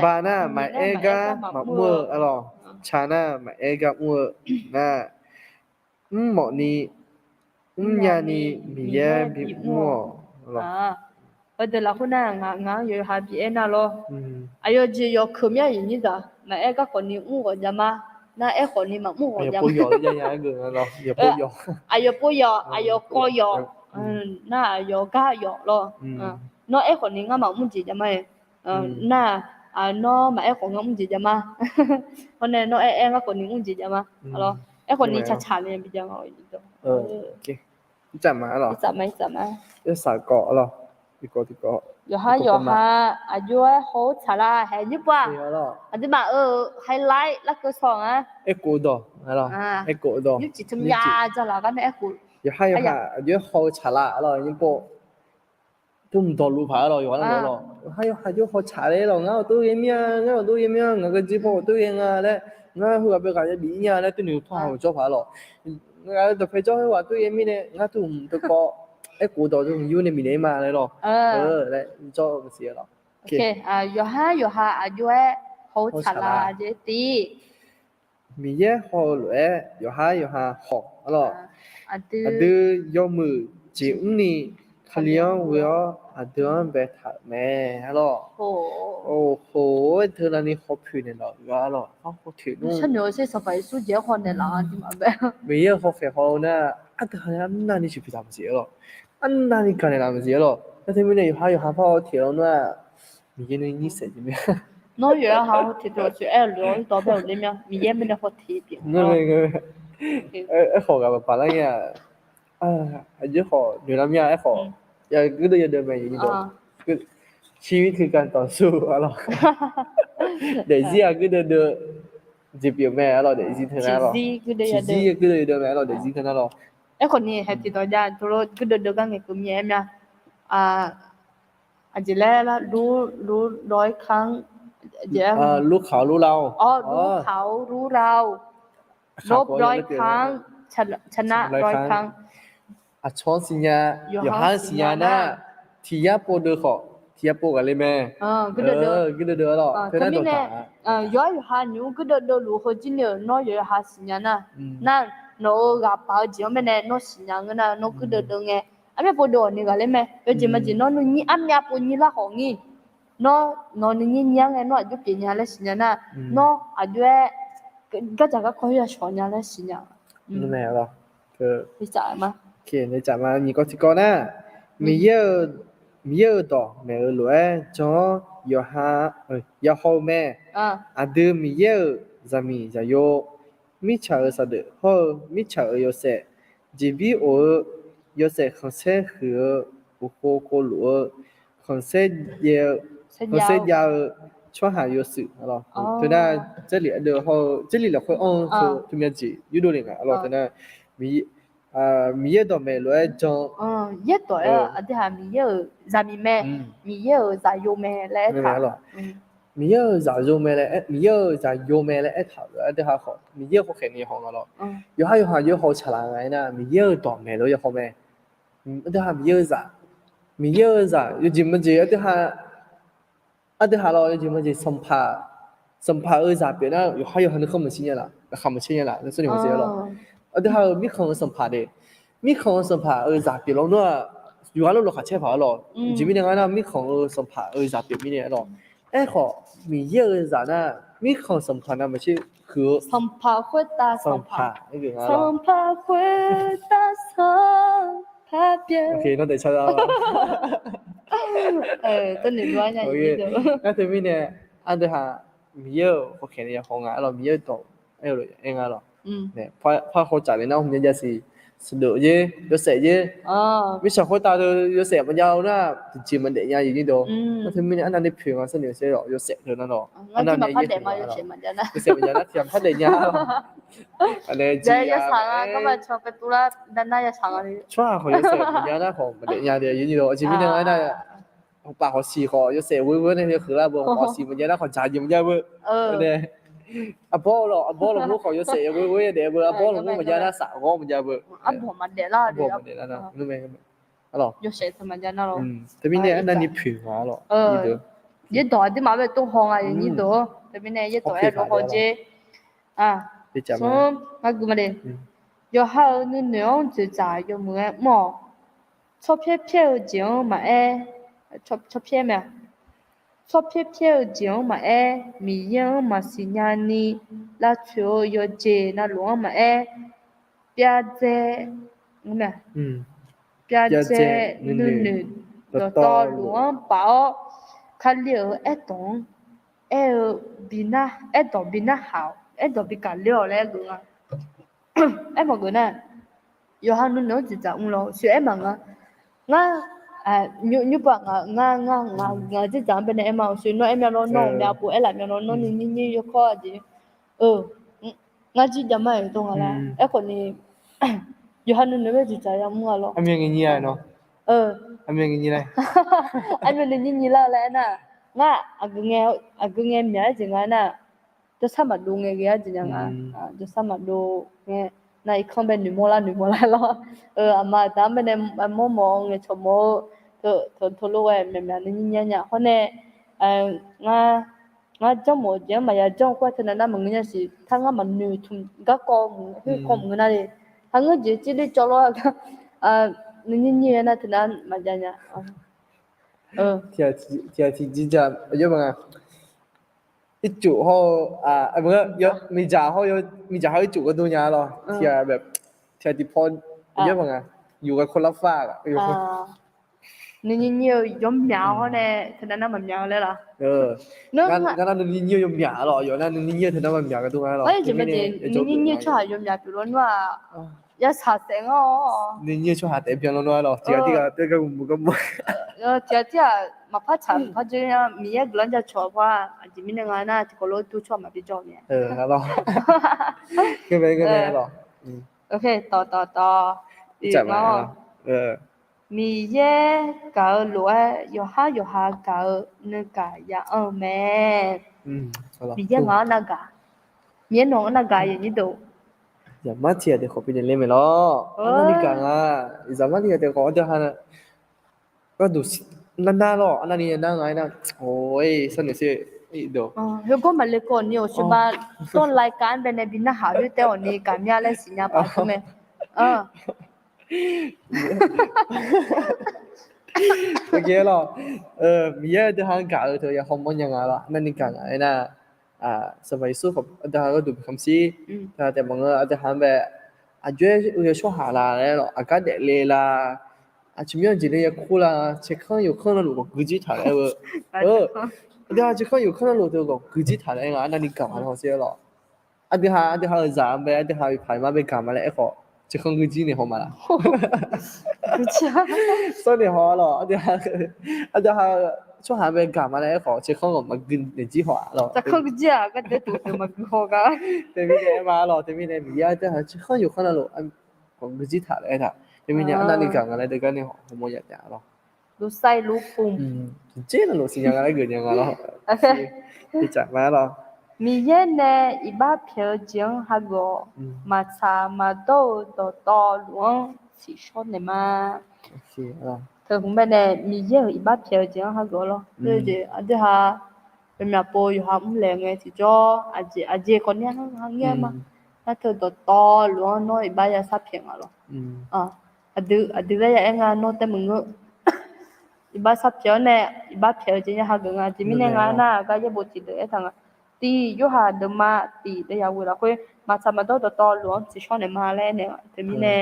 ba nar maqaer gar maqmr-eu-a lawr. Ca nar maqaer gar mr-eu nar, mrmawf ni mrnya ni Miqyaer bimr-awq. Heudeuq lafkhoer nar ngaq-anr yawqha bi aer nar lawr. Aqyawf jeq yawkeuq mir-a. Aqnyir zaq maqaer gar khawf ni mr ghawq jav ma. Nar aer khawf ni maqmr ghawq jav ma. Aqyawf pov yawq, aqyawf kawv yawq, nar aqyawf gar yawq lawr. Nawr aer khawf ni ngar maqmr jeq jav ma-aer. Nar, nawr maqaer khawf ngar mr jeq jav ma. Hawr nae nawr aer aer ngar khawf ni mr jeq jav ma. Aer khawf ni tsaqtsaq nae bi jav ma. Yawqha yawqha aqjox-aer haw-awr tsaqlar haeq nyir pov-aq. Aqduimaf-euq highlight larkeuv saw nga. Aerkhof dawq, aerkhof dawq, nymrcif tmya dzaq laf gar nae aerkhof. Yawqha yawqha aqjox-aer haw-eu tsaqlar-a lawr nyir pov. Tmr dawqluf paq-aer lawr yawqha nar lawr. Yawqha yawqha aqjox haw tsaqlar lawr. Ngar ghawqtur ghae mir-a, ngar ghawqtur ghae mir-a, ngaq geujeq paw ghawqtur ghae nga laer, ngar heughaq bae ghaq ya bif-ir nya laer tuvnoeq tawr ha-euq jawr paq-a lawr. Ngaq-euq dawqpae jawr heughaq ghawqtur ghae mirnae ngar tuvnoeq tawr kawv aerkhof dawq teu hmq yur nae bifnaeq-ir ma laer lawr. Laer jawr-eu maqsiq-a lawr. Yawqha yawqha aqjox-aer haw-eu tsaqlar jeq tiv. Miqyaer haw-eu lof-aer yawqha yawqha haw-a lawr. Aqdui yawmuiq jeq mrni Kali-anr ghoe-awr aqdui-anr baetaq-euq mae-a lawr. Oq, khof-aer teunav ni hawpoeq naeqlaf-euq gar-a lawr. Miqyaer-euq hawkhaeq haw-eu nar, aqdui ha nae arnavni siqpuq taq maqsiq-a lawr. Arnavni gaqnaeq laf maqsiq-a lawr. Nar teumirnae yawqha yawqha par haw teq-awr nar-aq, Miqyaer nae nyir saef jeq mae. Nawr yawqha haw teq taq-awr tsoeq aer-eu lof-aer dawq bae-euq ler mya. Miqyaer mirnae haw teq pyeuf. Aerkhawf ghaq baqpaq lar nya. Aqjeq khawf noeq lar mya aerkhawf, gurdeuv yadeuv mae. Ciqzir tiqkaq tanqsur-a lawr. Daefzir-aq gurdeuv deuv jeq pyeuf mae-a lawr. Daefzir teunar lawr. Ciqzir gurdeuv yadeuv mae-a lawr. Daefzir teunar lawr. Aerkhawf ni hae tiqdawq jav tov lor gurdeuv deuv gar ngaeqkeuv myav-aer mya. Aqjeq laer lar, lur, lur, lawr-aer kanr, lur kaq-awr lur lar-awr, lur kaq-awr lur lar-awr, lawr lawr-aer kanr, canar lawr-aer kanr. Aqcawq-anr siqnya, yawqha-anr siqnya nar, tiq yar pov deuv khawf, tiq yar pov ghaq le mae. Gurdeuv deuv-a lawr. Teumirnae yawqha yawqha nymq-mr gurdeuv deuv luf heuzir ni-euq nawr yawqha siqnya nar, nar nawq-euq ghaq paq-eu jeq-anr baenae nawr siqnya ngeur nar nawr gurdeuv deuv ngae. Armyav pov deuv-awq ni ghaq le mae. Yawjeq majeq nawr nuinyir armyav pov nyir lar khawf ngir. Nawr nawq nuinyir nyir-anr ngae nawr aqjox pyeuf nya laer siqnya nar, nawr aqjox-aer gardzaq garkawv-aer yashawq nya laer siqnya. Nyiq kawv tiqkawv nar, Miqyaer-euq Miqyaer-euq dawq maeq-eu lof-aer jan-awr yawqha, yahaw-eu mae. Aqdui Miqyaer-euq zaqmiq zaqyo, mirtsaq-euq saqdeuf hawr-eu mirtsaq-euq yawshaef, jeqbir of-eu yawshaef khanqsaer huiq-eu, uqkhov khov luf-eu, khanqsaer jaev-eu, khanqsaer jav-eu tsawrhaq yawshuif lawr. Teunar, Jarlif aqdui hawr-eu Jarlif lafkhoer anr-eu teu, teumya jeq yurdov le nga lawr. Teunar, Miqyaer dawq maeq lof-aer jan, Miqyaer dawq-aer aqdui haq Miqyaer-euq zaqmiq mae, Miqyaer-euq zaqyo mae laer aertaq lawr. Miqyaer-euq zaqyo mae laer, Miqyaer-euq zaqyo mae laer aertaq-euq aqdui haq khawf, Miqyaer-euq hawkhaeq ni haw nga lawr. Yawqha yawqha yawhaw tsaqlaq nga aernar, Miqyaer-euq dawq maeq lof-aer yawhaw mae. Aqdui haq Miqyaer-euq zaq, Miqyaer-euq zaq yawjeq majeq aqdui haq, aqdui haq lawr yawjeq majeq sanqpaq, sanqpaq-euq zaq pyeuf nar yawqha yawqha nuikhanr maqshir nya laf, laqkhaq maqcaer nya laf, sanr ni maqcaer lawr. Aqdui haq-euq mirkhanq-euq sanqpaq de, mirkhanq-euq sanqpaq-euq zaq pyeuf lawr nar-aq, yawqghaq lof lawqkhaq caer paq-aer lawr. Aqjeq mirnae nga nar, mirkhanq-euq sanqpaq-euq zaq pyeuf mirnae lawr. Aerkhawf, Miqyaer-euq zaq nar, mirkhanq sanqpaq navmaqtser huiq-eu sanqpaq khoertav sanqpaq, sanqpaq khoertav sanqpaq pyeuf. Ngar teumirnae, aqdui haq Miqyaer-euq hawkhaeq ni yahaw nga lawr, Miqyaer-euq dawq aer-eu lof-aer aer nga lawr. Par haw tsaf le nar, hmq nya jav siq, saqdeuf-eu jer, yawshaef jer. Mirtsaq khoertav deuq yawshaef maqjav-eu nar, tiqjeq maqdaef nya jeq nyir deuq. Ngar teumirnae arnavni poeq nga sanr ni maqcaer lawr, yawshaef deuq nar lawr. Arnavni yawshaef maqjav nar tiqghaq par daef nya. Tsawrhaq khawf yawshaef maqjav nar khawf maqdaef nya de, yawnyir deuq. Aqjeq mirnae nga aernar, hawpaf hawsiq khawf yawshaef ghoe ghoe nae yawhuiq lar beu, hawpaf hawsiq maqjav nar khawf dzaq jeq maqjav beu. Aqbawr lawq, aqbawr lawq mur khawf yawshaef yaghoe ghoe daef beu, aqbawr lawq mur maqjav nar saf ghawr maqjav beu. Arbawq maqdaef lar, arbawq maqdaef lar. Teumirnae arnavni poeq nga lawr. Yaerdawq aqduimaf bae tov haw nga, yawnyir deuq. Teumirnae yaerdawq aer lof haw jer. Smr, ngar guiq ma de. Yawqha-euq nuinoeq-anr dzoeqdzaq yawmuiq-aer mr-awq. Tsawrpyaer pyaer-eu jeq-anr maqaer, tsawrpyaer mae, tsawrpyaer pyaer-eu jeq-anr maqaer, Miqyaer-anr maqsiq nya ni, lavtsoeq-eu yawqjeq navluf-anr maqaer, pyavdzae, pyavdzae nuinoeq dawqtawvluf-anr paf-awr, Kali-euq aerdawq-anr aer-eu, aerdawq bi narhaq-awq, aerdawq bi gaqler-awq laer aer-eu nga. Aermawf geuf nar, yawqha nuinoeq-anr dzoeqdzaq mr lawr, uqshoe aer maqnga. Ngar, nymrpov-aq nga, ngar, ngar, ngaq-euq dzoeqdzaq-anr baenae aer ma, uqshoe nawr aer mya lawr, nawr-euq myav pov aer laf mya lawr, nawr nuinyir nyir yawkawr-a jeq. Ngar jir javmar-euq dawr nga lar. Aerkhawf ni, yawqha nuinoeq-anr dzoeqdzaq yamr nga lawr. Aqmyan nuinyir nyir lar laer aernar, ngar aqgeu ngae myaq-aer jeq nga aernar, jawrsar maqdov ngae ghae-ar jeq nya nga. Jawrsar maqdov ngae, nar irkanr bae noeqmawr lar noeqmawr lar lawr. Aqma aqda-anr baenae mawrmawf ngaeqcawq mawf-eu, teulof ghae myaqmyaq nuinyir nyir-ar nya hawr nae, ngar, ngar janrmawf-eu jeq-anr maqya janr khoer-aq teunav nar maqngeur nya siq. Tar ngar maqnoeq tmq garkawv mq khoerkawv maqngeur nar le. Hangeur jeq civler cawv lawr-a gar, nuinyir nyir-aer nar teunav maqjav nya. Tiqghaq tiqjir ja aqjox ma nga. Ircuf hawr-eu, miqdzaq hawr, miqdzaq hawr ircuf gharduq nya lawr. Tiqghaq, tiqghaq tiqpaw aqjox ma nga. Yuf ghae kawr lar far-aq. Nuinyir nyir-eu yawmyaq hawr nae teunav nar maqmyaq-eu laer laf. Ngar nar nuinyir nyir-eu yawmyaq lawr, yawf nar nuinyir nyir-eu teunav maqmyaq gharduq nga lawr. Nuinyir nyir-eu tsawrhaq yawmyaq pyeuf lawnmr-aq, yashaq saef ngar-awr. Nuinyir-eu tsawrhaq taef byan lawnmr-a lawr, tiqghaq tiqghaq taef gar mq gar mr. Tiqghaq tiqghaq maqpar tsaq maqpar dzoer-a, Miqyaer guiqlanq jacawq-a par-aq, aqjeq mirnae nga nar tiqkawv lof-aer dur tsawrhaq maqbi jawr-eu mae. Tawq tawq tawq. Miqyaer gaq-eu lof-aer yawqhar yawqha gaq-eu nuigaq ya anr-eu mae. Miqyaer ngaq-anr navgaq, Miqyaer nawq-anr navgaq yawnyir deuq. Zaqmar tiqghaq taef khawf binaeq le maeq lawr. Arnavni gaq nga. Zaqmar tiqghaq taef khawf aqdui ha gharduq nar nar lawr, arnavni nar nga aernar, oe, sharnoeq sher. Heugawr maqle keuv-awq ni, awqshoe ma tawr lai kav-anr baenae bi narhaq khoertaef-awq ni gaq mya laer siqnya paq-aer mae. Aqjeq lawr, Miqyaer aqdui ha-anr gaq-eu teu ya hawmawr nya nga lawr, arnavni gaq nga aernar, Sanqpaq Yeqsur khawf aqdui ha gharduq bi kamq shir, taef maqngeur aqdui ha-anr bae, aqjox-aer yawshawr haq la laer lawr, aqgar daefle la, Aqjeq mirnae jeq nae yakur la, caerkanr yawkanr navluf khawf guijir taq laer-eu. Aqdui ha caerkanr yawkanr navluf teu khawf guijir taq laer nga, arnavni gaq ma laer hawsher lawq. Aqdui ha, aqdui ha-euq zaq-anr bae, aqdui ha-euq paq-iq ma bae gaq ma laer aerkhawf, caerkanr guijir naeq haw ma laf. Sawr naeq haw lawq. Aqdui ha, tsawrhaq bae gaq ma laer aerkhawf, caerkanr khawf maqgui naeq jir haw-a lawq. Teumirnae aer ma lawq, teumirnae Miqyaer aqdui ha caerkanr yawkanr navluf khawf guijir taq laer aertaq. Teumirnae arnavni gaq nga laer deugar nae haw hawmawr yaf taef-a lawq. Tiqjeq navluf siqnya nga laer geuf nya nga lawq. Miqyaer nae iqbax pyaeq-eu jeq-anr hageuf-awq. Maqtsaq maqdawr-eu dawqtawvluf-anr tsiqshawr naeq ma. Teu hmq bae nae Miqyaer-euq iqbax pyaeq-eu jeq-anr hageuf-awq lawr. Aqdui ha yawmyaq pov yawqha mrlaeq ngae tiqjawr, aqjeq aqjeq khawf ni-a, ngaer ma. Nar teu dawqtawvluf-anr nawr iqbax yashar pyaeq nga lawr. Aqdui, aqdui laer ya aer nga nawr tae maqngeur. Iqbax sharpyaeq-awr nae, iqbax pyaeq-eu jeq nya hageuf nga. Aqjeq mirnae nga nar, gar yaerbof tiqdeuq aertaq nga. Tiq Yorhaq deuvma tiq deuv yaghoe lafkhoer, maqtsaq maqdawr dawqtawvluf-anr tsiqshawr naeq ma laer nae teumirnae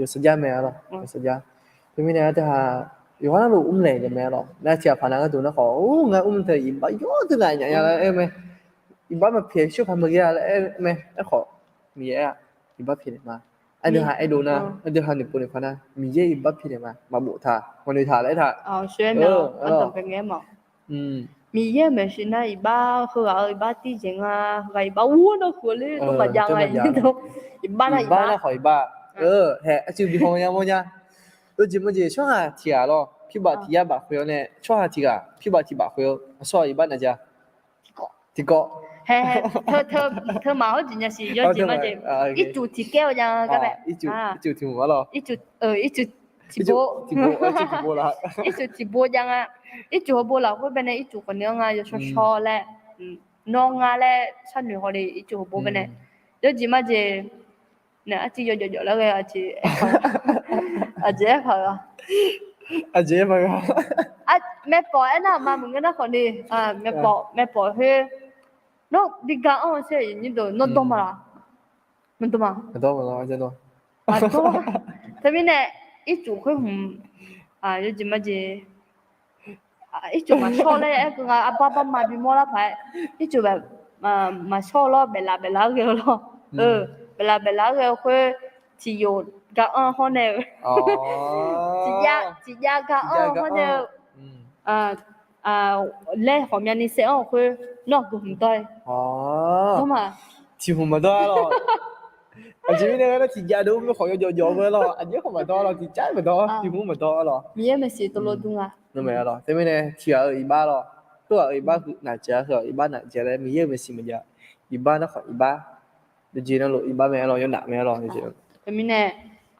yawsawrjax mae-a lawq. Yawsawrjax. Teumirnae aqdui ha yawqha navluf mrlaeq naeq mae-a lawq. Nar tiqghaq paq nav gharduq nar khawf, or, ngar mr teu iqbax yawr deuq ngaq nyaf nya laer aer mae. Iqbax maqpyaeq sharpaq maqghae-a laer aer mae. Aerkhawf, Miqyaer-aq, iqbax pyaeq naeq ma. Aqdui ha aerdov nar, aqdui ha noeqpov noeqpar nar, Miqyaer iqbax pyaeq naeq ma. Maqbof taq, maqnoeq taq laer aertaq. Miqyaer maeqshi nar iqbax heughaq-eu iqbax tirjaeq nga, heughaq iqbax ur-awr nawr huiq-eu ler dov maqjav nga. Iqbax nar, iqbax nar khawf iqbax. Hae, aqcuiv bi haw nya mawrnya. Yawjeq mawjeq tsawrhaq tiq ghaq lawr, pyurbaf tiq yar baf khoer-awr nae tsawrhaq tiq ghaq pyurbaf tiq baf khoer-eu aqsur-aq iqbax navjav. Tiqkawv. Teumaq-awr jeq nya siq, yawjeq mawjeq. Ircuf tiq kaer-eu jav-a gar bae. Ircuf tiq hmq-a lawr. Ircuf tiq bo. Ircuf tiq bo jav nga. Ircuf heubo lafkhoer bae nae ircuf khawf ni-anr nga yawshawr shawr laer. Nawr nga laer sharnoeq haw le ircuf heubo bae nae. Yawjeq mawjeq. Nae arciv yawjawf jawf lar ghae aqjeq, aqjeq aer paq-a. Aqjeq aer paq-a. Maerpawf aernar aqma maqngeur nar khawf ni, maerpawf, maerpawf khoer. Nawr bi ga-anr-eu sher, nawr dawr ma laf? Nawr dawr ma? Teumirnae ircuf khoer hmq, yawjeq mawjeq. Ircuf maqshawr laer aer keuv nga, arbar barma bimawr lar paq-aer. Ircuf maqshawr lawr, baeflaf baeflaf-aer ghae-eu lawr. Baeflaf baeflaf-aer ghae-eu khoer, tiqyof ga-anr hawr nae-eu. Tiqjav, tiqjav ga-anr hawr nae-eu. Laer khawf myavni saev-anr-eu khoer, nawr aqgeu hmq dawr-aer. Dawr ma. Tiq hmq maqdawr-a lawr. Aqjeq mirnae aernar tiqjav deuq-anr khawf yawjawf jawf-eu lawr. Aqjeq khawf maqdawr lawr, tiqjav maqdawr, tiq hmq maqdawr-a lawr. Miqyaer-euq maeqshi tov lawr dur nga. Teumirnae tiq ghaq-euq iqbax lawr, khoer ghaq-euq iqbax nafjav, khoer ghaq-euq iqbax nafjav laer Miqyaer-euq maeqshi maqjav. Iqbax nar khawf iqbax. Yawjeq navluf iqbax mae-a lawr, yawnaf mae-a lawr. Teumirnae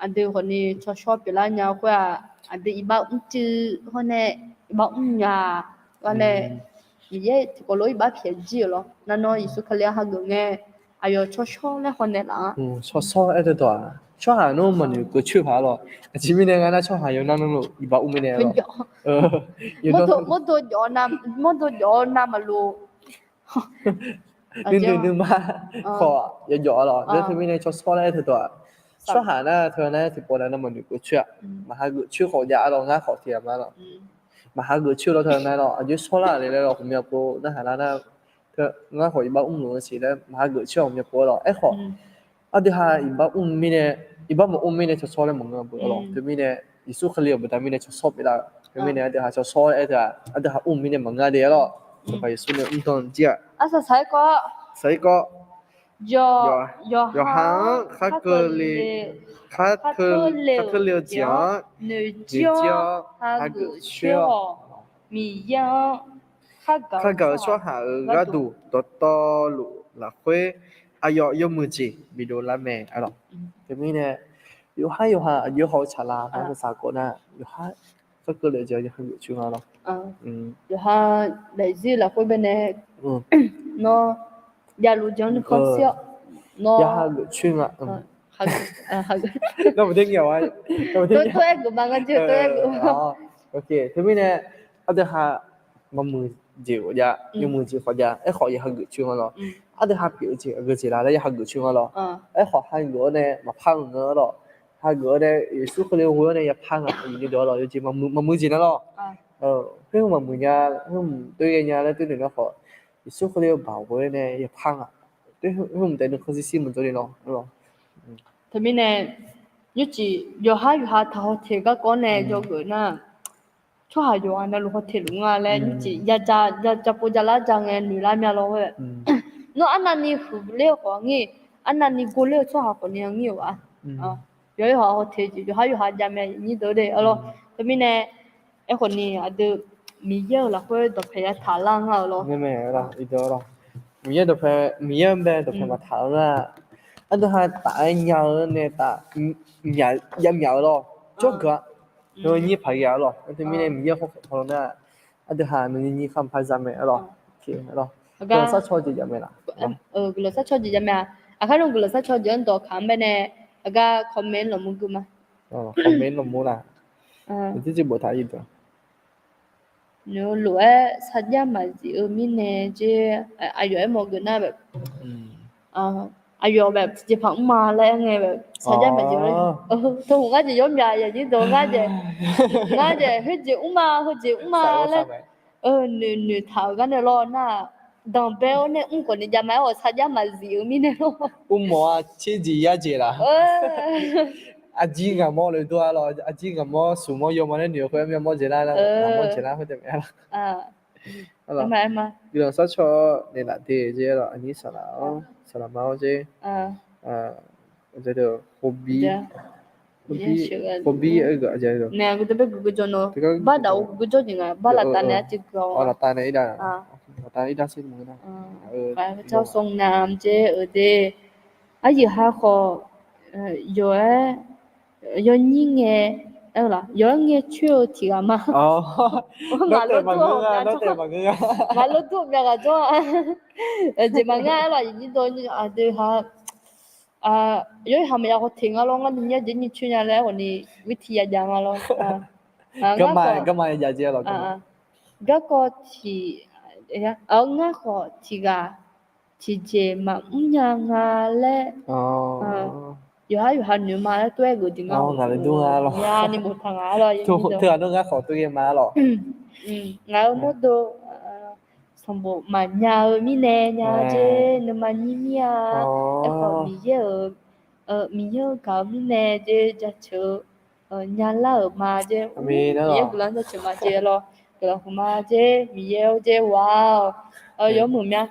aqdui khawf ni tsawrshawr pyeuflar nya khoer-aq, aqdui iqbax mrcuiv hawr nae, iqbax mrnya gar nae, Miqyaer tiqkawv lof-aer iqbax pyaeq jir-euq lawr. Nar nawr Yeqsur Kali-anr hageuf ngae, aqyawf tsawrshawr laer hawnaeq laf-a. Tsawrshawr aer dawqtawq-aq, tsawrhaq nawr maqnoeq keuvcoer paq-a lawr. Aqjeq mirnae ngar nar tsawrhaq yawnar navluf iqbax mr mirnae lawr. Mawrdo jawf-awr navmaqlof nuinoeq nuima khawf yawjawf-a lawr. Nar teumirnae tsawrshawr laer aer dawqtawq-aq, tsawrhaq nar teunar tiqpov nav nar maqnoeq keuvcoer-aq, maqhageuf coer khawf jav-a lawr. Ngar khawf tiqghaq ma lawr. Maqhageuf coer lawr teunar lawr, aqjox shawrlar-euq le laer lawr, ghawqmya pov narhaq lar nar, ngar khawf iqbax mrluf-eu siq laer maqhageuf coer-aq ghawqmya pov-a lawr. Aerkhawf, aqdui ha iqbax mr mirnae, iqbax maqmr mirnae tsawrshawr laer maqngeur beu-a lawr. Teumirnae Yeqsur Kali-euq baqda mirnae tsawrshawr pyeuflar-eu. Teumirnae aqdui ha tsawrshawr laer aer teu-aq, aqdui ha mr mirnae maqngeur de-a lawr. Aqkaq Yeqsur nae mr dan jir-aq. Saqsaq-aer kawv. Yawqha-anr khar keuvle, khar keuvle-eu jeq-anr noeqjir-awr hageuf coer-awq. Miqyaer-anr khar gaq-eu tsawrhaq-euq gharduq dawqtawvluf lafkhoer aqyawf yawmuiq jeq bidov lar mae-a lawq. Teumirnae yawqhar yawqha aqjox haw-eu tsaqlar saqsaq kawv nar, yawqha khar keuvle-eu jeq-anr hageuf coer nga lawr. Yawqha daefzir lafkhoer bae nae nawr javluf jeq-anr nuikhanr shir-awr, nawr hageuf coer nga. Teumirnae aqdui ha maqmuiq jeq khawf jav, yawmuiq jeq khawf jav, aerkhawf ya hageuf coer nga lawr. Aqdui ha pyeuf-eu jeq aqgeu jeq la laer ya hageuf coer nga lawr. Aerkhawf hageuf-awr nae maqpar-eu ngeur lawr. hageuf-awr nae Yeqsur Kali-eu ghoe-awr nae yapar nga, aqyuif nyir deuq-awr lawr, yawjeq maqmuiq jeq nar lawr. Khoer maqmuiq nya, khoer mq toer ghae nya laer toer noeq nar khawf, Yeqsur Kali-eu baoq ghoe-awr nae yapar nga. Khoer mq taef nuikhanr shir shir maqjawr ni lawr. Teumirnae, nymrcif yawqhar yawqha taqhaw teq-eu garkawv-anr nae yawgeuf nar, tsawrhaq yawqghaq navluf haw teq luf nga laer nymrcif ya ja, ja, ja pov ja lar ja ngae noeq lar mya lawr-aer. Nawr arnavni huiqler-eu khawf ngir, arnavni gorler-eu tsawrhaq khawfni ngir-euq-a. Yawqhar yawqha haw teq jeq yawqhar yawqha jav mae nyir deuq-eu de-a lawr. Teumirnae, aerkhawfni aqdui Miqyaer-euq lafkhoer dawqpae ya taq lar nga-eu lawr. Miqyaer dawqpae, Miqyaer-anr bae dawqpae maqtaq-eu nar, aqdui ha taf-aer nya-eu nae taf, jav myaq-eu lawr. Jawrgaq-a. Yawnyir paq ghae-a lawr. Teumirnae Miqyaer hawkhaeq paw nar, aqdui ha nuinyir khar maqpar za mae-a lawr. Guiqlanq sharcaw jeq jav mae laf. Guiqlanq sharcaw jeq jav mae-a. Aqkar nmr guiqlanq sharcaw jeq-anr dawqkaq-anr bae nae, aqgar comment lawqmur gui ma. Comment lawqmur laf. Aqjeq boftaq-ir deuq. Lof-aer sarjax maqzif-eu mirnae jer, aqyawf aermawf geuf nar, aqyawf tiqjeqpaq mrma laer aer ngae, sarjax maqzif-eu, teuhmq ngar jeq yawmyaq yaqnyir deuq ngar jeq, ngar jeq khoerjeq mrma heujeq mrma laer noeq noeqtaq-euq gar nae lawr nar, danqbae-awr nae mr khawfni jav ma-aer khawf sarjax maqzif-eu mirnae lawr. Mrmawf-a tserjeq yarjeq laf. Arjir ngaqmawr lof dov-a lawr, arjir ngaqmawr smq mawr yawmawr nae noeq-eu khoer armyav mawr jeq lar, ngaqmawr jeq lar khoer taef mae-a lawr. Guiqlanq sharcaw naeqlaf de jeq-a lawr, aqnyir saqlaq-awr saqlaq ma-awr jer, khobi, khobi, khobi, laftav nae irdav, laftav nae irdav sar, nar, aqyuif ha khawf, yawqha-aer, yawnyir ngae, yawqha-aer ngae coer-eu tiq ghaq ma. Ngaq lof dur-aq ghaq jawr-a. Jeq maqngeur-a lawr, aqyuif nyir deuq aqdui ha, yawqha maqya haw teq nga lawr, ngar nuinyir aqjeq nyiq coer nya laer aerkhawfni วิทยา jav nga lawr. Garkawv tiq, ngar khawf tiq ghaq tiqjeq maqmr nya nga laer, yawqha yawqha noeq ma laer tov-aer geuf jeq nga. Teughaq nar ngar khawf tov-aer ma-a lawr. Ngaq-euq mawrdo sanqbof maqnya-eu mirnae nya jer, nuima nyir mir-a. Aerkhawf Miqyaer-euq, Miqyaer-euq gaq-eu mirnae jer jaceuq-eu nyalar-euq ma jer. Miqyaer guiqlanq jaceuq ma jer lawr. Guiqlanq huiqma jer, Miqyaer-or jer, wa-awq. Yawmuiq mya.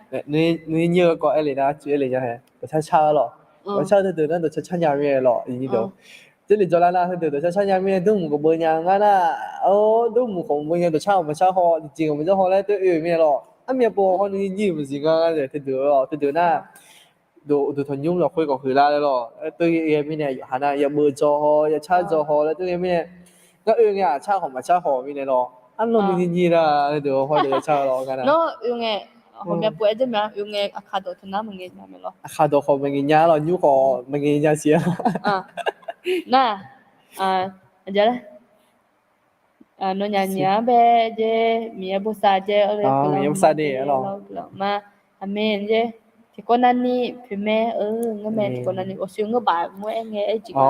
Nuinyir-eu kawv aer le nar, cuiv aer le nya hae, dawqcar car-a lawr. Dawqcar teudeuq nar dawqcar car nya mirnae lawr, aqnyir deuq. Jarlif jawrlar nar heudeuq dawqcar car nya mirnae, durmuiq khawf beu nya ngar nar, durmuiq khawf beu nya, dawqcar-awq maqcar haw, tiqjeq-awq maqjawr haw laer tov-aer oe-eu mirnae lawr. Armyav pov haw nuinyir maqzif ngar-a, teudeuq lawr, teudeuq nar, uqduq tanqnymr lafkhoer khawf huiqlar laer lawr, aer tov-aer oe-eu mirnae, yawqha nar yabeu dzaw haw, yacar dzaw haw laer tov-aer oe-eu mirnae, ngar oe ngae-aq car khawf maqcar haw mirnae lawr. Arlawr nuinyir nar heudeuq haw deuq yacar lawr ngar nar. Nawr oe ngae, hawmyav pov-aer dzeur mya, oe ngae aqkaq dawq teu nar maqngaeq nya mae lawr. Aqkaq dawq khawf maqngaeq nya lawr, nymr khawf maqngaeq nya siq-a. Nar, aqjeq laer, nawnyaf nyiq-anr bae jer, Miqyaer bosav jer, guiqlanq ma, guiqlanq ma. Aqmeq jer. Tiqkawv navni poeqmae-eu ngeurmae, tiqkawv navni ghawqshoe ngeur baf mur-aer ngae aer jeq gar.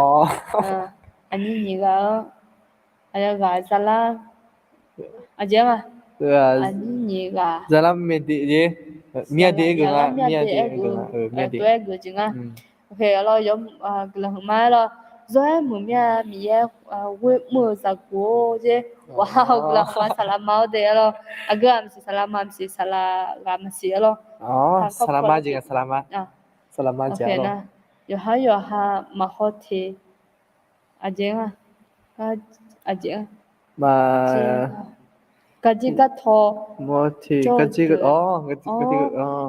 Aqnyir nyiq ghaq-anr, aqyawf ghaq zalar, aqjeq-a, aqnyir nyiq ghaq zalar maeqdeq jer, mir-a deq-aer geuf nga, mir-a deq-aer geuf nga, tov-aer geuf jeq nga. Lawr, guiqlanq huiqma lawr. Zawr-aer muiq mir-a, Miqyaer ghoer mr-eu zaqguq-or jer. Wa, guiqlanq huiqma saqlaq ma-awr de-a lawr. Aqgeu ghaq maqsiq saqlaq ma, maqsiq saqlaq ghaq maqsiq-a lawr. Saqlaq ma jeq nga, saqlaq ma. Saqlaq ma jeq-a lawr. Yawqhar yawqha maqhaw teq. Aqjeq nga, aqjeq nga. Garjir gartaw,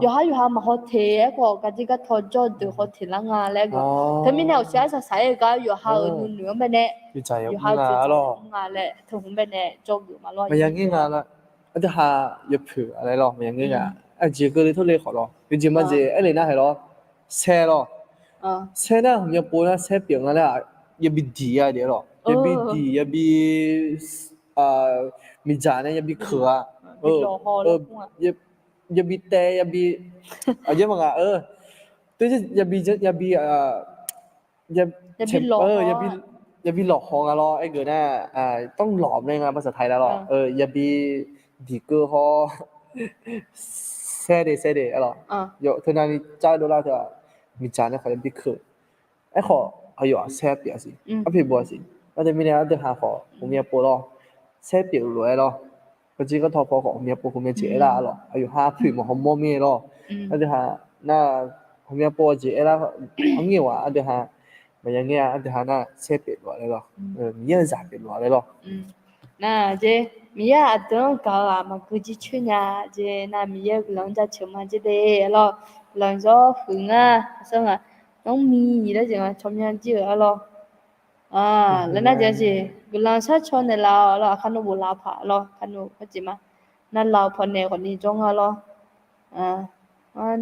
yawqhar yawqha maqhaw teq-aer khawf garjir gartaw jawr deuq haw teq lar nga laer geuf. Teumirnae aqsiq arsaq saq-aer gar yawqha-euq nuinoeq-anr baenae, yawqha-euq jeq mr nga laer teuhmq baenae jawr geuf ma lawr. Maqya ngeur nga lawr. Aqdui ha yawpoeq laer lawr, maqya ngeur nga. Aqjeq keuvle tawrle khawf lawr, yawjeq majeq aer le nar hae lawr. Saer lawr. Saer nar hmq ya pov nar saer pyeuf nga laer, yabi diq ya de lawr. Yabi diq, yabi miqdzaq nae yabi keuq-a. Yabi taev, yabi, aqjeq ma nga, yabi, yabi, ya Yabi lawqhaw nga lawr, aergeuf nar, ต้องหลอม laer nga ภาษาไทย nar lawr. Yabi diqkeuv haw, saer de saer de-a lawr. Teunavni car dovlar teu-aq, miqdzaq nae khawf yabi keuv. Aerkhawf aqyawf-aq saer pyeuf-a siq, arpoeq bof-a siq. Nar teumirnae aqdui ha khawf ghawqmya pov lawr, saer pyeuf lof-aer lawr. Kawjir gartaw paw khawf ghawqmya pov ghawqmya jeq aerlar-a lawr. Aqyawf ha arpoeq maqhaw mawr mir-aer lawr. Aqdui ha nar ghawqmya pov jeq aerlar, arngir-aq aqdui ha maqya ngaer-a, aqdui ha nar saer pyeuf lof-a laer lawr. Miqyaer-euq zaq pyeuf lof-a laer lawr. Nar jeq Miqyaer aqdui-anr gaq-eu-aq maqgui jircoer nya. Jeq nar Miqyaer-eu guiqlanq-anr jaceuq ma jer de-a lawr. Guiqlanq zawr huiq ngar, aqsur nga, nanrmi laer jeq nga tsawrmyanr jir-euq-a lawr. Laer nar jeq-a jeq guiqlanq sharcaw naeqlaf-awq lawr, aqkar nmr bof laf-eu paq lawr, aqkar nmr khoerjeq ma. Navlaf-eu pawnaeq khawfni jawr nga lawr.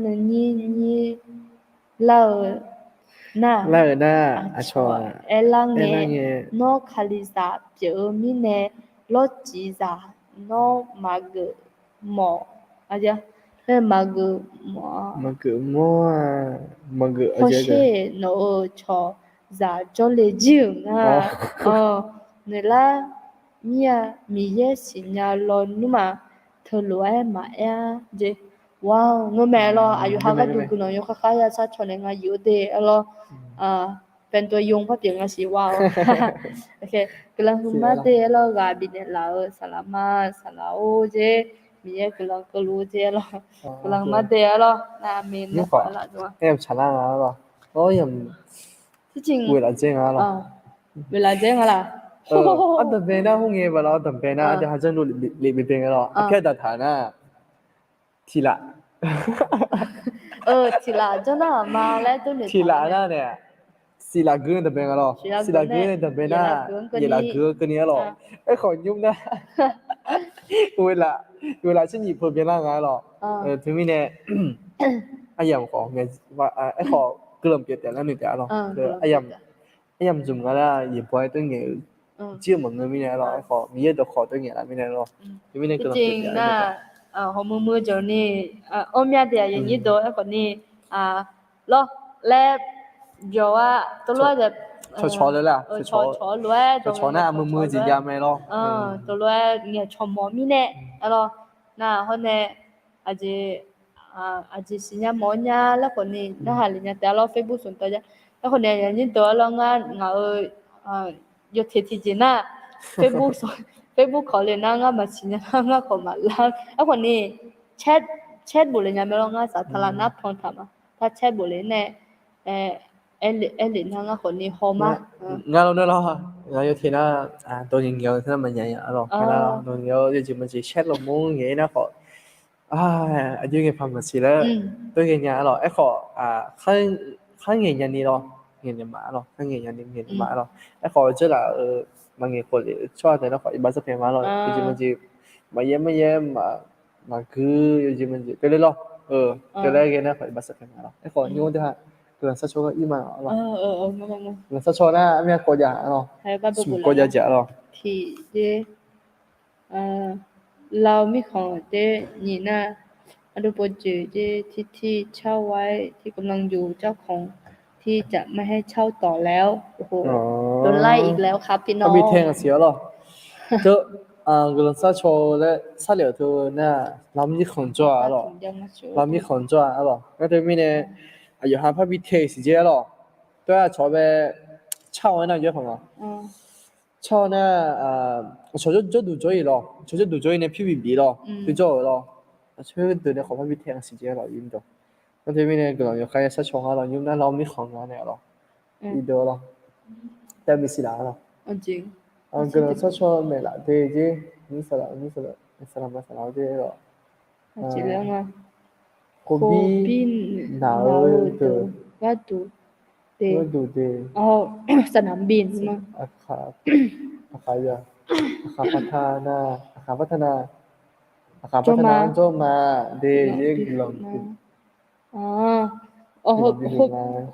Nuinyir nyir lar-eu nar, aqcawq aerlar ngae, nawr kalizaq pyeuf-eu mirnae, lawrcif zaq nawr maqgeuf mawf, maqgeuf mawf, maqgeuf mawf-a, maqgeuf mawf-a, nawq-euq cawqzaq jawrle jir-euq nga. Noeqlar mir-a, Miqyaer siqnya lawnmr-aq, teulof-aer maqaer-a jeq. Wa, ngeurmae lawr, aqyawf ha gharduq guiqlanq yawkhav khav ya sharcaw naeq nga yuf-eu de-a lawr. เป็นตัวอย่าง par pyeuf nga siq wa-awr. Guiqlanq huiqma de-a lawr, ghaq bifnaeq laf-eu saqlaq ma saqlaq-or jer, Miqyaer guiqlanq keuvluf-eu de-a lawr. Guiqlanq huiqma de-a lawr, nar aqmeq nmr khawf laf-eu tsaqlar nga lawr. Tircif ghoeqlaf dzaer nga lawr. Ghoeqlaf dzaer nga laq. Ardanqbae nar khoerngae baqlaf ardanqbae nar aqdui ha janrluf lef baebae nga lawr. Aqpyar daqtaq nar, tiqlaf, tiqlaf janr nar aqma laer dovnaeq tiqlaf nar nae, siqlaf geur-anr danqbae nga lawr. Siqlaf geur-anr danqbae nar, yaeqlaf geur-anr keuvni-a lawr. Aerkhawf nymr nar, ghoeqlaf, ghoeqlaf tser nyif peuq byanlar nga-a lawr. Teumirnae aryamq khawf, aerkhawf guiqlanq pyeuf taef lar noeq taef-a lawr. Aryamq zmq nga nar, yaeqbawq-aer tov ngaeq-eu jir-eu maqngeur mirnae-a lawr. Aerkhawf Miqyaer dawqkawq tov ngaeq laf mirnae lawr. Teumirnae guiqlanq pyeuf taef nar, hawmuiq muiq-eu jawq ni, awr mya de-aq yanyir dawq aerkhawf ni, lawr, laer byawq-a, tawlof-aer, cawqcawq lof-aer, cawqcawq nar aqmuiq muiq-eu jeq jav mae lawr. Tawlof-aer ngaeqcawq mawf mirnae-a lawr. Nar hawr nae, aqjeq aqjeq siqnya mawf-awr nya laer khawf ni narhaq lef nya taef-a lawr. Facebook smq tawv ja. Aerkhawf nae yanyir dawq-a lawr, ngar ngaq-euq yawteq tiqjeq nar, Facebook kawq le nar ngar maqsiq nya nar ngar khawf maqlar. Aerkhawf ni, caer bof le nya mae lawr, ngar saqtaq laf nar pan taq ma. Par caer bof le nae, aer lef nar ngar khawf ni haw ma. Ngar lawr nar lawr, ngaq yawteq nar, dawq nyae ngaeq-eu teu nar maqnya-a lawr. Dawq nyae-eu yawjeq maqjeq caer lawq mawr ngaeq-ir nar khawf, aqjox ngaeq paq maqsiq laer, dawr ngaeq nya-a lawr. Aerkhawf, khar ngaeq nyani lawr, ngaeq naeq ma-a lawr, khar ngaeq nyani ngaeq naeq ma-a lawr. Aerkhawf dzeur laf-eu maqngaeq khof lef-eu tsawrhaq taef nar khawf iqbax sar paeq ma lawr. Yawjeq maqjeq, maqyaer maryaer, maqgui, yawjeq maqjeq keuvle lawr. Keuvle ghae nar khawf iqbax sar paeq ma lawr. Aerkhawf nymr deuq ha, guiqlanq sharcaw gha ir ma lawr. Guiqlanq sharcaw nar armyav kawv jav-a lawr. Smq kawv jav jav-a lawr. Tiqjeq, เราไม่ขอ jeq nyiq nar, ardov pov jeq jeq ที่เช่าไว้ ที่กำลังอยู่เจ้าของที่จะไม่ให้เช่าต่อแล้ว โอ้โห โดนไล่อีกแล้วครับพี่น้อง Parbi tae ngaq siq-a lawr. Teu, guiqlanq sharcaw laer sarlef-euq teu nar, เราไม่ขอ jawr-a lawr. เราไม่ขอ jawr-a lawr. Ngar teumirnae, aqyawf ha parbi tae siq jeq-a lawr. Teu-aer aqcawq bae car-awr nar jawr khawf nga. Car-awr nar, aqcawq jawrduq jawr-ir lawr, aqcawq jawrduq jawr-ir nae pyur bif bif lawr, pyur jawr-euq lawr. Aqcawq heudeuq nae khawf parbi tae ngaq siq jeq-a lawr. Ngar teumirnae guiqlanq yawkhav ya sharcaw nga lawr, nymr nar เราไม่ขอ nga nae lawr. Iqdeuq lawr. Tae maqsiq laf-a lawr. Guiqlanq sharcaw naeqlaf de jeq, nymr saqlaq, nymr saqlaq, saqlaq ma saqlaq-awr jeq lawr. Khof bir naq-eu deuq gharduq de, gharduq de, สนามบิน aqkaq, aqkaq ya, aqkaq par taq nar, aqkaq par taq nar, aqkaq par taq nar jawr ma de jeq guiqlanq.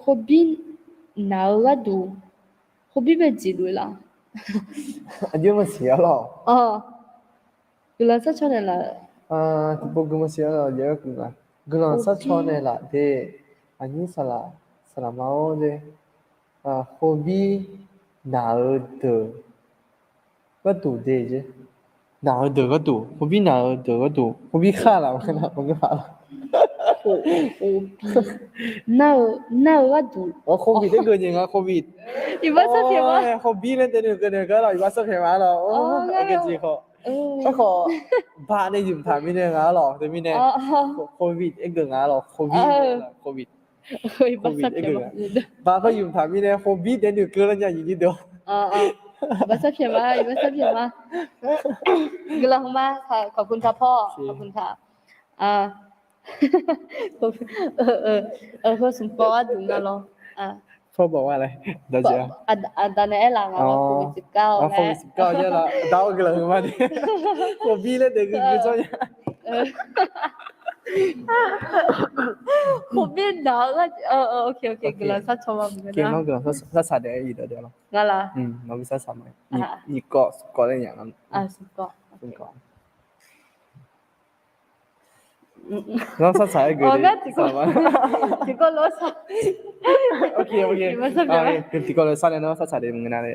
Khof bir naq-eu gharduq, khof bir bae jeq luf-eu laf. Aqjox maqsiq-a lawr. Guiqlanq sharcaw naeqlaf, tiqpov guiqlanq sharcaw naeqlaf de, aqnyir saqlaq, saqlaq ma-awr de. Khorbir naq-eu deuq gharduq de jeq. Naq-eu deuq gharduq, khorbir naq-eu deuq gharduq, khorbir khar laf maqngeur paq laf. Nar-eu gharduq. Khorbir taef geuf nyae nga, khorbir. Iqbax sar pyaeq ma. Khorbir laer taef nuiq keuv naeq gar lawq, iqbax sar pyaeq ma lawq. Aerkhawf, ba nae ymq taq mirnae nga lawq, teumirnae. Khorbir aer geuf nga lawq, khorbir. Khorbir. Ba par ymq taq mirnae khorbir taef nuiq keuv lar nya nyiq nyi deuq. Iqbax sar pyaeq ma, iqbax sar pyaeq ma. Guiqlanq ma, ขอบคุณค่ะพ่อ ขอบคุณค่ะ Heu smq pawv gharduq nga lawr. Aqda nae aerlaf nga lawr, โควิดสิบเก้า laer. Khorbir laer daef gui gui jawr nya. Khorbir naq-eu gharduq, guiqlanq sharcaw ma maqngeur nar. Sar saq daef-a, iqdawq daef lawr. Nga laf. Nawq bi sar saq ma. Nyiq kawv smq kawv laer nya nga. Nawr sar saq-aer geuf tiqkawv lof-aer sar. Tiqkawv lof-aer sar nae nawr sar saq daef maqngeur nar le.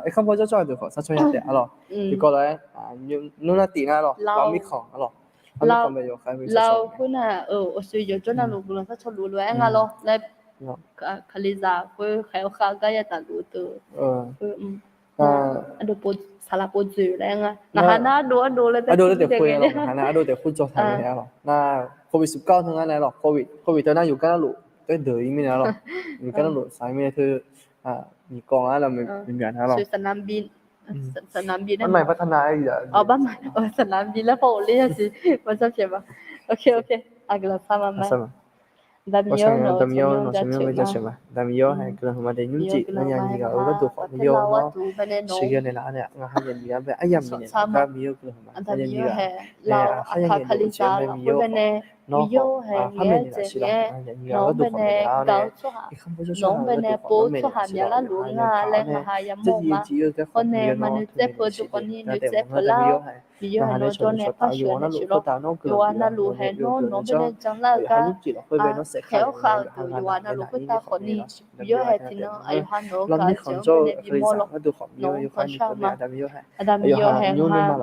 Irkanr paw jawrcawr aqdeuq khawf sar cawr ya taef-a lawr. Tiqkawv lof-aer nmr nar tif nar lawr, mirkhanq-a lawr. Lar-eu khoer nar-aq, awqshoe yawqjawr navluf guiqlanq sharcaw luf-eu lof-aer nga lawr laer, Kalizaq khoer khaeq-awr khav gar yadaq luf-eu teu. Ardov saqlaq pov dzoeq laer nga. Ngaqha nar ardov ardov laer taef khoer-a lawr, ngaqha nar ardov taef khoer dzaw taq-a lawr. Nar-aq, โควิดสิบเก้า teu ngar nae lawr, โควิด teu nar yawqgar navluf taef deuq-ir mirnae lawr. Yawqgar navluf saq-ir mirnae teu, nyiq kawv nga lawr, maqbyan nar lawr. Saqnaq bi laer, saqnaq bi laer par ghofler ya siq, ma sar pyaeq ma. Aqguiqlanq sar ma ma. Aqda Miqyaer-or, nawq-euq tsawrmyanr jaceuq ma. Aqda Miqyaer-or, hae guiqlanq huiqma dae nymrcif nar nya nyiq ghaq-eu gharduq khawf Miqyaer-or, nawr sheuqghae naeqlaf-awr nae ngaq ha nya nyiq ghaq bae aryamq naeq nar gar Miqyaer-or guiqlanq huiqma nya nyiq ghaq. Aqda Miqyaer-or hae, lar-awr aqkar Kalizaq khoer bae nae, Miqyaer-or hae, ngaeq-aer dzaeq ngae, nawq-anr bae nae gaq-eu tsawrhaq, nawq-anr bae nae pov-eu tsawrhaq myaqlar luf-eu nga laer ngaq ha yamawr-eu ma. Hawr nae maqnoeq tsaev peuq-eu deuq khawfni noeqtsaev peuq lar. Miqyaer hae nawr jawr nae par sheuq naeq siq lawr. Yawqghaq navluf hae nawr nawq-anr bae nae janlar-eu gar, khaeq-awr khav-eu deuq yawqghaq navluf khoertav khawfni, Miqyaer hae tiqnan aqyawf ha nawq-eu gaq-eu jeq-anr bae nae bimawr lawr. Nawq-anr tanqshar-eu ma. Aqda Miqyaer hae ngaq ha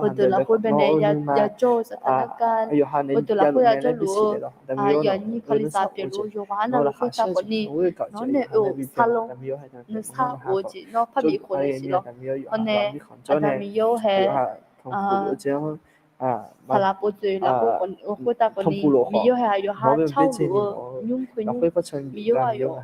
heudeuq lafkhoer bae nae yajawr-eu saqtaq nargar, heudeuq lafkhoer yajawrluf-eu aqyuif aqnyir Kalizaq pyeufluf-eu yawqghaq navluf khoertav khawfni, nawq-anr nae oe-euq sar lawr. Nuisar of-eu jeq nawr parbi khof naeq siq lawr. Hawr nae Aqda Miqyaer-or hae, saqlaq pov dzoeq lafkhoer khoertav khawfni, Miqyaer-or hae aqyawf ha car luf-eu nymr khoer nymr, Miqyaer-or aqyawf,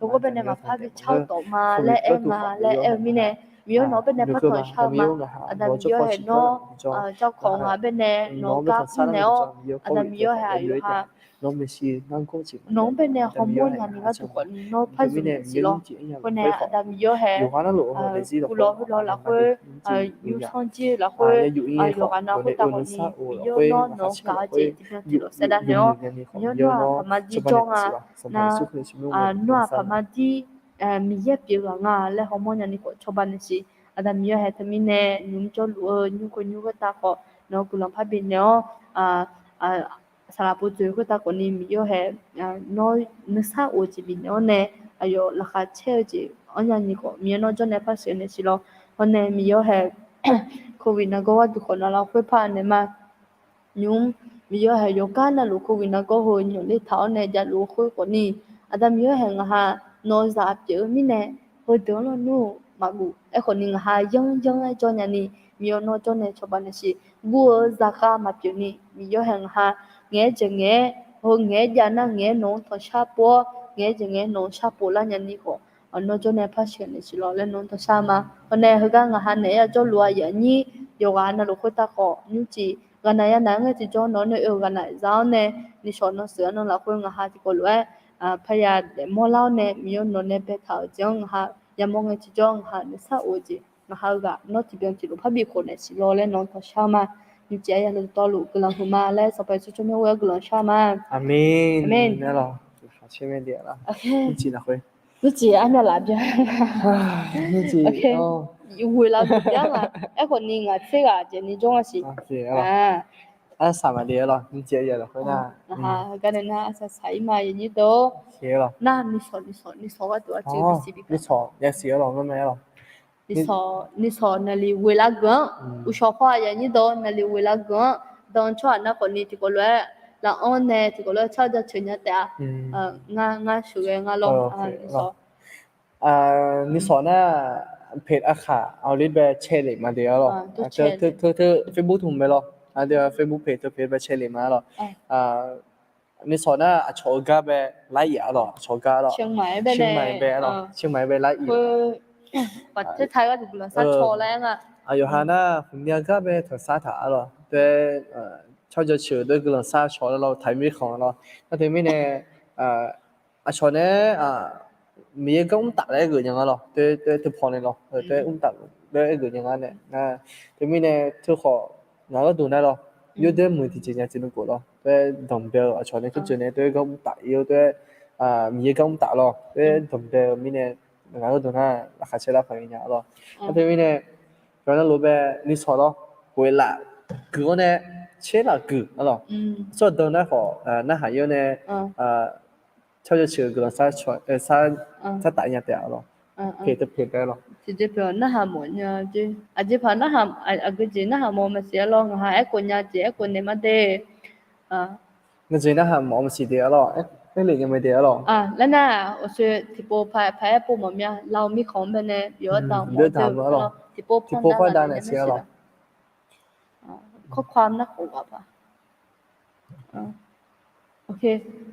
nawq-anr bae nae maqpar bi car-eu tawf ma laer aer nga laer aer-eu mirnae, Miqyaer nawq-anr bae nae par tanqshar-eu ma. Aqda Miqyaer hae nawr, jawrkawq ngaq-anr bae nae nawq gar khmr naeq-awr, Aqda Miqyaer hae aqyawf ha nawq-anr bae nae hawmawr nya ni gharduq khawfni nawr par zmq naeq siq lawr. Khoer nae Aqda Miqyaer hae, uqlawq khoerlawq lafkhoer, nymrsanr jir lafkhoer, yawqghaq navluf khoertav khawfni, Miqyaer nawr nawq-anr gaq-eu jeq tiqbyan tiqlof saevdav naeq-awr, Miqyaer nawr aqkaq mar jir jawr nga. Nar, nawr aqkaq mar jir, Miqyaer pyeuf ghaq nga laer hawmawr nya ni khawf cawba naeq siq. Aqda Miqyaer hae teumirnae nymq jawrluf-eu nymr khoer nymr khoertav khawf nawq-anr guiqlanq parbi naeq-awr, saqlaq pov dzoeq khoertav khawfni Miqyaer hae nawr nuisar of-eu jeq bifnaeq-awr nae, aqyawf laqkhaq caer-eu jeq-anr nya ni khawf Miqyaer nawr jawr nae par sheuq naeq siq lawr. Hawr nae Miqyaer hae, Covid nargawr gharduq khawf nawq lafkhoer par naeq ma. Nymr, Miqyaer hae yawqgar navluf Covid nargawr heu nymq ler taq-awr nae javluf-eu khoer khawfni, Aqda Miqyaer hae ngaq ha nawq-eu zaq pyeuf-eu mirnae, heudeuq-anr lawnmr-eu maqguf. Aerkhawfni ngaq ha yanr yanr-aer jawr nya ni, Miqyaer nawr jawr nae cawba naeq siq. Guv-eu zaqkhav maqpyeuf ni, Miqyaer hae ngaq ha ngaeq-aer jeq ngaeq-aer, heu ngaeq-aer jav nar ngaeq-aer nawq-anr tanqshar pov-awr, ngaeq-aer jeq ngaeq-aer nawq-anr shar pov lar nya ni khawf, nawr jawr nae par sheuq naeq siq lawr laer nawq-anr tanqshar ma. Hawr nae heugar ngaq ha naeq-aer yajawrluf-eu aqyuif aqnyir yawqghaq navluf khoertav khawf nymrcif ghaqnaq yanaq-aer ngae tiqjawr nawq-anr nae oe-eu ghaqnaq zaq-anr nae, nishawq nawq sheuq-anr nawq lafkhoer ngaq ha tiqkawv lof-aer parya daefmawr lar-awr nae Miqyaer nawq nae baetaq-euq jeq-anr ngaq ha yamawr ngae tiqjawr ngaq ha nuisar of-eu jeq ngaq ha-eu ghaq nawr tiqbyan tiqlof parbi khof naeq siq lawr laer nawq-anr tanqshar ma. Nymrcif aqyuif aqnyir dawqtawvluf guiqlanq huiqma laer Sanqpaq Yeqsur tsawrmyanr ghoer-awr guiqlanq shar ma. Aqmeq. Nymrcif armyaq laf byan. Ghoeq laf byan nga. Aerkhawfni ngaq tser ghaq jeq ni jawr nga siq. Arsaq maqle-ar lawq, nyiq jeq ya lafkhoer nar. Naqha garnae nar arsaq saq-ir ma yanyir dawr. Nar nishawq nishawq nishawq gharduq arciv bisiq bi nishawq yasiq-ar lawq, ngar mae-ar lawq. Nishawq nishawq naqli ghoelar geuf-anr, uqshawq khawr-aq yanyir dawr naqli ghoelar geuf-anr, dan tsawrhaq nar khawfni tiqkawv lof-aer lafkhanr nae tiqkawv lof-aer tsar jaceuq nya taef-a. Ngar ngar sheuqghae ngar lawr. Nishawq nar page aqkhaq aqli bae cae lef ma de-ar lawq. Teu teu Facebook tmq mae lawr. Aqdui Facebook page teu page bae cae lef ma-ar lawq. Nishawq nar aqcawq-eu gar bae lar-ir-a lawq, aqcawq gar lawq. Ciqmaiq bae lar-ir. Aqyawf ha nar hmqmya gar bae tanqsar taq-ar lawq. Doe-aer tsar jaceuq doe-aer guiqlanq sar cawq-ar lawq, taqmir khanq lawr. Nar teumirnae aqcawq nae Miqyaer gar mr taf laer aer geuf nya nga lawr. Doe-aer teu paw nae lawr, doe-aer mr taf laer aer geuf nya nga nae. Teumirnae teukhawf ngaq gharduq nar lawr, yawdaer muiq tiqjeq nya jeq nuikhof lawr. Doe-aer danqbae-eu aqcawq nae tsawrjeuq nae doe-aer gar mr taf-ir-eu doe-aer Miqyaer gar mr taf lawr. Doe-aer danqbae-eu mirnae ngaq gharduq nar laqkhaq caer lar paq nya-ar lawr. Nar teumirnae yawqha navluf bae nishawq lawr, ghoeqlaf guiq-awr nae caer laf guiq-ar lawq. Tsawrhaq dan nar khawf narhaq-ir-awr nae tsawrjeuq ceuq guiqlanq sar taf nya taef-a lawq. Page teu page bae-ar lawq. Tiqjeq pyeuf-awq, narhaq mawf nya jeq. Aqjeq paq narhaq, aqgeujeq narhaq mawf maqsiq-ar lawr. Ngaq ha aerkhof nya jeq aerkhof naeq ma de. Ngaq jeq narhaq mawf maqsiq de-ar lawq. Aerlef nya mae de-ar lawq. Laer nar-aq, awqsoe tiqpov paq paq-aer pov mawf mya. Lawq mirkhanq-anr bae nae bif-awr damq mawf de-ar lawq. Tiqpov par damq naeq siq-ar lawq. Kawrkawr nar khof ghaq paq.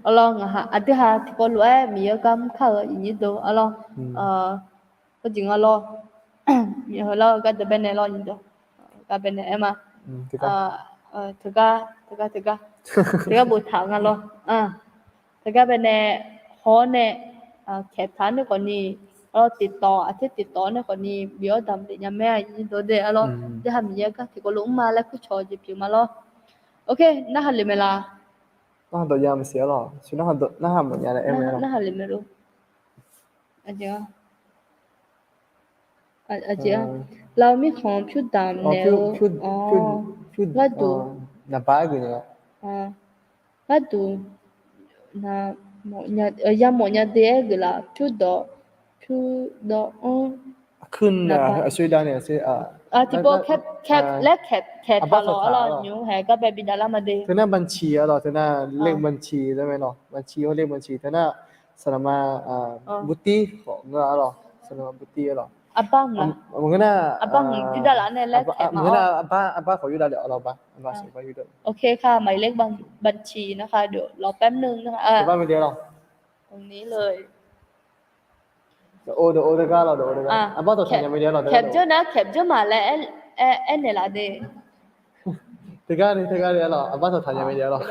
Arlawr, ngaq ha aqdui ha tiqkawv lof-aer Miqyaer-eu gar mr kar-eu iqnyir deuq arlawr. Khoerjeq nga lawr. Miqyaer heular-eu gar deuq bae nae lawr, iqnyir deuq gar bae nae aer ma. Teugar teugar teugar teugar boftaq-eu nga lawr. Teugar bae nae haw-awr nae, kaeqtaq-anr nae khawfni, arlawr tiqtawq aqter tiqtawq-anr nae khawfni bif-awr damq daef nya mae, iqnyir deuq de arlawr. Deuq ha Miqyaer gar tiqkawv lof mr ma laer kurcawq-eu jeq pyeuf ma lawr. Ok, narhaq lef mae la? Narhaq dawq ya maqsiq arlawr. Narhaq mawf nya laer aer mae. Narhaq lef mae lo. Aqjeq-a, lawq mirkhanq pyur damq naeq-eu gharduq naqbar aer geuf nya. Gharduq yamawf nya de-aer geuflaf pyur dawq pyur dawq-anr. Tiqpov laer kaeq taq lawq arlawr, nymr haeq gar bae bi dav lar ma de. Teunar บัญชี arlawr, teunar เลขบัญชี laer mae lawq, บัญชี hawr เลขบัญชี teunar saqlaqma butir khawf ngeur arlawr, saqlaqma butir arlawr. Arbar hmq nar, arbar hmq yurdav laf nae laer kaeq ma. Arbar khawf yurdav lef arlawr, arbar, arbar shaq arbar yurdav. Ok, ka maqir laer บัญชี nar ka dov lawq แป๊บนึง nar ka. Arbar mae de arlawr. ตรงนี้เลย Dawq-or dawq-or teugar lawq, dawq-or teugar. Arbar tawqtaq nya mae de arlawr, แคปเจอร์ nar แคปเจอร์ ma laer aernaeq laf de. Teugar ni teugar ni arlawr, arbar tawqtaq nya mae de arlawr.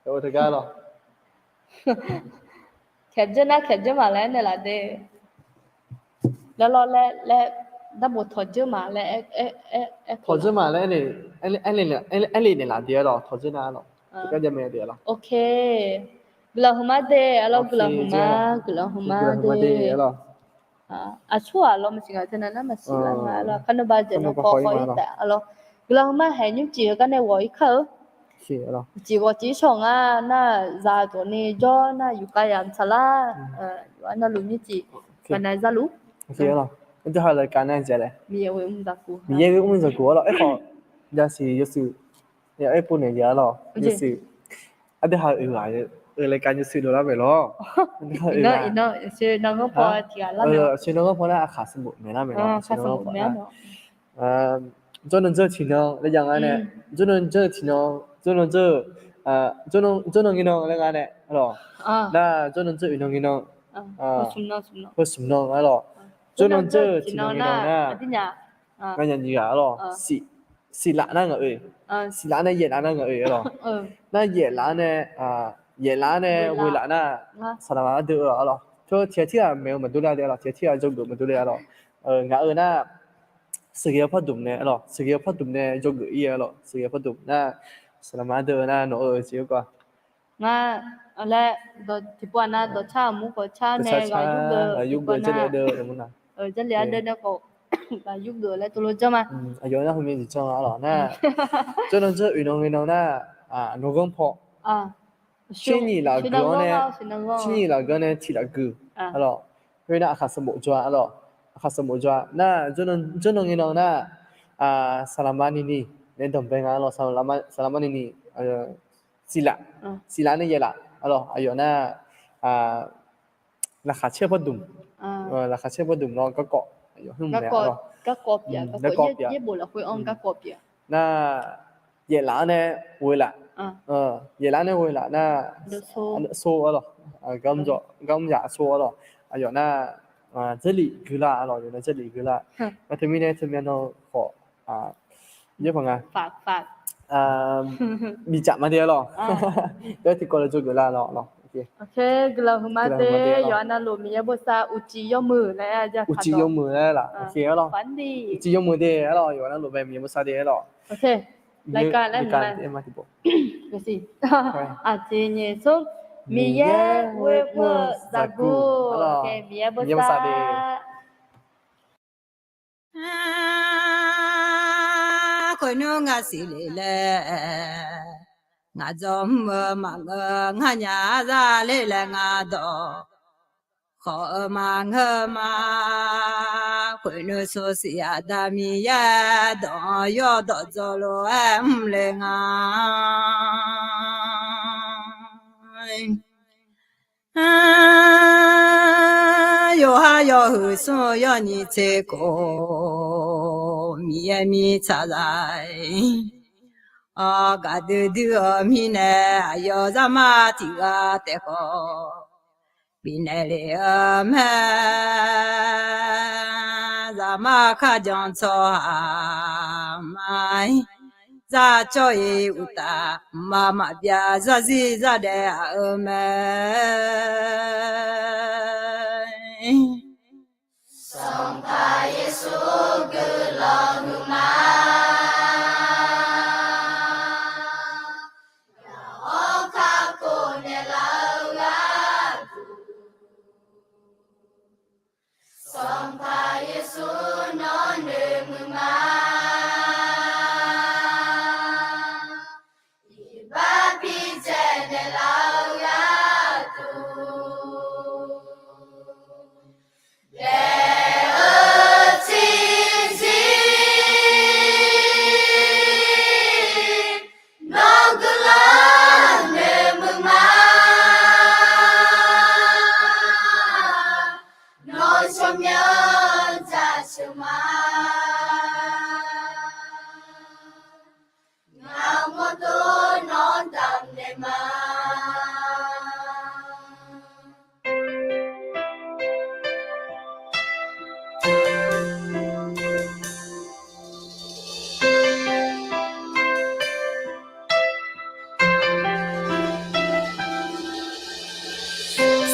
Dawq-or teugar lawq. แคปเจอร์ nar แคปเจอร์ ma laer aernaeq laf de. Lawrlawr laer laer, darbof tawqjeur ma laer aer, tawqjeur ma laer aernaeq laf de arlawr, tawqjeur nar arlawr. Teugar jav mae de arlawr. Ok. Guiqlanq huiqma de arlawr, guiqlanq huiqma, guiqlanq huiqma de arlawr. Aqsur-aq lawr maqsiq nga teu nar nar maqsiq lar nga arlawr, kar nawba jeq nar paw khawf-ir taef arlawr. Guiqlanq huiqma haeq nymrcif heugar nae ghawq-ir kar-eu. Cif ghawq cif-ir shawq nga nar, zaq dawq ni jawr nar yufkhav yamq tsaqlar. Yawqha navluf nymrcif baqnav zarluf. Miqyaer ghoe mr zaqguq arlawr, aerkhawf yasiq yawshuif, aerpov naeq ya arlawr, yawshuif. Aqdui ha-euq ghaq-eu รายการ yawshuif dovlar mae lawr. Aqshoe nanganr paw nar aqkhaq sanqbof maeqlar mae lawr. Jawrnan janr-eu tiqnan laer jav nga nae, jawrnan janr-eu tiqnan, jawrnan janr-eu, jawrnan ngae nan laer nga nae arlawr. Nar jawrnan janr-eu uiqnan ngae nan, heu smq nan arlawr. Jawrnan janr-eu tiqnan ngae nan nar, nganyaf nyiq ghaq arlawr. Siqlaf nar ngaq-oe, siqlaf nar yaeflaf nar ngaq-oe arlawr. Nar yaeflaf nae, yaeflaf nae ghoelaf nar saqlaqma ardeuv-eu arlawr. Teu tiq ghaq tirghaq maeq-eu maqdur ler-a de arlawr, tiq ghaq tirghaq jawrgeuf maqdur ler arlawr. Ngaq-euq nar sheuqghae-eu pardmq nae arlawr, sheuqghae-eu pardmq nae jawrgeuf-ir arlawr, sheuqghae-eu pardmq nar saqlaqma ardeuv-eu nar nawq-eu jeq-eu gar. Ngar laer tiqpov-aq nar dawqcar aqmur khawf car nae ghaq yurgeuf, ghaq yurgeuf, Jarlif ardeuv nar, Jarlif ardeuv nar khawf Aqyawf nar heumya jeq janr-a arlawq nar, jawrnan jawr oeq nan ngae nan nar, nawq ghanr paw, tser nyif lafgui-anr nae, tser nyif lafgui-anr nae tiq lafgui arlawq. Khoernar aqkhaq sanqbof jawr-a arlawq. Aqkhaq sanqbof jawr-a nar, jawrnan ngae nan nar, saqlaqma nini nae danqbae nga arlawq. Saqlaqma nini, siqlaf, siqlaf nae yaelaf arlawq. Aqyawf nar, laqkhaq caer pardmq, laqkhaq caer pardmq nawr garkawv, aqyawf hmr-aer arlawq. Garkawv pyeuf nar, yaelaf-anr nae ghoelaf, yaelaf-anr nae ghoelaf nar, sor arlawq. Garmr yaf sor arlawq. Aqyawf nar, jarlif guilar arlawq. Aqyawf nar jarlif guilar. Nar teumirnae teumyav nan khawf, yaerpaq nga, bicaf ma de arlawq. Yaer tiqkawv le jawr geuflar arlawq. Guiqlanq huiqma de, yawqha navluf Miqyaer bosav uqcif yawmuiq laer, uqcif yawmuiq laer laf. Uqcif yawmuiq de arlawq. Yawqha navluf bae Miqyaer bosav de arlawq. Aqjeq nyaeq sor, Miqyaer ghoer mr-eu zaqguq, Miqyaer bosav de. Khoernmr ngaq siqle laer, ngaq dzawr mr-eu maqngeur, nganyaf za le laer ngaq dawq khawf-eu maqngeur ma. Khoernmr sor siq Aqda Miqyaer dawq-anr yawdawq dzawq lof-aer mr le nga. Yawqha yawhuiq smr-eu yawnyiq tser khof, Miqyaer mirtsaq zaq-aer, gaqdui dui-eu mirnae aqyawf zaqmar tiq ghaq taef khawf bifnaeq lef-eu mae. Zaqmar kharjan tsawrhaq ma-ir, zar cawr-iq uqtaf, mqmaq maqbyav zarzir zardaef aq-eu mae. Sanqpaq Yeqsur guiqlanq huiqma. Gaq-awr kakhof naeqlaf-eu gharduq, Sanqpaq Yeqsur nawr noeqmuiq ma. Iqbax bidzaeq naeqlaf-eu gharduq, daef-eu tiqzir nawr guiqlanq noeqmuiq ma. Nawr tsawrmyanr jaceuq ma. Ngaq-euq mawrdo nawr damqnaeq ma.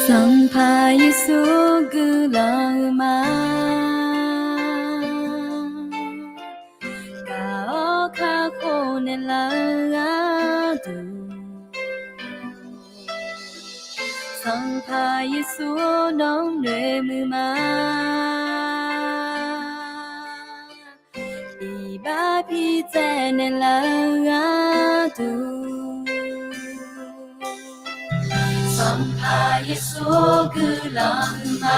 Sanqpaq Yeqsur guiqlanq huiqma. Gaq-awr kakhof naeqlaf-eu gharduq, Sanqpaq Yeqsur nawr noeqmuiq ma. Iqbax bidzaeq naeqlaf-eu gharduq, Sanqpaq Yeqsur guiqlanq huiqma.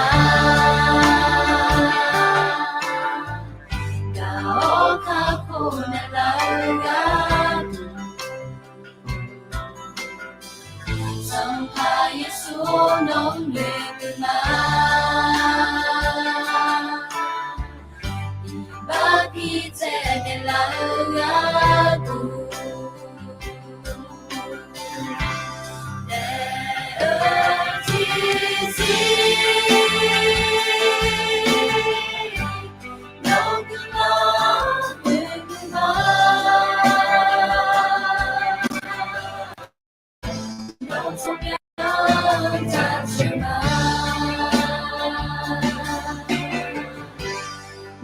Gaq-awr kakhof naeqlaf-eu gharduq, Sanqpaq Yeqsur nawr noeqmuiq ma. Iqbax bidzaeq naeqlaf-eu gharduq, daef-eu tiqzir nawr guiqlanq noeqmuiq ma. Nawr tsawrmyanr jaceuq ma.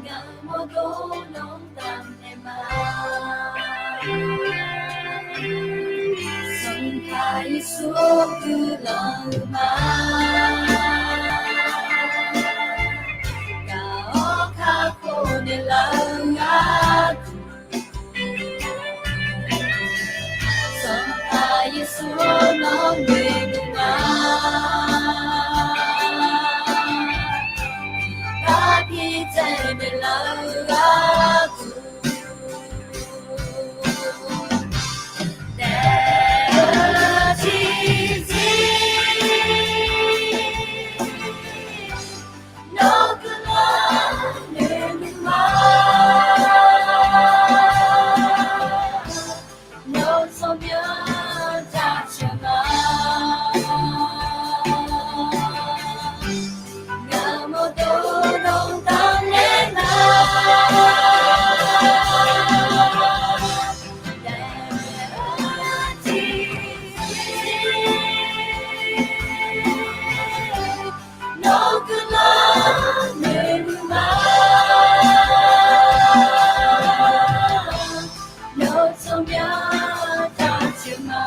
Ngaq-euq mawrdo nawr damqnaeq ma. Sanqpaq Yeqsur guiqlanq huiqma. Gaq-awr kakhof tsaev naeqlaf-eu gharduq, daef-eu tiqjeq, nawr guiqlanq noeqmuiq ma. Nawr tsawrmyanr jaceuq ma. Ngaq mawrdo nawr damnaeq ma. Daef-eu tiqjeq, nawr guiqlanq noeqmuiq ma. Nawr tsawrmyanr jaceuq ma.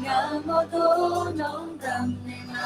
Ngaq mawrdo nawr damnaeq ma.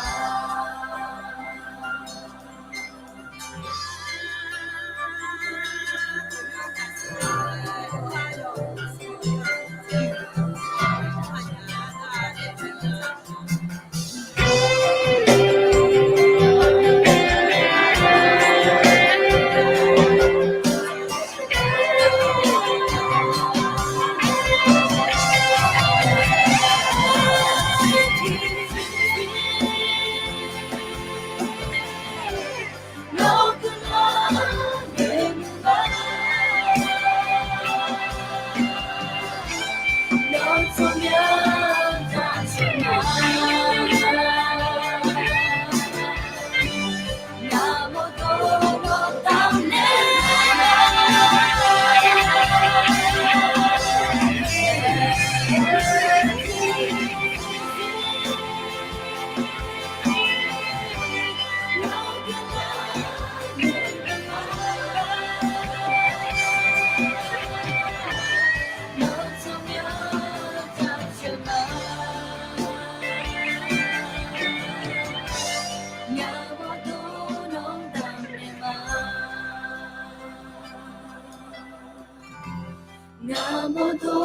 Ngaq mawrdo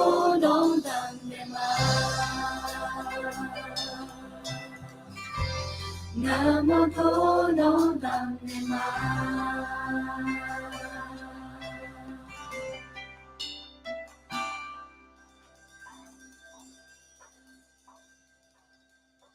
nawr damnaeq ma. Ngaq mawrdo nawr damnaeq ma.